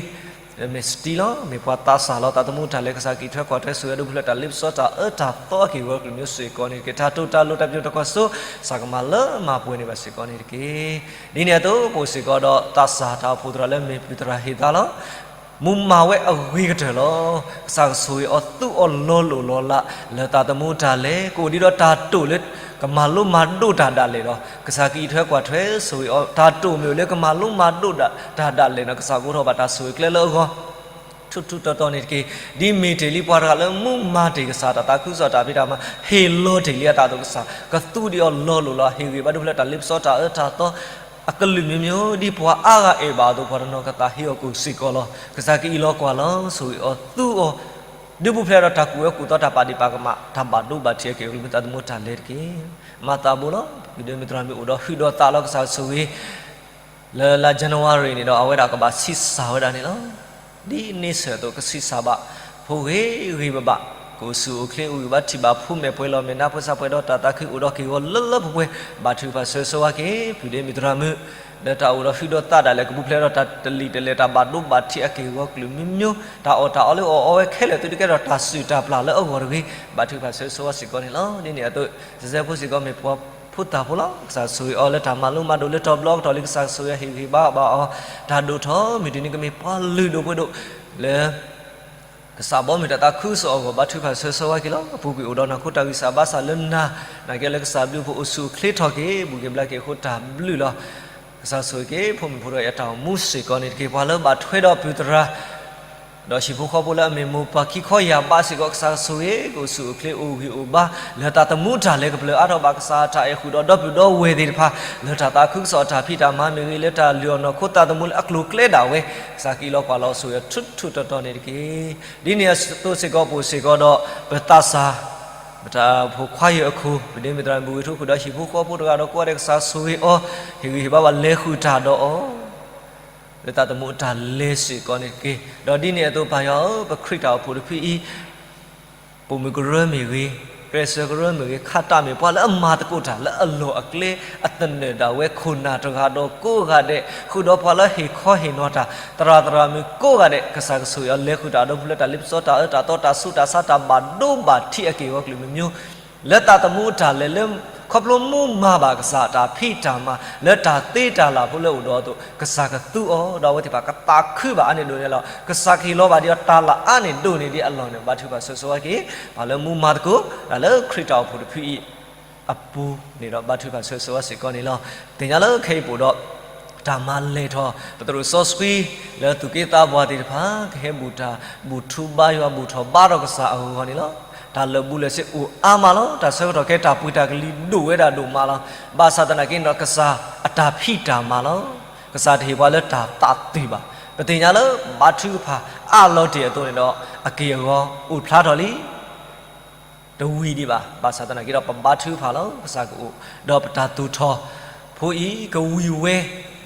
မ့ၢ်စတံလီၤ, မ့ၢ်ပှၤသးစၢ်လီၤ. သးသမူတၢ်လဲၤ ကစၢ်ကအံးထွဲကွၢ်ထွဲ ဆိၣ်ဂ့ၤဒိၣ်ပူၤဖျဲးတၢ်လ့ပစီတၢ်အၢတၢ်သီအက့ၢ်အဂီၢ်ကလုာ်ကမျိုးစ့ၢ်ကီးန့ၣ်တက့ၢ်. တၢ်တိာ်တၢ်လိၤတၢ်ပညိၣ်တၢ်ကွၢ်စိ ကစၢ်ကမၤလၢမၤပှဲၤန့ၢ်ဘၣ်စ့ၢ်ကီးန့ၣ်တက့ၢ်. ဒ်န့ၣ်အသိး ပအိၣ်စ့ၢ်ကီးဒီးသးစၢ်တၢ်အိၣ်ဖှိၣ်သရၣ်လၢမ့ၢ်ပုၢ်သရၣ်ဟ့ၣ်သါလီၤ. မူမၤဝဲအဂ့ၤကတၢၢ်လီၤ. ကစၢ်ကဆိၣ်ဂ့ၤအီၤသူအီၤလီၤလိၣ်လီၤလး လၢသးသမူတၢ်လဲၤ ကအိၣ်ဒံးဒီးတၢ်တိာ်လၢကမၤလိမၤဒိးတၢ်ဒၣ်လဲာ်ဒီး ကစၢ်ကအံးထွဲကွၢ်ထွဲဆိၣ်ဂ့ၤအီၤ တၢ်တိာ်မ့ၢ်အိၣ်လၢကမၤလိမၤဒိးတၢ်ဒၣ်လဲာ်ဒီး ကစၢ်ကအိးထီၣ်ဘၣ်တၢ်ဆိၣ်ဂ့ၤကျဲလၢအဂီၢ် ထူးထူးတီၤတီၤန့ၣ်တက့ၢ်. ဒ်မ့ၢ်တ့ၢ်လံပှၤတဂၤလၢမူမၤတ့ၢ်ကစၢ်တၢ်သးခုကစီၣ်တၢ်ဖံးတၢ်မၤ ဟ့ၣ်လီၤတ့ၢ်လံအသးအသိး ကစၢ်ကသူဒံးအီၤလီၤလိၣ်လီၤ ဟ့ၣ်ဂံၢ်ဘါဒိၣ်ဖျဲးတၢ်လ့ပစီတၢ်အၢတၢ်သီ အကလုာ်မ့ၢ်မ့ၢ် ဒ်ပှၤအါဂၤအဲၣ်ဘၣ်အသိး ပှၤတနီၤကသးဟ့အီၤကအိၣ်စ့ၢ်ကီးလီၤ. ကစၢ်ကအံးလီၤကွၢ်လီၤ ဆိၣ်ဂ့ၤအီၤသူအီၤ ဒုးပူၤဖျဲးဒီးတၢ်ကူၣ်ဝဲကူၣ်သီ တၢ်ပာ်ဒ့ၣ်ပာ်ကမၣ် တၢ်ဘၣ်ဒိဘၣ်ထံးအက့ၢ်အဂီၤ မ့ၢ်သးသမူတၢ်လဲၤတက့ၢ်. မၤသးဘိလီၤ. ပဒိမ့ၢ်သရၣ်မုၣ်အိၣ်ဒီးဟုၣ်ဒီးသးလီၤ ကစၢ်ဆိၣ်ဂ့ၤ လၢလါ January န့ၣ်ဒီး အဝဲဒၣ်ကဘၣ်ဆံးစၢ်ဝဲဒၣ်န့ၣ်လီၤ. ဒ်န့ဆၢၣ်အသိး ကဆံးစၢ်ဘၣ် ဖိဂ့ၤဂ့ၤဘၣ်ဘၣ်, ကအိၣ်ဆူၣ်အိၣ်ချ့အိၣ်ဂံၢ်ဘါထံၣ်ဘၣ် ဖိမဲာ်ပှဲၤလီၤမဲာ် နါဖိစါပှဲၤဒီးတၢ်သးခု အိၣ်ဒီးက့ၢ်ဂီၤလၢလၢပှဲၤပှဲၤ, ဘါထုကဖၣ်ဆၢဂ့ၤဆၢဝါက့ၤ ပဒိမ့ၢ်သရၣ်မုၣ် လၢတၢ်အိၣ်ဒီးဟုၣ်ဒီးသးဒၣ်လဲာ် ကပူၤဖျဲးဒီးတၢ်တလံာ်တလဲၢ် တၢ်ဘၣ်ဒိဘၣ်ထံးအက့ၢ်အဂီၤ ကလုာ်မံၤမံၤ, တၢ်အီၣ်တၢ်အီလၢအီၣ်အီဝဲခဲလၢာ် သုတကဲထီၣ်တၢ်စုၣ်တၢ်ပျၢ်လၢအဂီၢ်တဂ့ၤ, ဘါထုကဖၣ်ဆၢဂ့ၤဆၢဝါစ့ၢ်ကီးန့ၣ်လီၤ. ဒ်န့ၣ်အသိး စဲးဖိစ့ၢ်ကီးမ့ၢ်ပှၤဖိသၣ်ဖိလီၤ. ကစၢ်ဆိၣ်ဂ့ၤအီၤလၢတၢ်မၤလိမၤဒိးလၢထီၣ်ဘျီကတီၢ်လံ ကစၢ်ဆိၣ်ဂ့ၤအဟ့ၣ်ဂံၢ်ဘါဘၣ်အီၤ တၢ်ဒိၣ်ထီၣ် မုၢ်တနံၤကမ့ၢ်ပှၤလုၢ်ဒိၣ်ပှ့ၤဒိၣ် လၢ ကစၢ်ဘီမုၢ်တၢ်သးခုကစီၣ်အဂီၢ် ဘါထုကဖၣ်ဆၢဂ့ၤဆၢဝါက့ၤလီၤ. အပူၤကွံာ်အိၣ်ဒီးနီၢ်ခိတၢ်ဂံၢ်စၢ်ဘါစၢ်လၢနၤ, နာ်က့လၢကစၢ်ဘျုးဖိအိၣ်ဆူၣ်အိၣ်ချ့ထီၣ်က့ၤ ဘူၣ်က့ၤဘျါက့ၤအဃိတၢ်ဘျုးလီၤ. ကစၢ်ဆိၣ်ဂ့ၤက့ၤ ဖိမုၣ်ဖိဒီးယတၢ်အိၣ်မူစ့ၢ်ကီးန့ၣ်တက့ၢ်. ပှၤလၢဘၣ်ထွဲဒီးပုၢ်သရၣ် ဒီးဟံၣ်ဖိဃီဖိလၢအမ့ၢ်မိၢ်ပၢ်ခံခီယၢ်ဘးစ့ၢ်ကီး ကစၢ်ဆိၣ်ဂ့ၤ ကအိၣ်ဆူၣ်အိၣ်ချ့အိၣ်ဂံၢ်အိၣ်ဘါ လၢတၢ်သမူတၢ်လဲၤကပျၢၤအါထီၣ်ဘၣ် ကစၢ်အတၢ်အဲၣ်ဃုာ်ဒီးဒီပုၢ်ဒီဝဲၢ်သ့ၣ်တဖၣ် လၢတၢ်သးခုကစီၣ်အတၢ်ဖံးတၢ်မၤမ့ၢ်ဂ့ၤ လၢတၢ်လုၢ်အီၣ်နီၢ်ခိသးသမူလၢအကျိၤအကျဲဒၣ်ဝဲ ကစၢ်က့ၤလီၤကွၢ်လီၤဆိၣ်ဂ့ၤအထူထူတီတီန့ၣ်တက့ၢ်. ဒ်န့ၣ်အသိးစ့ၢ်ကီးပအိၣ်စ့ၢ်ကီးဒီး ပသးစၢ် ပတၢ်အိၣ်ဖှိၣ်ခွါယုၢ်အခိၣ် ပဒိမ့ၢ်သရၣ်မုၣ်ဝ့ၢ်ထူဃုာ်ဒီးဟံၣ်ဖိဃီဖိတဂၤဒီးကိးဂၤဒဲး ကစၢ်ဆိၣ်ဂ့ၤအီၤ ဟ့ၣ်ဂံၢ်ဟ့ၣ်ဘါဘၣ်လဲၤဃုာ်တၢ်ဒီးအီၤ လၢသးသမူအတၢ်လဲၤစ့ၢ်ကီးန့ၣ်တက့ၢ်. ဒီးဒ်န့ၣ်အသိးပၢ်ယွၤဧၢ ပခရံာ်တၢ်အိၣ်ဖှိၣ်တဖုအံၤ ပိာ်မုၣ်ကရၢမ့ၢ်ဂ့ၤ, ကျဲးစၢးကရၢမ့ၢ်ဂ့ၤ, ခါတၢ်မ့ၢ်ပှၤလၢအမၤသကိးတၢ်လၢအလီၢ်အကျဲ အသနၢၣ်ဒၣ်ဝဲခိၣ်နၢ်တဂၤဒီးကိးဂၤဒဲး ဃုာ်ဒီးပှၤလၢဟ့ၣ်ခီဟ့ၣ်နီၤတၢ် သရၣ်သရၣ်မုၣ်ကိးဂၤဒဲး ကစၢ်ကဆိၣ်ဂ့ၤအီၤလဲၤဃုာ်တၢ်ဒီးပူၤလၢတၢ်လ့ပစီတၢ်အၢတၢ်သီတၢ်ဆူးတၢ်ဆါတၢ်ဘၣ်ဒိဘၣ်ထံးအက့ၢ်အဂီၤကလုာ်မံၤမံၤ လၢသးသမူအတၢ်လဲၤလၢ ခီဖျိမူမၤဘၣ်ကစၢ်အတၢ်ဖံးတၢ်မၤ လၢတၢ်သ့တၢ်လၢ်ဖိလၢအိၣ်ဒီးအသိး ကစၢ်ကသူအီၤ ဒီးအဝဲသ့ၣ်တဖၣ်ကသးခုဘၣ်အါန့ၢ်ဒိၣ်န့ၢ်လီၤ. ကစၢ်ကဟ့ၣ်လီၤဘၣ်ဒံးအီၤတၢ်လၢအါန့ၢ်ဒိၣ်န့ၢ်ဒံးအလီၢ်န့ၣ် ဘါထုကဖၣ်ဆၢဂ့ၤဆၢဝါက့ၤ ပှၤလၢမူမၤသကိး တၢ်လၢခရံာ်တၢ်အိၣ်ဖှိၣ်တဖုအံၤ အပူၤန့ၣ်ဒီးဘါထုကဖၣ်ဆၢဂ့ၤဆၢဝါစ့ၢ်ကီးန့ၣ်လီၤ. သ့ၣ်ညါလၢခဲအံၤပအိၣ်ဒီး တၢ်မၤလဲၢ်ထီၣ် ပသရိာ်စီဆှံ လၢသူၣ်က့သးပှၢ်သ့ၣ်တဖၣ် ကဟဲဘူၣ်တၢ် ဘူၣ်ထူဘါယွၤ ဘူၣ်ထီၣ်ဘါထီၣ်ကစၢ်အဂီၢ်န့ၣ်လီၤ. တၢ်လၢာ်ဘူၣ်လၢာ်စ့အိၣ်အါမးလီၤ. တၢ်ဆၢကတီၢ်ခဲတၢ်ပှ့ၤတၢ်ကလံၤဒိၣ်ဝဲဒၣ်ဒိၣ်မးလီၤ. ဘၣ်ဆၣ်သနာ်က့ဒီး ကစၢ်အတၢ်ဖံးတၢ်မၤလီၤ. ကစၢ်တဟ့ၣ်ပှၤလၢတၢ်သးတုၤဘၣ်. ပသ့ၣ်ညါလၢ ဘါထုကဖၣ်အါလီၤတ့ၢ်အသိးန့ၣ်ဒီး အက့ၢ်အဂီၤအိၣ်ဖျါထီၣ်လံ တဝံၤဒံးဘၣ်. ဘၣ်ဆၣ်သနာ်က့ဒီး ပဘါထုကဖၣ်လီၤ. ကစၢ်ကအိၣ် ဒီးပတၢ်သူၣ်ထီၣ်ဖိအံၤ ကဝံၤဝဲ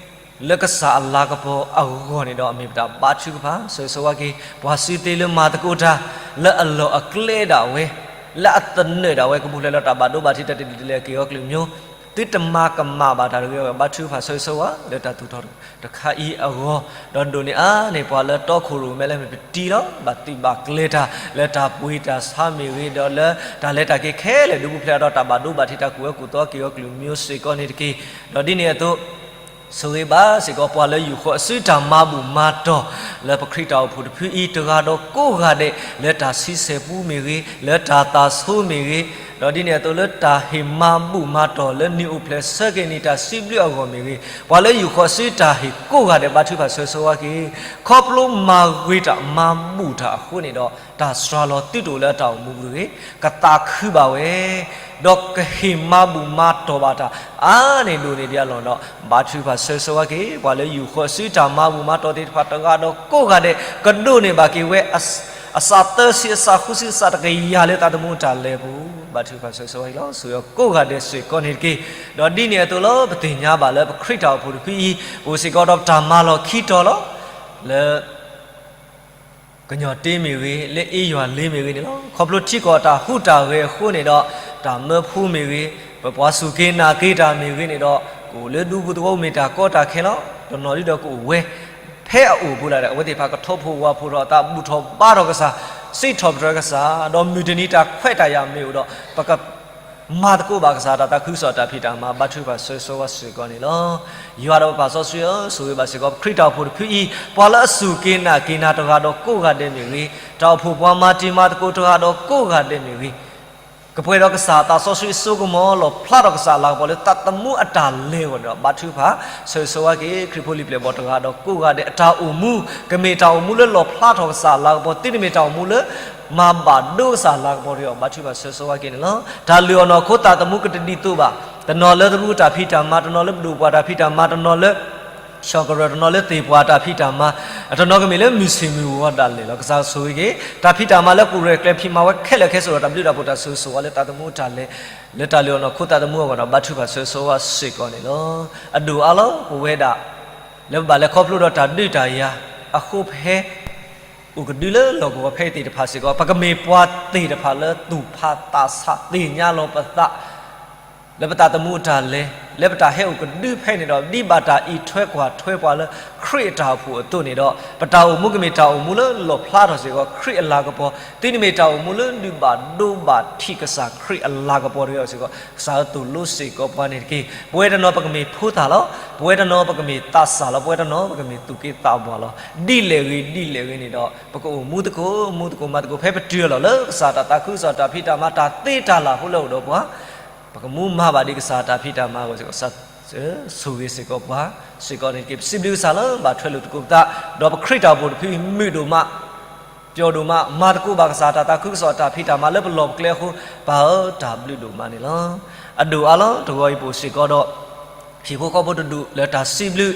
လၢကစၢ်အလၤကပီၤအဂီၢ်န့ၣ်ဒီး အမ့ၢ်ပတၢ်ဘါထုကဖၣ် ဆၢဂ့ၤဆၢဝါက့ၤ ပှၤစုသ့လၢမၤသကိးတၢ် လၢအလီၢ်အကျဲဒၣ်ဝဲ လၢအသနၢၣ်ဒၣ်ဝဲ ကပူၤဖျဲးလၢတၢ်ဘၣ်ဒိဘၣ်ထံး တၢ်တလံာ်တလဲၢ်အက့ၢ်အဂီၤကလုာ်မံၤ သုတမၤကမၣ်ဘၣ်တၢ်တဂ့ၤ ဘါထုကဖၣ်ဆၢဂ့ၤဆၢဝါ လၢတၢ်သူၣ်ထီၣ်တခါအံၤအဂီၢ် ဒီးဒိးန့ၢ်အါန့ၢ်ပှၤလၢတီခိၣ်ရိၣ်မဲလၢမ့ၢ်ပတံလီၤ ဘၣ်သံၣ်ဘၣ်ကျဲၤတၢ် လၢတၢ်ပှ့ၤတၢ်ဆါမ့ၢ်ဂ့ၤ ဒီးလၢတၢ်လဲၤတၢ်က့ၤခဲလၢာ် ဒုးပူၤဖျဲးဒီးတၢ်ဘၣ်ဒိဘၣ်ထံး တၢ်ကူၣ်ဝဲကူၣ်သီက့ၢ်ဂီၤကလုာ်မံၤစ့ၢ်ကီးန့ၣ်တက့ၢ်. ဒီးဒ်န့ၣ်အသိး ဆိၣ်ဂ့ၤဘၣ်စ့ၢ်ကီး ပှၤလၢယူၢ်ဃီၤအစုတၢ်မၤဘူၣ်မၤတီၢ် လၢပခရံာ်တၢ်အိၣ်ဖှိၣ်တဖုအံၤ တဂၤဒီးကိးဂၤဒဲး လၢတၢ်ဆံဆဲၣ်ပူၤမ့ၢ်ဂ့ၤ လၢတၢ်သးဆိမ့ၢ်ဂ့ၤ ဒီးဒ်န့ၣ်အသိးလၢတၢ်ဟ့ၣ်မၤ ဘူၣ်မၤတီၢ်လၢနံၣ်အိၣ်ဖျဲၣ်ဆၢက့ၤနံၣ် တၢ်စံးဘျုးအဂီၢ်မ့ၢ်ဂ့ၤ ပှၤလၢယူၢ်ဃီၤစုတၢ်ဟ့ၣ်ကိးဂၤဒဲး ဘါထုကဖၣ်ဆၢဂ့ၤဆၢဝါက့ၤ ခီဖျိမၤဂ့ၤတၢ်မၤဘူၣ်တၢ်အဃိန့ၣ်ဒီး တၢ်စှၤလီၤသုတအိၣ်လၢအတၢ်အိၣ်မူပူၤတဂ့ၤ ကသးခုဘၣ်ဝဲ ဒီးကဟ့ၣ်မၤဘူၣ်မၤတီၢ်ဘၣ်တၢ် အါန့ၢ်ဒိၣ်န့ၢ်ဒံးအလီၢ်ဒီး ဘါထုကဖၣ်ဆၢဂ့ၤဆၢဝါက့ၤ ပှၤလၢယူၢ်ဃီၤစုတၢ်မၤဘူၣ်မၤတီၢ်သ့ၣ်တဖၣ် တဂၤဒီးကိးဂၤဒဲး ကဒိးန့ၢ်ဘၣ်က့ၤဝဲ အစးသၢဆံ အစးဃုဆံ အစးတကယၤလၢသးသမူတၢ်လဲၤပူၤ ဘါထုကဖၣ်ဆၢဂ့ၤဆၢဝါက့ၤလီၤ. ဆိၣ်ဂ့ၤအီၤကိးဂၤဒဲးစ့ၢ်ကီးန့ၣ်တက့ၢ်. ဒီးဒ်န့ၣ်အသိးလီၤ ပသ့ၣ်ညါဘၣ်လၢပခရံာ်တၢ်အိၣ်ဖှိၣ်တဖုအံၤ ပအိၣ်စ့ၢ်ကီးဒီးပတၢ်မၤလီၢ်ခံတီၤလီၤ. လၢ ကညီၣ်တ့မ့ၢ်ဂ့ၤ, လၢအ့ယွၤလ့မ့ၢ်ဂ့ၤန့ၣ်လီၤ. ခီဖျိထံကီၢ်တၢ်ဟူးတၢ်ဂဲၤအဃိန့ၣ်ဒီး တၢ်မၢဖိမ့ၢ်ဂ့ၤ, ပပှၤစူၢ်က့ၤနာ်က့ၤတၢ်မ့ၢ်ဂ့ၤန့ၣ်ဒီး ကအိၣ်လၢဒူပူၤသဝီပူၤမ့ၢ်တၢ်ကီတၢ်ခဲလီၤ. တနီၤဒ်ဒီးကအိၣ်ဝဲ ဖဲအအိၣ်ပူၤလၢ်ဒီး အဝဲသ့ၣ်တဖၣ်ကထိၣ်ဖှိၣ်ဝၣ်ဖှိၣ်ထီၣ်အသး ဘူၣ်ထီၣ်ဘါထီၣ်ကစၢ်, စံးထီၣ်ပတြၢၤကစၢ်, ဒီးမုၢ်တနံၤတၢ်ခွဲးတၢ်ယာ်မ့ၢ်အိၣ်ဒီး ပက မၤသကိးဘၣ်ကစၢ်တၢ်သးခုကစီၣ်တၢ်ဖံးတၢ်မၤ ဘါထုကဖၣ်ဆၢဂ့ၤဆၢဝါစ့ၢ်ကီးန့ၣ်လီၤ. ယွၤဒီးပပၢ်စီဆှံဧၢ, ဆိၣ်ဂ့ၤဘၣ်စ့ၢ်ကီး ပခရံာ်တၢ်အိၣ်ဖှိၣ်တဖုအံၤ, ပှၤလၢအစူၢ်က့ၤနာ်က့ၤနၤတဂၤဒီးကိးဂၤဒဲးမ့ၢ်ဂ့ၤ, တၢ်အိၣ်ဖှိၣ်ပှၤမၤတံၤမၤသကိးတဂၤဒီးကိးဂၤဒဲးမ့ၢ်ဂ့ၤ, ကပှဲၤဒီးကစၢ်အသးစီဆှံအစိကမီၤ လီၣ်ဖျါထီၣ်ကစၢ်အလၤကပီၤလၢသးသမူအတၢ်လဲၤအဂီၢ်န့ၣ်ဒီး ဘါထုကဖၣ်ဆၢဂ့ၤဆၢဝါက့ၤ ခရံာ်ဖိလံၤပျဲၢ်ဘီၣ်တဂၤဒီးကိးဂၤဒဲးအတၢ်အိၣ်မူ, ကမ့ၢ်တၢ်အိၣ်မူလၢလီၣ်ဖျါထီၣ်ကစၢ်အလၤကပီၤ, သုတမ့ၢ်တၢ်အိၣ်မူလၢ မၤဘၣ်ဒိကစၢ်အလၤကပီၤတဂ့ၤ, ဘါထုကဖၣ်ဆၢဂ့ၤဆၢဝါက့ၤန့ၣ်လီၤ. တၢ်လုၢ်အီၣ်နီၢ်ခိသးသမူကတဒ်သိးဘၣ်, တနီၤလၢတရူးတၢ်ဖံးတၢ်မၤ, တနီၤလၢပဒိၣ်ပှၢ်တၢ်ဖံးတၢ်မၤ, တနီၤလၢ ဆီၣ်ကရၢၢ်တနီၤလၢသ့ၣ်ပှၢ်တၢ်ဖံးတၢ်မၤ, အတနီၤကမ့ၢ်လၢမုၢ်ဆ့ၣ်မုၢ်ဂီၤဒၣ်လဲာ်လီၤ. ကစၢ်ဆိၣ်ဂ့ၤက့ၤ တၢ်ဖံးတၢ်မၤလၢကအိၣ်ရဲၣ်ကျဲၤဖံးမၤဝဲခဲလၢာ်ခဲဆ့ဒီး တၢ်ဘျုးတၢ်ဖှိၣ်တၢ်ဆိၣ်ဂ့ၤဆိၣ်ဝါလၢသးသမူအတၢ်လဲၤ, လၢတၢ်လုၢ်အီၣ်နီၢ်ခိသးသမူအဂီၢ်ဒီး ဘါထုကဖၣ်ဆိၣ်ဂ့ၤဆိၣ်ဝါစ့ၢ်ကီးန့ၣ်လီၤ. အဒိၣ်အါလီၤ ပဝဲဒၣ် လၢပဘၣ်လဲၤခီဖျိဒီးတၢ်ဒုးတၢ်ယၤအဃိ ပဟဲ အိၣ်ကဒုလၢလီၢ်ကဝီၤဖဲအံၤသ့ၣ်တဖၣ်စ့ၢ်ကီး, ပကမ့ၢ်ပှၤသ့ၣ်တဖၣ်လၢသူၣ်ဖးသးဆးသ့ၣ်ညါလီၤပသး လၢပသးသမူအတၢ်လဲၤ, လၢပတၢ်ဟဲအိၣ်ကဒုဖဲန့ၣ်ဒီး ဒ်ဘၣ်တၢ်အံးထွဲကွၢ်ထွဲပှၤလၢခရံာ်အတၢ်အိၣ်ဖှိၣ်အသိးန့ၣ်ဒီး ပတၢ်အိၣ်မူကမ့ၢ်တၢ်အိၣ်မူလၢလီၣ်ဖျါထီၣ်စ့ၢ်ကီး ခရံာ်အလၤကပီၤ, သုတမ့ၢ်တၢ်အိၣ်မူလၢဒုးဘၣ်ဒိဘၣ်ထံးကစၢ်ခရံာ်အလၤကပီၤတဂ့ၤစ့ၢ်ကီး, ကစၢ်ဧၢ သိၣ်လိစ့ၢ်ကီးပှၤန့ၣ်တက့ၢ်. ပဝဲတနီၤပကမ့ၢ်ဖိသၣ်လီၤ, ပဝဲတနီၤပကမ့ၢ်သူၣ်က့သးပှၢ်လီၤ. ဒ်လဲၣ်ဂ့ၤဒ်လဲၣ်ဂ့ၤန့ၣ်ဒီး ပကအိၣ်မူသကိး မူသကိးမၤသကိး ဖဲပတုၤအလီၢ်လၢကစၢ်တၢ်သးခုကစီၣ်တၢ်ဖံးတၢ်မၤတၢ်သ့တၢ်လၤအဃိလၢအိၣ်ဒီးပှၤ ပကမူမၤဘၣ်ဒံးကစၢ်တၢ်ဖံးတၢ်မၤအဂီၢ်စ့ၢ်ကီး, ဆိၣ်ဂ့ၤစ့ၢ်ကီးပှၤစ့ၢ်ကီးန့ၣ်တက့ၢ်. ပစံးဘျုးကစၢ်လၢဘၣ်ထွဲလိာ်သကိးပသး, ဒီးပခရံာ်တၢ်အိၣ်ဖှိၣ်တဖုမုာ်ဒိၣ်မး, ပျီဒိၣ်မး, မၤသကိးဘၣ်ကစၢ်တၢ်သးခုကစီၣ်တၢ်ဖံးတၢ်မၤလၢပလီၢ်ပကျဲအဃိ, ပၢ်ဧၢ တၢ်ဘျုးဒိၣ်မးန့ၣ်လီၤ. အဒိၣ်အါလီၤ တဂီၤအံၤပအိၣ်စ့ၢ်ကီးဒီး ဟံၣ်ဖိဃီဖိတဒူၣ်လၢတၢ်စံးဘျုး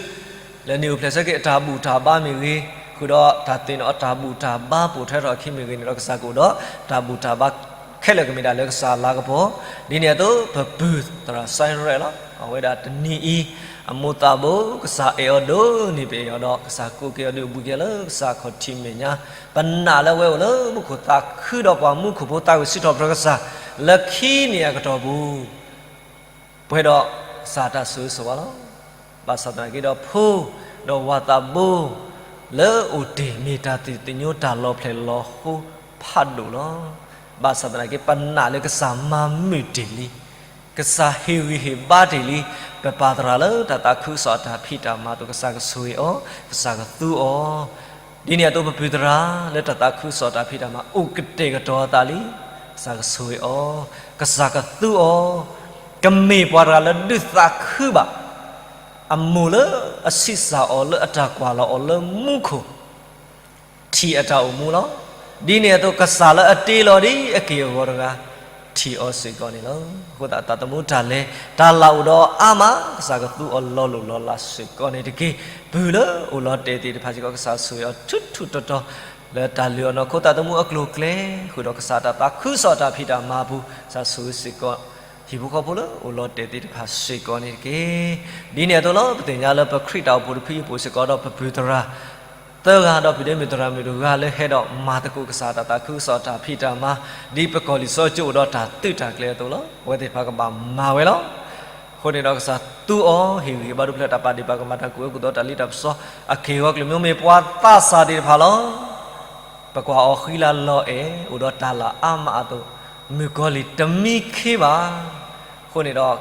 လၢနံၣ်အိၣ်ဖျဲၣ်ဆၢက့ၤအတၢ်ဘူၣ်တၢ်ဘါမ့ၢ်ဂ့ၤ, ဃုာ်ဒီးတၢ်သ့ၣ်နီၣ်အတၢ်ဘူၣ်တၢ်ဘါပိာ်ထွဲထီၣ်အခံမ့ၢ်ဂ့ၤန့ၣ်ဒီး ကစၢ်ကအိၣ်ဒီးတၢ်ဘူၣ်တၢ်ဘါခဲလၢာ်ကမ့ၢ်ဒၣ်လၢကစၢ်အလၤကပီၤ, ဒ်န့ၣ်အသိး ပပုၢ်သရၣ်စဲရဲၣ်လီၤ. အဝဲဒၣ်တနံၤအံၤ အမိၢ်သးဘိ ကစၢ်အဲၣ်အီၤဒိၣ်န့ၢ်ပအဲၣ်အီၤဒီး ကစၢ်ကိးက့ၤအီၤဒုးဘှံးက့ၤလၢကစၢ်ခီၣ်ထံးမဲာ်ညါ, ပနာ်လၢအဝဲအိၣ်လၢမူခိၣ်သးခုဒီးပှၤမူခိၣ်ဖိသးဝံၣ်စံးထီၣ်ပတြၢၤကစၢ် လၢခံန့ၣ်အကတီၢ်ပူၤ ပှဲၤဒီးကစၢ်တၢ်ဆိၣ်ဂ့ၤဆိၣ်ဝါလီၤ. ဘၣ်ဆၣ်သနာ်က့ဒီးဖိ ဒီးဝၤသးဘိ လၢအိၣ်တ့ၢ်မ့ၢ်တၢ်သ့ၣ်ညါတၢ်လီၤဖျဲၣ်လီၤဃိဖးဒိၣ်လီၤ. ဘၣ်ဆၣ်သနာ်က့ ပနာ်လၢကစၢ်မၤမုာ်တ့ၢ်လံ, ကစၢ်ဟ့ၣ်ဂံၢ်ဟ့ၣ်ဘါတ့ၢ်လံ, ပပာ်သရၣ်လၢတၢ်သးခုကစီၣ်အတၢ်ဖံးတၢ်မၤအသိး ကစၢ်ကဆိၣ်ဂ့ၤအီၤ, ကစၢ်ကသူအီၤ ဒ်န့ၣ်အသိးပပုၢ်သရၣ်လၢတၢ်သးခုကစီၣ်တၢ်ဖံးတၢ်မၤအိၣ်ကတဲာ်ကတီၤအသးလံ, ကစၢ်ကဆိၣ်ဂ့ၤအီၤ, ကစၢ်ကသူအီၤ, ကမ့ၢ်ပှၤတဂၤလၢဒုးသးခုဘၣ်, အမိၢ်လၢအဆံးစၢ်အီၤလၢအတၢ်ကွၢ်လီၤအီၤလၢမူခိၣ် ထံၣ်အတၢ်အိၣ်မူလီၤ. ဒ်န့ၣ်အသိးကစၢ်လၢအတ့လီၤဒ်အက့ၢ်အဂီၤတဂၤ ထံၣ်အီၤစ့ၢ်ကီးန့ၣ်လီၤ. အဃိသတးသးသမူတၢ်လဲၤ တၢ်လၢ်အိၣ်ဒီးအါမး ကစၢ်ကသူအီၤလီၤလိၢ်လီၤလးစ့ၢ်ကီးန့ၣ်တက့ၢ်. ပုၢ်လၢအိၣ်လီၤတဲာ်သ့ၣ်တဖၣ်စ့ၢ်ကီး ကစၢ်ဆိၣ်ဂ့ၤအီၤထူထူတီတီ လၢတၢ်လုၢ်အီၣ်နီၢ်ခိသးသမူအကျိၤအကျဲ ဃုာ်ဒီးကစၢ်တၢ်သးခုကစီၣ်တၢ်ဖံးတၢ်မၤအပူၤ ကစၢ်ဆိၣ်ဂ့ၤစ့ၢ်ကီး ဟံၣ်ဖိဃီဖိလၢအိၣ်လီၤတဲာ်သ့ၣ်တဖၣ်စ့ၢ်ကီးန့ၣ်တက့ၢ်. ဒ်န့ၣ်အသိးလီၤ ပသ့ၣ်ညါလၢပခရံာ်တၢ်အိၣ်ဖှိၣ်တဖုအံၤပအိၣ်စ့ၢ်ကီးဒီးပပုၢ်သရၣ် သၢဂၤဒီးပုၢ်ဒ့မုၣ်သရၣ်မုၣ်တဂၤ လၢဟဲဒီးမၤသကိးကစၢ်တၢ်သးခုကစီၣ်တၢ်ဖံးတၢ်မၤ ဒ်ပကီၢ်လံာ်စီဆှံကၠိအိၣ်ဒီးတၢ်သုးတၢ်ကျဲၤအသိးလီၤ. အဝဲသ့ၣ်တဖၣ်ကဘၣ်မၤဝဲလီၤ. အဃိန့ၣ်ဒီးကစၢ်သူအီၤ ဟ့ၣ်ဂံၢ်ဟ့ၣ်ဘါဒိၣ်ဖျၢၣ် တၢ်ပာ်ဒ့ၣ်ပာ်ကမၣ်တၢ်ကူၣ်အၢကူၣ်သီတၢ်လံတၢ်ပစီ အက့ၢ်အဂီၤကလုာ်မံၤမ့ၢ်ပှၤသးစၢ်သ့ၣ်တဖၣ်လီၤ. ပကွၢ်အီၤဃံလၤလီၤအဲၣ် အိၣ်ဒီးတၢ်လၢ်အါမးအသိး မုၣ်ကီၤလံၢ်တမံခ့ဘၣ်. အဃိန့ၣ်ဒီး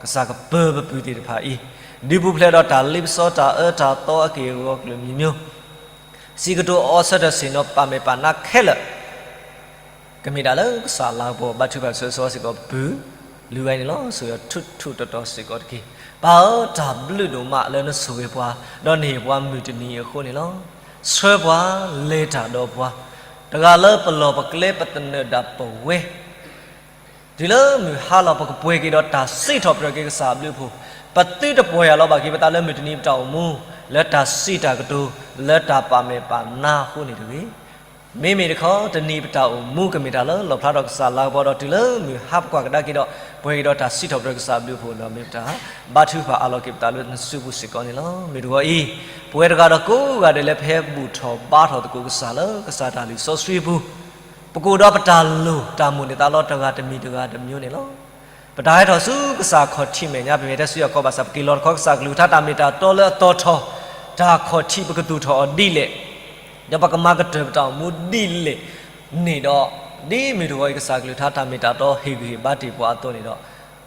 ကစၢ်ကပၢၤပပုၢ်သ့ၣ်တဖၣ်အံၤ ဒုးပူၤဖျဲးဒီးတၢ်လ့ပစီတၢ်အၢတၢ်သီအက့ၢ်အဂီၤကလုာ်မံၤမံၤ စံးကတိၤအီၤဆၢထၢၣ်ဆ့ၣ်နီၤပာ်မဲာ်ပာ်နါခဲလၢာ် ကမ့ၢ်ဒၣ်လၢကစၢ်လၤကပီၤ ဘါထုကဖၣ်ဆိၣ်ဂ့ၤဆိၣ်ဝါစ့ၢ်ကီးပုၢ် လုၢ်ဝဲန့ၣ်လီၤ. ဆိၣ်ဂ့ၤအီၤထူထူတီတီစ့ၢ်ကီးတက့ၢ်. ပၢ်ဧၢ တၢ်ဘျုးဒိၣ်မးလၢနဆိၣ်ဂ့ၤပှၤ ဒီးနဟ့ၣ်ပှၤမုၢ်တနံၤအံၤအဃိန့ၣ်လီၤ. ဆှၢပှၤလဲၤတၢ်ဒီးပှၤ တဂၤလၢပလီၢ်ပကျဲပသနၢၣ်ဒၣ်ပဝဲ တုၤလၢမုၢ်ဟါလီၤ ပကပှဲၤက့ၤဒီးတၢ်စံးထီၣ်ပတြၢၤက့ၤကစၢ်အဘျုးအဖှိၣ်, ပသုတပီၢ်ယၢ်လီၤဘၣ်က့ၤပသးလၢမုၢ်တနံၤပတၢ်အိၣ်မူ, လၢတၢ်စံးတၢ်ကတိၤ, လၢတၢ်ပာ်မဲာ်ပာ်နါအဃိန့ၣ်တဂ့ၤ. မ့မ့ၢ်တခီ တနံၤပတၢ်အိၣ်မူကမ့ၢ်တၢ်လၢလီၣ်ဖျါထီၣ်ကစၢ်လၤကပီၤဒီးတုၤလၢမုၢ်ဟါပကွၢ်ကဒါက့ၤဒီး ပှဲၤက့ၤဒီးတၢ်စံးထီၣ်ပတြၢၤကစၢ်အဘျုးအဖှိၣ်ဒီးမ့ၢ်ပတၢ်ဘါထုကဖၣ်အးလီၤက့ၤပသးလၢနစုပူၤစ့ၢ်ကီးန့ၣ်လီၤ. မုၢ်တဂီၤအံၤ, ပဝဲတဂၤဒီးကိးဂၤဒဲးလၢပဟဲဘူၣ်ထီၣ်ဘါထီၣ်သကိးကစၢ်လၢကစၢ်တၢ်လံာ်စီဆှံအပူၤ ပကအိၣ်ဒီးပတၢ်လိၣ်တၢ်မိၣ်န့ၢ်သးလီတဂၤတမံၤတဂၤတမျိုးန့ၣ်လီၤ. ပတၢ်ဟဲထီၣ်ဆူကစၢ်ခီၣ်ထံးမဲာ်ညါ ပမ့ၢ်ထဲဆူယၤခီဘၣ်ဆၣ် ပက့ၤလီၤတခီကစၢ်ကလုၢ်ကထါတၢ်မ့ၢ်တၢ်တီလၢအသီၣ်ထီၣ်, တၢ်ခီၣ်ထံးပကသူၣ်ထီၣ်အီၤဒ်လဲၣ်, ဒီးပကမၤကတၢၢ်ပတၢ်အိၣ်မူဒ်လဲၣ်န့ၣ်ဒီး, ဒ်မုၢ်တဂီၤအံၤကစၢ်ကလုၢ်ကထါတၢ်မ့ၢ်တၢ်တီဟ့ၣ်ဂံၢ်ဟ့ၣ်ဘါတ့ၢ်ပှၤအသိးန့ၣ်ဒီး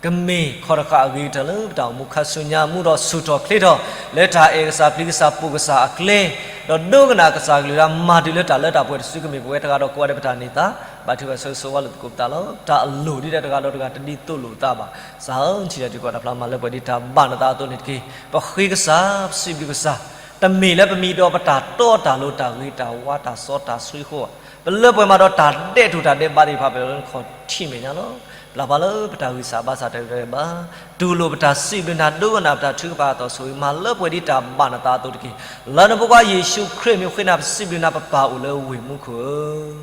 ကမ့ၢ်ခီၣ်တဃာ်အဂ့ၤကတၢၢ်လၢပတၢ်အိၣ်မူခါဆူညါ မူဒီးဆူၣ်ထီၣ်ချ့ထီၣ် လၢတၢ်အဲၣ်ကစၢ်ပျံၤကစၢ်ပိာ်ကစၢ်အကျဲ, ဒီးဒိကနၣ်ကစၢ်ကလုၢ်ကထါမၤတုၤလၢတၢ်လၢတၢ်ပှဲၤတစုကမ့ၢ်ပဝဲတဂၤဒီးကိးဂၤဒဲးပတၢ်န့ၢ်သါ, ဘါထုကဖၣ်ဆိၣ်ဂ့ၤဆိၣ်ဝါလိာ်သကိးပသးလီၤ. တၢ်အလိၣ်ဒ်တၢ်တဂၤဒီးတဂၤတဒ်သိးလိာ်သးဘၣ်. ကစၢ်ဧၢ နထံၣ်တၢ်ဒုးကီၢ်တၢ်ဖျါမၤလၢပှဲၤဒ်တၢ်ဘၣ်နသးအသိးန့ၣ်တက့ၢ်. ပဃ့ကစၢ် ပစံးဘျုးကစၢ်, တမ့ၢ်လၢပမံၤဒီးပတၢ်တီတၢ်လိၤတၢ်ဂ့ၤတၢ်ဝါတၢ်စီတၢ်ဆှံအဃိဘၣ်. ပလၢပှဲၤမးဒီးတၢ်ဒဲးထူၣ်တၢ်ဒဲးဘးသ့ၣ်တဖၣ် ပလၢနခီၣ်ထံးမဲာ်ညါလီၤ. ပ လၢ်ပှၤလၢပတၢ်ဂံၢ်စၢ်ဘါစၢ်တဂ့ၤဘၣ်, တူၢ်လိာ်ပတၢ်စံးဘျုးနၤ ဒိကနၣ်ပတၢ်ထုကဖၣ်အသီၣ်ဆိၣ်ဂ့ၤ မၤလၢပှဲၤဒ်တၢ်ဘၣ်နသးအသိးတက့ၢ်. လၢနဖိခွါယ့ၣ်ၡူးခရံာ်မံၤဃ့နၤ ပစံးဘျုးနၤပပၢ်အိၣ်လၢဝ့ၢ်မူခိၣ်ဧၢ,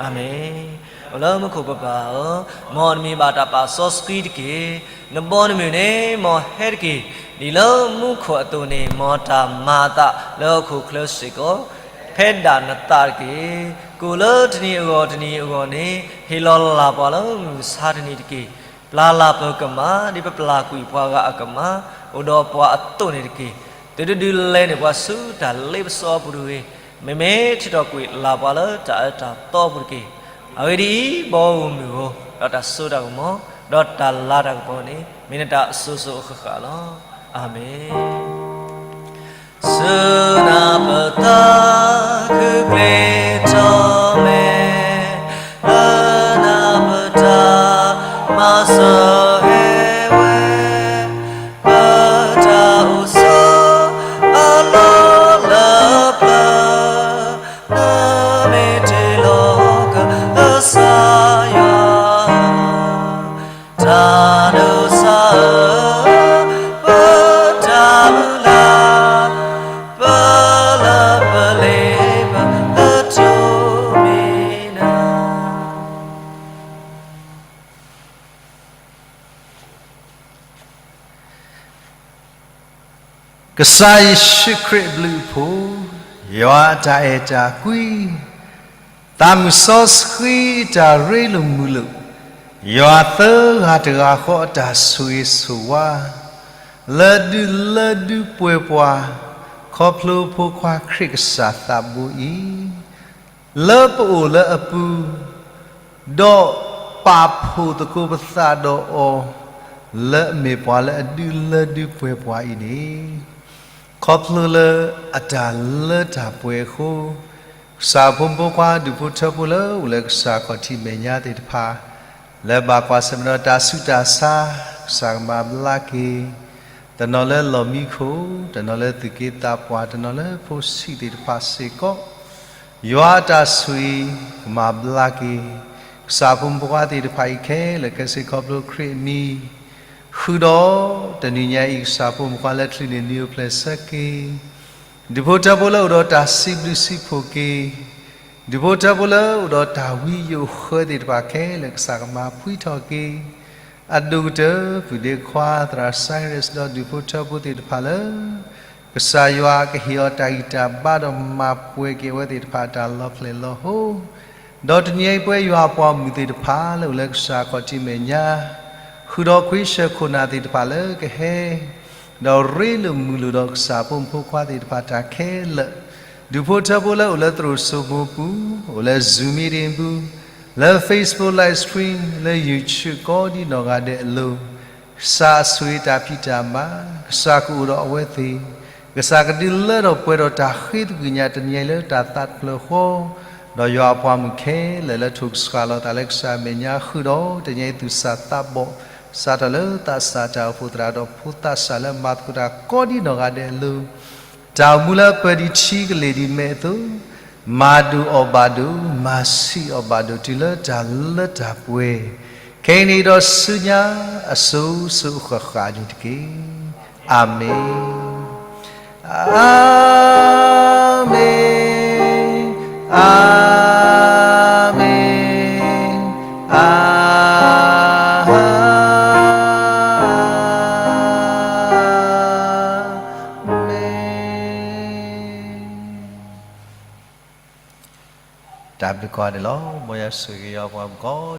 အၤမ့ၣ်. အိၣ်လၢမူခိၣ်ပပၢ်ဧၢ, မ်နမံၤဘၣ်တၢ်ပာ်စီဆှံတက့ၢ်. နဘီနမုၢ်န့ၣ် မ်ဟဲတက့ၢ်. ဒ်လၢမူခိၣ်အသိးန့ၣ် မ်တၢ်မၤအသးလၢဟီၣ်ခိၣ်ချၢစ့ၢ်ကီး ဖဲဒၣ်နသးတက့ၢ်. ကိၣ်လၢတနံၤအဂီၢ်တနံၤအဂီၢ်န့ၣ် ဟ့ၣ်လီၤလၢ်ပှၤလၢမုၢ်မဆါတနံၤတက့ၢ်. ပျၢ်လၢ်ပကမၣ် ဒ်ပပျၢ်ကွံာ်ပှၤဂၤအကမၣ် အိၣ်ဒီးပှၤအသိးန့ၣ်တက့ၢ်. သုတဒုးလဲန့ၢ်ပှၤဆူတၢ်လ့ပစီအပူၤတဂ့ၤ. မ့မ့ၢ်ထံၣ်ထီၣ်ကွံာ်လၢ်ပှၤလၢတၢ်အၢတၢ်သီအပူၤတက့ၢ်. အဂ့ၢ်ဒ်အံၤ, ဘီဧိၤမုၢ်ဧိၤ, ဒီးတၢ်စိတၢ်ကမီၤ, ဒီးတၢ်လၤတၢ်ကပီၤန့ၣ် မ့ၢ်နတၢ်အစိၤစိၤအဃၣ်ဃၣ်လီၤ. အၤမ့ၣ်. ဆူနၤပသးခုကျ့ထီၣ်မဲာ်, လၢနၤပတၢ်မၤစၢၤဟဲဝဲ, ပတၢ်အိၣ်ဆိးအလီၢ်လၢပျၢၤ, နမ့ၢ်တ့ၢ်လီၤကစၢ်ယွၤ တၢ်ဒိးစၢ်ဧၢ, ပတၢ်မုၢ်လၢ်, ပလၢပလ့ပတိၢ်မံၤနၤ. ကစၢ်ယ့ၣ်ၡူးခရံာ်အဘျုးအဖှိၣ်, ယွၤအတၢ်အဲၣ်တၢ်ကွံ, သးမုၢ်စီဆှံအတၢ်ရ့လိာ်မုာ်လိာ်, ယွၤသၢဂၤတဂၤဃီအတၢ်ဆိၣ်ဂ့ၤဆိၣ်ဝါ, လၢဒုးလၢဒုးပှဲၤပှၤ, ခီဖျိဖိခွါခရံာ်ကစၢ်သးဘိအံၤ လၢပအိၣ်လၢအပူၤ, ဒီးပာ်ဖှိၣ်သကိးပသးဒီးအီၤ, လၢအမ့ၢ်ပှၤလၢအဒုးလၢဒုးပှဲၤပှၤအံၤန့ၣ်, ခီဖျိလၢအတၢ်လၢတၢ်ပှဲၤအဃိ, ကစၢ်ဖိမုၣ်ဖိခွါဒူၣ်ဖိထၢဖိလၢအိၣ်လၢကစၢ်ခီၣ်ထံးမဲာ်ညါသ့ၣ်တဖၣ်, လၢဘၣ်ကွၢ်ဆၢၣ်မဲာ်ဒီးတၢ်ဆူးတၢ်ဆါ, ကစၢ်ကမၤဘျါက့ၤ, တနီၤလၢလီၢ်မံခိၣ်, တနီၤလၢသူၣ်က့သးပှၢ်, တနီၤလၢဖိဆံးသ့ၣ်တဖၣ်စ့ၢ်ကီး, ယွၤအတၢ်ဆိၣ်ဂ့ၤကမၤဘျါက့ၤ ကစၢ်ဖိမုၣ်ဖိခွါသ့ၣ်တဖၣ်အံၤခဲလၢာ်ခဲဆ့ခီဖျိခရံာ်အမံၤ, ဃုာ်ဒီးတနံၤညါအံၤ ကစၢ်ဖိမုၣ်ဖိခွါလၢချုးန့ၣ်နံၤအိၣ်ဖျဲၣ်ဆၢက့ၤ ဒူၣ်ဖိထၢဖိလၢအိၣ်ဒီးတၢ်စံးဘျုးစံးဖှိၣ်က့ၤ, ဒူၣ်ဖိထၢဖိလၢအိၣ်ဒီးတၢ်ဝံယိာ်ဃၢသ့ၣ်တဖၣ်ခဲလၢာ် ကစၢ်ကမၤဖှံထီၣ်က့ၤ, အဒိၣ်ကတၢၢ် ပုၢ်ဒ့ခွါ သရၣ် Cyrus ဒီးဒူၣ်ဖိထၢဖိသ့ၣ်တဖၣ်လၢ ကစၢ်ယွၤကဟ့ၣ်အီၤတၢ်ဂံၢ်တၢ်ဘါဒီးမၤပှဲၤက့ၤအဝဲသ့ၣ်တဖၣ်အတၢ်လီၤဖျဲၣ်လီၤဟိ, ဒီးတနံၤအံၤပဝဲယွၤအပှၤမုၣ်သ့ၣ်တဖၣ်လၢအိၣ်လၢကစၢ်ခီၣ်ထံးမဲာ်ညါ ဃုာ်ဒီးခွံဆၢခိၣ်နၢ်သ့ၣ်တဖၣ်လၢကဟဲ ဒီးရ့လိာ်မုာ်လိာ်ဒီးကစၢ်ဖိမုၣ်ဖိခွါသ့ၣ်တဖၣ်တၢ်ခဲလၢာ်, ဒူၣ်ဖိထၢဖိလၢအိၣ်လၢသရိာ်စိမိပူၤ, အိၣ်လၢ Zoom meeting ပူၤ, လၢ Facebook live stream, လၢ YouTube ကိးဒံနီၢ်ဂၤဒဲးအလိၤ, ကစၢ်အဆိၣ်ဂ့ၤတၢ်ဖံးတၢ်မၤ, ကစၢ်ကအိၣ်ဒီးအဝဲသ့ၣ်, ကစၢ်ကဒုးလၢထီၣ်ပှဲၤထီၣ်တၢ်ဃ့သကွံၢ်ညါတနံၤအံၤလၢတၢ်သးတဖျၢၣ်ဃီ, ဒီးယွၤအပှၤမုၣ်ခဲလၢာ်လၢထိၣ်ကစှၤလီၤသးလၢကစၢ်အမဲာ်ညါဃုာ်ဒီး တနံၤအံၤသူၣ်စၢ်သးဘီၣ်, စးထီၣ်လၢသးစၢ်တၢ်အိၣ်ဖှိၣ်သရၣ်ဒီးဖိသးစၢ်လၢမၤသကိးတၢ်ကိးဒံနီၢ်ဂၤဒဲးအလိၤ, တၢ်အိၣ်မူလၢပၢၤဒံးထံကလ့ၢ်ဒံးမဲာ်အသိး, မၤဒိၣ်အီၣ်ဘၣ်ဒိၣ်, မၤဆံးအီၣ်ဘၣ်ဒိၣ်တုၤလၢတၢ်လၢတၢ်ပှဲၤ, ခဲအံၤန့ၣ်ဒီးဆူညါအစိၤစိၤအဃၣ်ဃၣ်န့ၣ်တက့ၢ်. အၤမ့ၣ်. အၤမ့ၣ်, အၤမ့ၣ်, အၤမ့ၣ်. တၢ်ဘျုးကိးဂၤဒဲးလီၤ. မ်ယွၤဆိၣ်ဂ့ၤယွၤပှၤမုၣ်ကိး